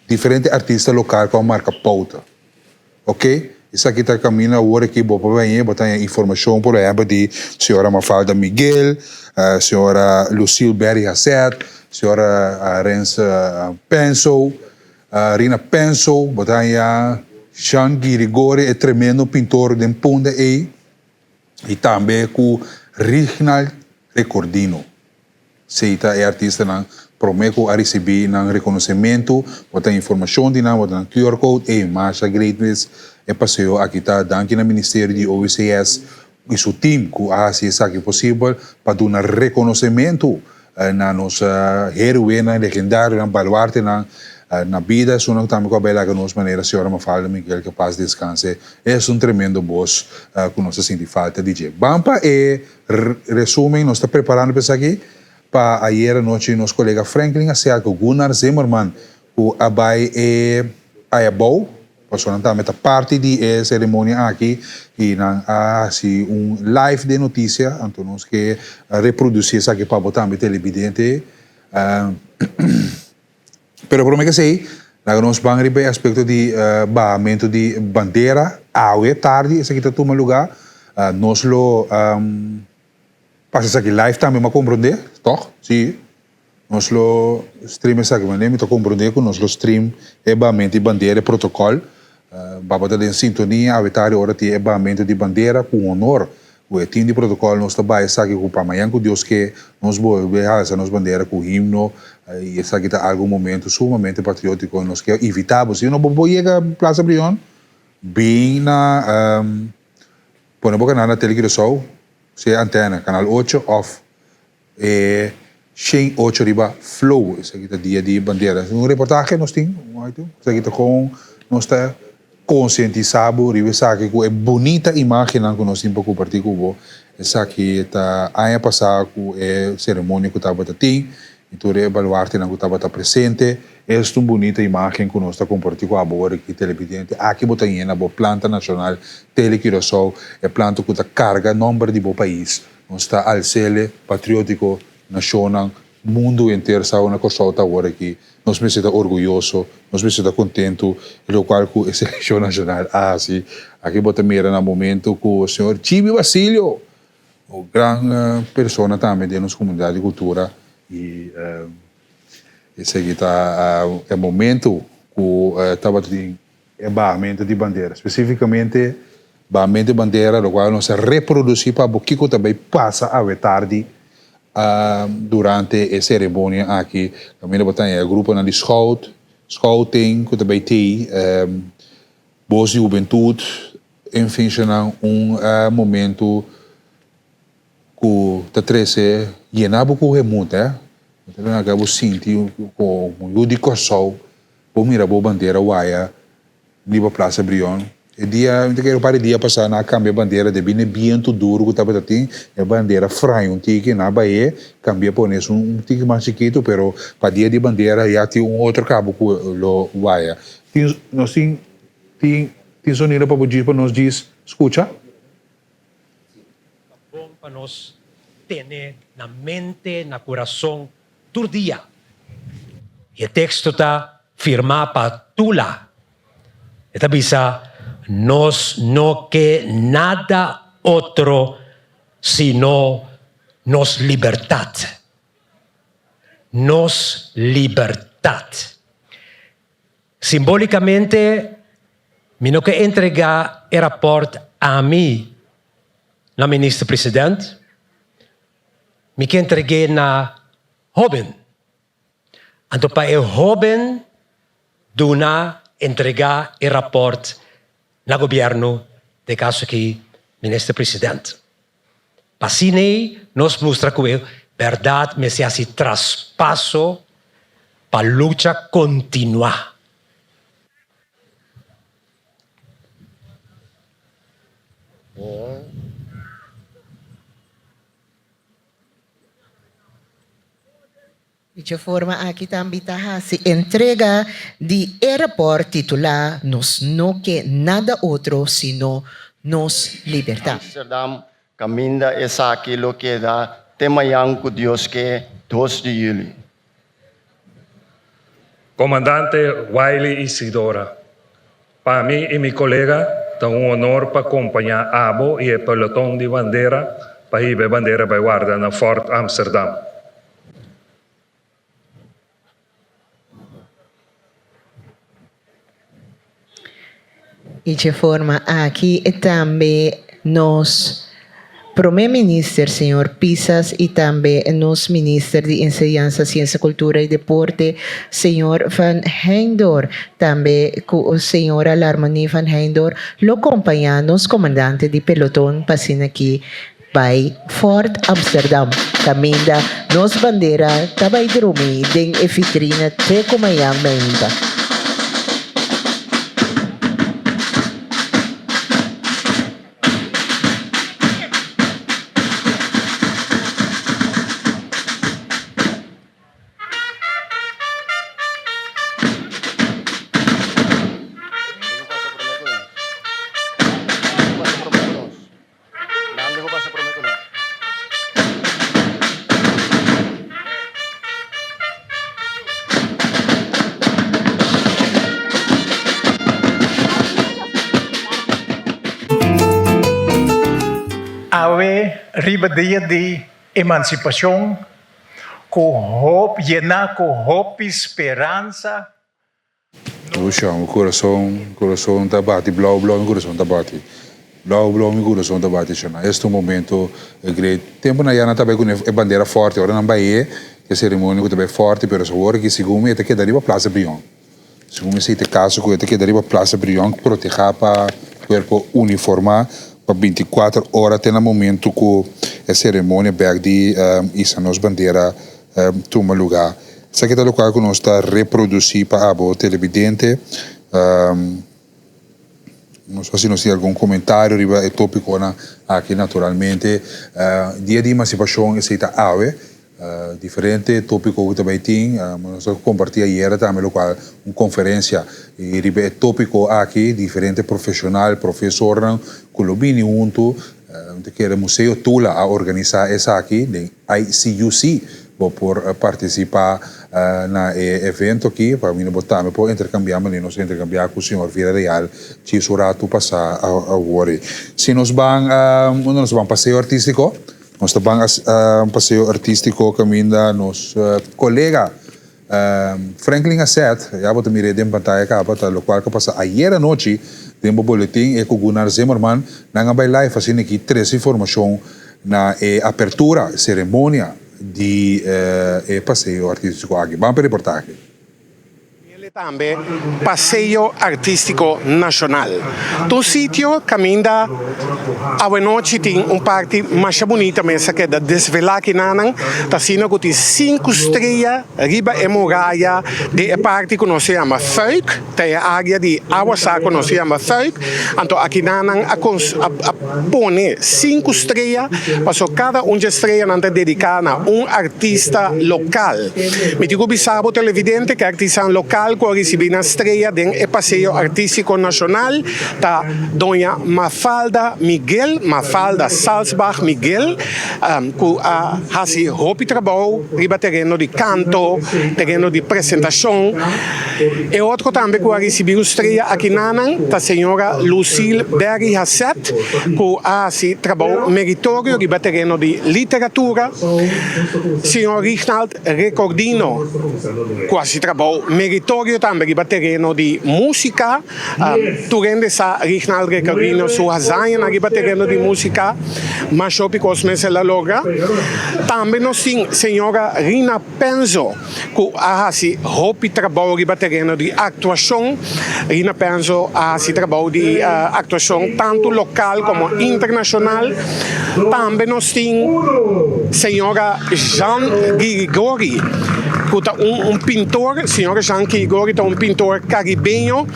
Diferente artista lokal ku a marka pouta. Oke, esaki ta kaminda awor aki bo por bañ'é, bo ta haña informashon por ehèmpel di señora Mafalda Miguel, señora Lucille Berry Haseth, señora Rens Penso, Rina Penso, bo ta haña Jean Girigori, e tremendo pintor den Punda ei. y tambe cu Rignald Recordino. Sey ta e artistanan prome cu a ricibi nan reconocimento, bo ta informacion di nan, bo ta nan QR code, ey masha greatness e paseo aki ta. Danki na Ministerio di OVCS y su team cu a haci esaki posibel pa duna reconocimento na nos heroenan, legendarionan, baluartenan na bida, esunnan tambe ku a bai laga nos manera señora Mafalda Miguel ke pas deskanse. Es un tremendo bos ku nos ta sinti falta di dje. Ban pa e resumen, nos ta preparando pa esaki pa ayer anochi nos kolega Franklin a sea ku Gunnar Zimmerman ku a bai e ayabou. Pasobra nan tambe ta parti di e seremonia aki i nan a hasi un live den notisia, anto nos ke reprodusi esaki pa bo tambe telebidente. Pero prome ke esei, laga nos ban riba e aspekto di bahamentu di bandera awe tardi esaki ta tuma luga. Nos lo pasa esaki live tambe, mi a komprende, tòg? Si. Nos lo stream esaki, manera mi ta comprende cu nos lo stream e bamento di bandera, e protocol. Baba ta den sintonia awe tardi ora tin e bamento di bandera cu honor cu e team di protocol nos ta bay esaki cu pa mañan cu Dios ke nos bolbe halsa nos bandera cu himno y esaki ta algo un momento sumamente patriotico nos ke invita bo si no bo por yega Plaza Brion bin na pone bo canal na Tele Curaçao sea antena canal ocho of E shen ocho riba Flow, esaki ta dia di bandera. Un reportahe nos tin, esaki ta kon nos ta konsientisá bo riba esaki ku e bunita imágennan ku nos tin pa kompartí ku bo. Esaki ta aña pasá ku e seremonia ku tabata tin i tur e baluartenan ku tabata presente. Esta un bunita imágen ku nos ta kompartí ku abo ora ki televidente. Aki bo ta yena bo planta nashonal Tele Curaçao, e planta ku ta karga nòmber di bo pais. Nos ta alsele patriótiko nashonnan Mundu henter sa unda Kòrsou ta awor aki. Nos mester ta orguyoso, nos mester ta kontentu di lokual ku e selekshon nashonal a hasi. Aki bo ta mira na momentu ku señor Jimmy Basilio, un gran persona tambe den nos komunidat di kultura i esaki ta e momentu ku tabatin E bahamentu di bandera, spesífikamente bahamentu di bandera lokual nos a reprodusí pa bo kiko ta bai pasa awe tardi durante e seremonia aki. Kaminda bo ta haña e gruponan di scout, scouting ku ta bai tei, bos di hubentut, enfin shonnan un momentu Ku ta trese yena bo ku hemut eh. Bo ta laga bo sinti ku un yu di Kòrsou bo mira bo bandera waya riba Plaza Brion. E dia, mi ta kere un par di dia pasá nan a kambia bandera debí na e bientu duru ku tabata tin, e bandera fraña un tiki, nan a bah'é kambia pone esun un tiki mas chikitu pero pa dia di bandera ya tin un otro kabo ku lo waya. Tin nos tin tin tin sonido pa bo djis pa nos djis skucha? Ta bon pa nos tene na mente, na kurason tur dia. E teksto ta firmá pa Tula. E ta bisa, Nos no ke nada otro sino nos libertat. Nos libertat. Simbólikamente, mi no ke entregá e rapòrt ami na Minister President, mi ke entreg'é na hóben. Anto pa e hóben duna entregá e rapòrt na gobièrnu, den kaso aki Minister President. Pa asina ei nos mustra ku e bèrdat mester hasi traspaso pa lucha kontinuá. Di dje forma aki tambe ta hasi entrega di e rapòrt titulá Nos no ke nada otro sino nos libertat. Amsterdam, kaminda esaki lo keda te mañan ku Dios ke, dos di yüli. Komandante Wiley Isidora, Pa mi i mi kolega ta un honor pa kompañá abo i e peloton di bandera pa hiba e bandera bai warda na Fort Amsterdam. I dje forma aki tambe nos Prome Minister señor Pisas i tambe nos Minister di Enseñansa, Siensia, Kultura i Deporte señor Van Heijndor tambe ku señora Larmonie van Heijndor lo kompañá nos komandante di peloton pa asina aki bai Fort Amsterdam kaminda nos bandera ta bai drumi den e vitrina te ku mañan meinta. Awe riba dia di emansipashon ku hop yená ku hopi speransa. Usha, mi kurason, kurason ta bati blou blou mi kurason ta bati blou blou mi kurason ta bati shona. Esta un momento great. Tempo nan ya nan ta bai ku e bandera forte, ora nan bai e e ceremonia ku ta bai forte, pero awor aki segun mi e ta keda riba Plaza Brion. Segun mi esei ta e kaso ku e ta keda riba Plaza Brion protegá pa kuerpo uniformá pa bintikuater ora te na momento ku e ceremonia bek di isa nos bandera tuma lugá. Esaki ta lokual ku nos ta reprodusí pa abo televidente. Nos sa si nos tin algun komentario riba e tópikonan aki naturalmente. Dia di Emansipashon esei ta awe. Diferente tópiko ku ta bai tin. Nos a kompartí ayera tambe lokual un konferensia i riba e tópiko aki diferente profeshonal, profesornan ku lo bini huntu. Mi ta kere Museo Tula a organisá esaki den ICUC. Bo por partisipá na e evento aki pa mi bo tambe por interkambiá manera nos a interkambiá ku señor Villarreal djis un ratu pasá awor. Si nos ban unda nos ta ban paseo artístiko? Nos ta ban paseo artístiko kaminda nos kolega Franklin Asset, ya bo ta mir'é den pantaya kaba, ta lokual ku a pasa ayer anochi den bo boletin e ku Gunnar Zimmerman nan a bai live asina aki trese informashon na e apertura, ceremonia, di e paseo artístiko aki. Ban pa e reportahe. Miele tambe Paseo Artístiko Nashonal. Ta un sitio kaminda awenochi tin un parti masha bunita mes a keda desvelá kinanan. Ta asina ku tin sinku strea riba e muraya di e parti ku nos ta yama Fuik, ta e área di Awasá ku nos ta yama Fuik. Anto akinanan a a pone sinku strea pasobra kada un dje streanan ta dediká na un artista lokal. Mi tin ku bisa bo televidente ku e artistanan lokal ku a risibí nan strea den e Paseo Artístiko Nashonal ta Doña Mafalda Miguel, Mafalda Salsbach Miguel, ku a hasi hopi trabou riba tereno di kanto, tereno di presentashon. E otro tambe ku a risibí un strea akinanan ta señora Lucille Berry Hasset ku a hasi trabou meritorio riba tereno di literatura, señor Rignald Recordino ku a hasi trabou meritorio tambe riba tereno di músika. Tur hende sa Rignald Recordino su hazañanan riba tereno di músika, mas hopi kos mes el a logra. Tambe nos tin señora Rina Penzo ku a hasi hopi trabou riba tereno di aktuashon. Rina Penzo a hasi trabou di aktuashon tantu lokal komo internashonal. Tambe nos tin señora Jean Girigori ku ta un pintor. Señora Jean Girigori ta un pintor karibeño.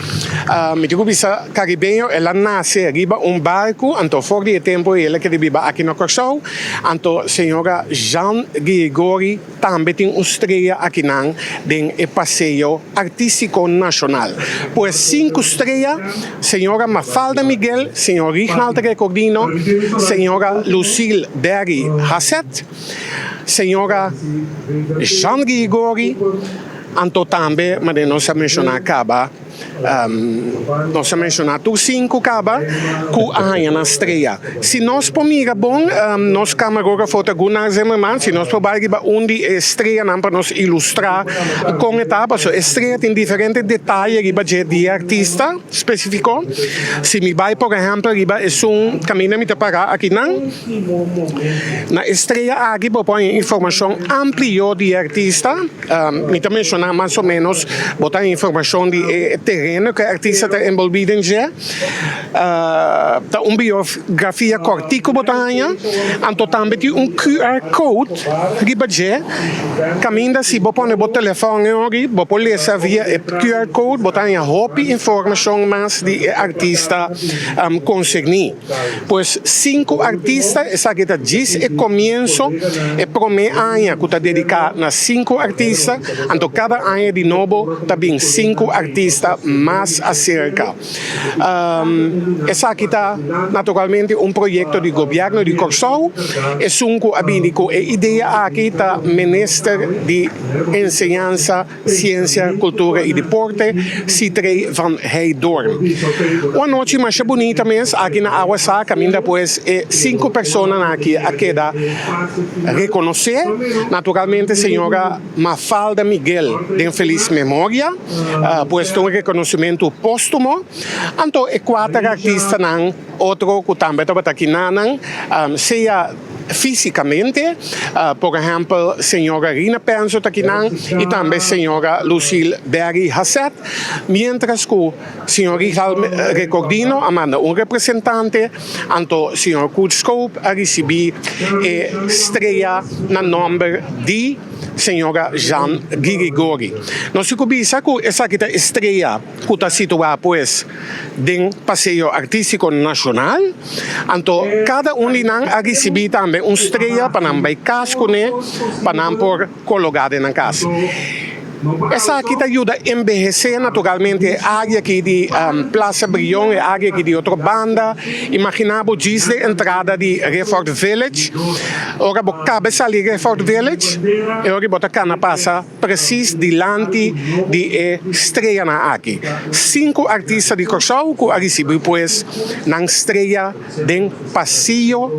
Mi tin ku bisa karibeño, el a nase riba un barku, anto for di e tempu ei el a kere biba aki na Kòrsou. Anto señora Jean Girigori tambe tin un strea akinan den e Paseo Artístiko Nashonal. Pues sinku strea, señora Mafalda Miguel, señor Rignald Recordino, señora Lucille Berry Hasset, señora Jean Girigori, anto tambe manera nos a menshoná kaba, Nos a menshoná tur sinku kaba ku a haña nan strea. Si nos por mira bon, nos kamarógrafo ta Gunnar Zimmerman, si nos por bai riba un di e streanan pa nos ilustrá kon e ta, pasobra e strea tin diferente detaye riba dje di e artista spesífiko. Si mi bai por ehèmpel riba esun kaminda mi ta pará akinan, na e strea aki bo por haña informashon amplio di e artista. Mi ta menshoná mas o ménos bo ta informashon di e tereno ku e artista ta enbolbí den dje. Ta un biografia kòrtiku bo ta haña. Anto tambe tin un QR code riba dje kaminda si bo pone bo telefòn en ori bo por lesa via e QR code bo ta haña hopi informashon mas di e artista konserní. Pues sinku artista, esaki ta djis e komienso, e promé aña ku ta dediká na sinku artista, anto kada aña di nobo ta bin sinku artista mas aserka. Esaki ta naturalmente un proyekto di gobièrnu di Kòrsou, esun ku a bini ku e idea aki ta Minister di Enseñansa, Siensia, Kultura i Deporte, Sitrey van Heydoorn. Un anochi masha bunita mes aki na Awasá kaminda pues e sinku personanan aki a keda rekonosé. Naturalmente señora Mafalda Miguel den felis memoria, pues ta un rekonosimentu póstumo. Anto e kuater artistanan otro ku tambe tabata aki nanan, sea físikamente, por ehèmpel señora Rina Penzo ta kinan i tambe señora Lucille Berry Hasset, miéntras ku señor Rijal Recordino a manda un representante, anto señor Kurt Schoop a risibí e strea na nòmber di señora Jeanne Girigori. Nos tin ku bisa ku esaki ta e strea ku ta situá pues den Paseo Artístiko Nashonal. Anto kada un di nan a risibí tambe un strea pa nan bai kas kuné pa nan por kologá den nan kas. Esaki ta yuda embehesé naturalmente e área aki di Plaza Brion, e área aki di otro banda. Imaginá bo djis den entrada di Riffort Village. Ora bo kaba sali Riffort Village, e ora bo ta kana pasa presis dilanti di e streanan aki. Sinku artista di Kòrsou ku a risibí pues nan strea den Pasillo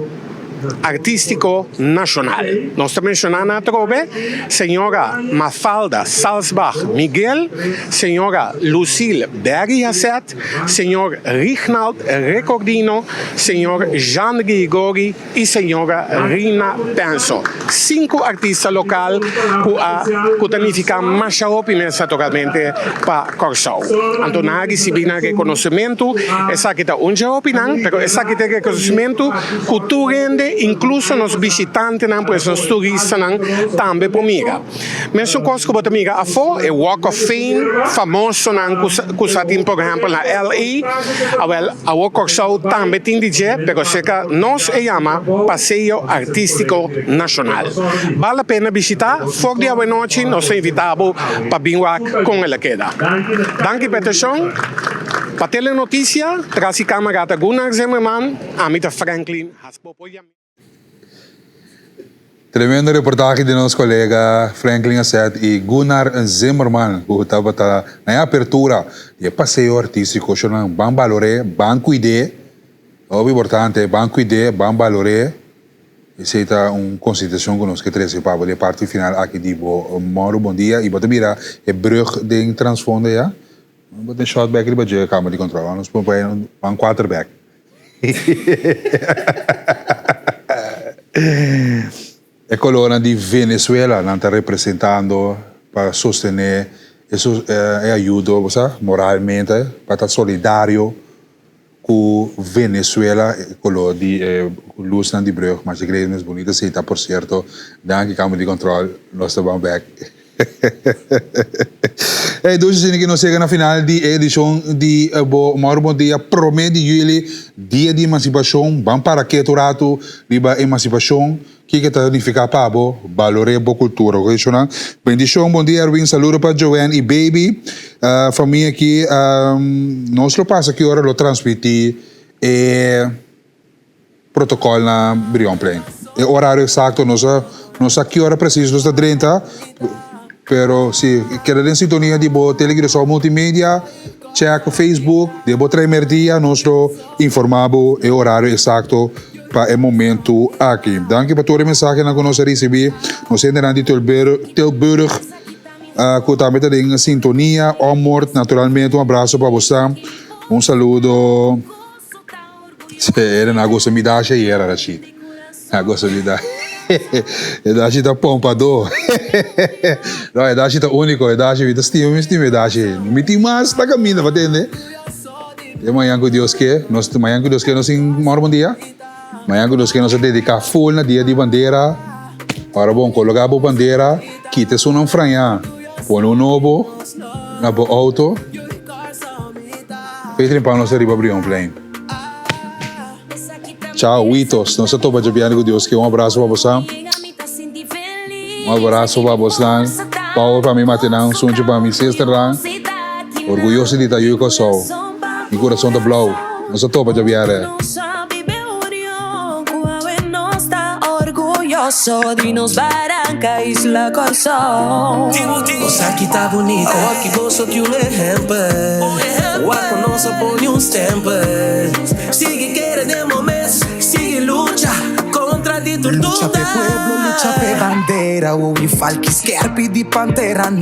Artístiko Nashonal. Nos ta menshoná nan atrobe, señora Mafalda Salsbach Miguel, señora Lucille Berry Haseth, señor Rignald Recordino, señor Jean Grigori i señora Rina Penso. Sinku artista lokal ku a ku ta nifiká masha hopi mes naturalmente pa Kòrsou. Anto nan a risibí nan rekonosementu. Esaki ta un dje hopinan, pero esaki ta e rekonosementu ku tur hende, inkluso nos bishitantenan, pues nos turistanan tambe por mira. Mesun kos ku bo ta mira afó, e Walk of Fame famosonan ku sa tin por ehèmpel na LA, awèl awor Kòrsou tambe tin di dje, pero serka nos e yama Paseo Artístiko Nashonal. Bal la pena bishitá, for di awenochi nos ta invitá bo pa bin wak kon el a keda. Danki pa e atenshon. Pa Telenotisia, tras di kamera ta Gunnar Zimmerman, ami ta Franklin Haspopo. Tremendo reportahe di nos colega Franklin Asset y Gunnar Zimmerman cu tabata na e apertura di e paseo artistico. Shornan ban balor'é, ban cuid'é, hopi importante, ban cuid'é, ban balor'é. Esey ta un consideracion cu nos ke trece pa bo di e parti final aki di bo Moro Bon Dia y bo ta mira e brug den transfondo ya. Bo tin shot bek riba dje camera di control. Nos por pone un quarterback. E colornan di Venezuela nan ta representando pa sostene e ayudo, bo sa, moralmente, pa ta solidario cu Venezuela. E color di e luznan di brug masha grandi mes bunita si ta por cierto. Danki camera di control, nos ta ban bek. Hey, dushi sini ki nos yega na final di e edishon di bo Mauro Bon Dia prome di juli, dia di emansipashon. Ban para ketu ratu riba emansipashon, kiko ta nifiká pa bo, balor'é bo kultura. Oke shonnan. Bendishon, bon dia Erwin, saludo pa Joanne i baby. Famia aki, nos lo pasa ki ora lo transmití e. Protocol na Brionplein. E horario exacto no sa no sa ki ora precies nos ta drenta, pero si keda den sintonia di bo Tele Curaçao Multimedia, check Facebook, den bo tremer dia nos lo informa bo e horario exacto pa e momento aki. Danki pa tur e mensahenan ku nos a ricibi. Nos hendenan di Tilburg ku tambe ta den sintonia. Omort naturalmente un abrazo pa bosa. Un saludo. Era na gosa mi dashi ayera Rashid. Na gosa mi dashi. E dashi ta pompadó. No, e dashi ta úniko. E dashi mi ta stima, mi stima e dashi. Mi tin mas na kaminda, pa tende. Te mañan ku Dios ke, nos mañan ku Dios ke nos tin mòrdu bon dia. Mañan ku Dios ke nos a dediká full na dia di bandera. Ora bon, kologá bo bandera, kita esunnan frañá, pone un nobo na bo outo. P'e trempa nos ta riba Brionplein. Chao Witos, nos ta topa djabièrnè ku Dios ke. Un abraso pa bosan. Un abraso pa bosnan. Power pa mi matenan, sunchi pa mi sisternan. Orguyoso di ta yu Kòrsou. Mi kurason ta blou. Nos ta topa djabièrnè.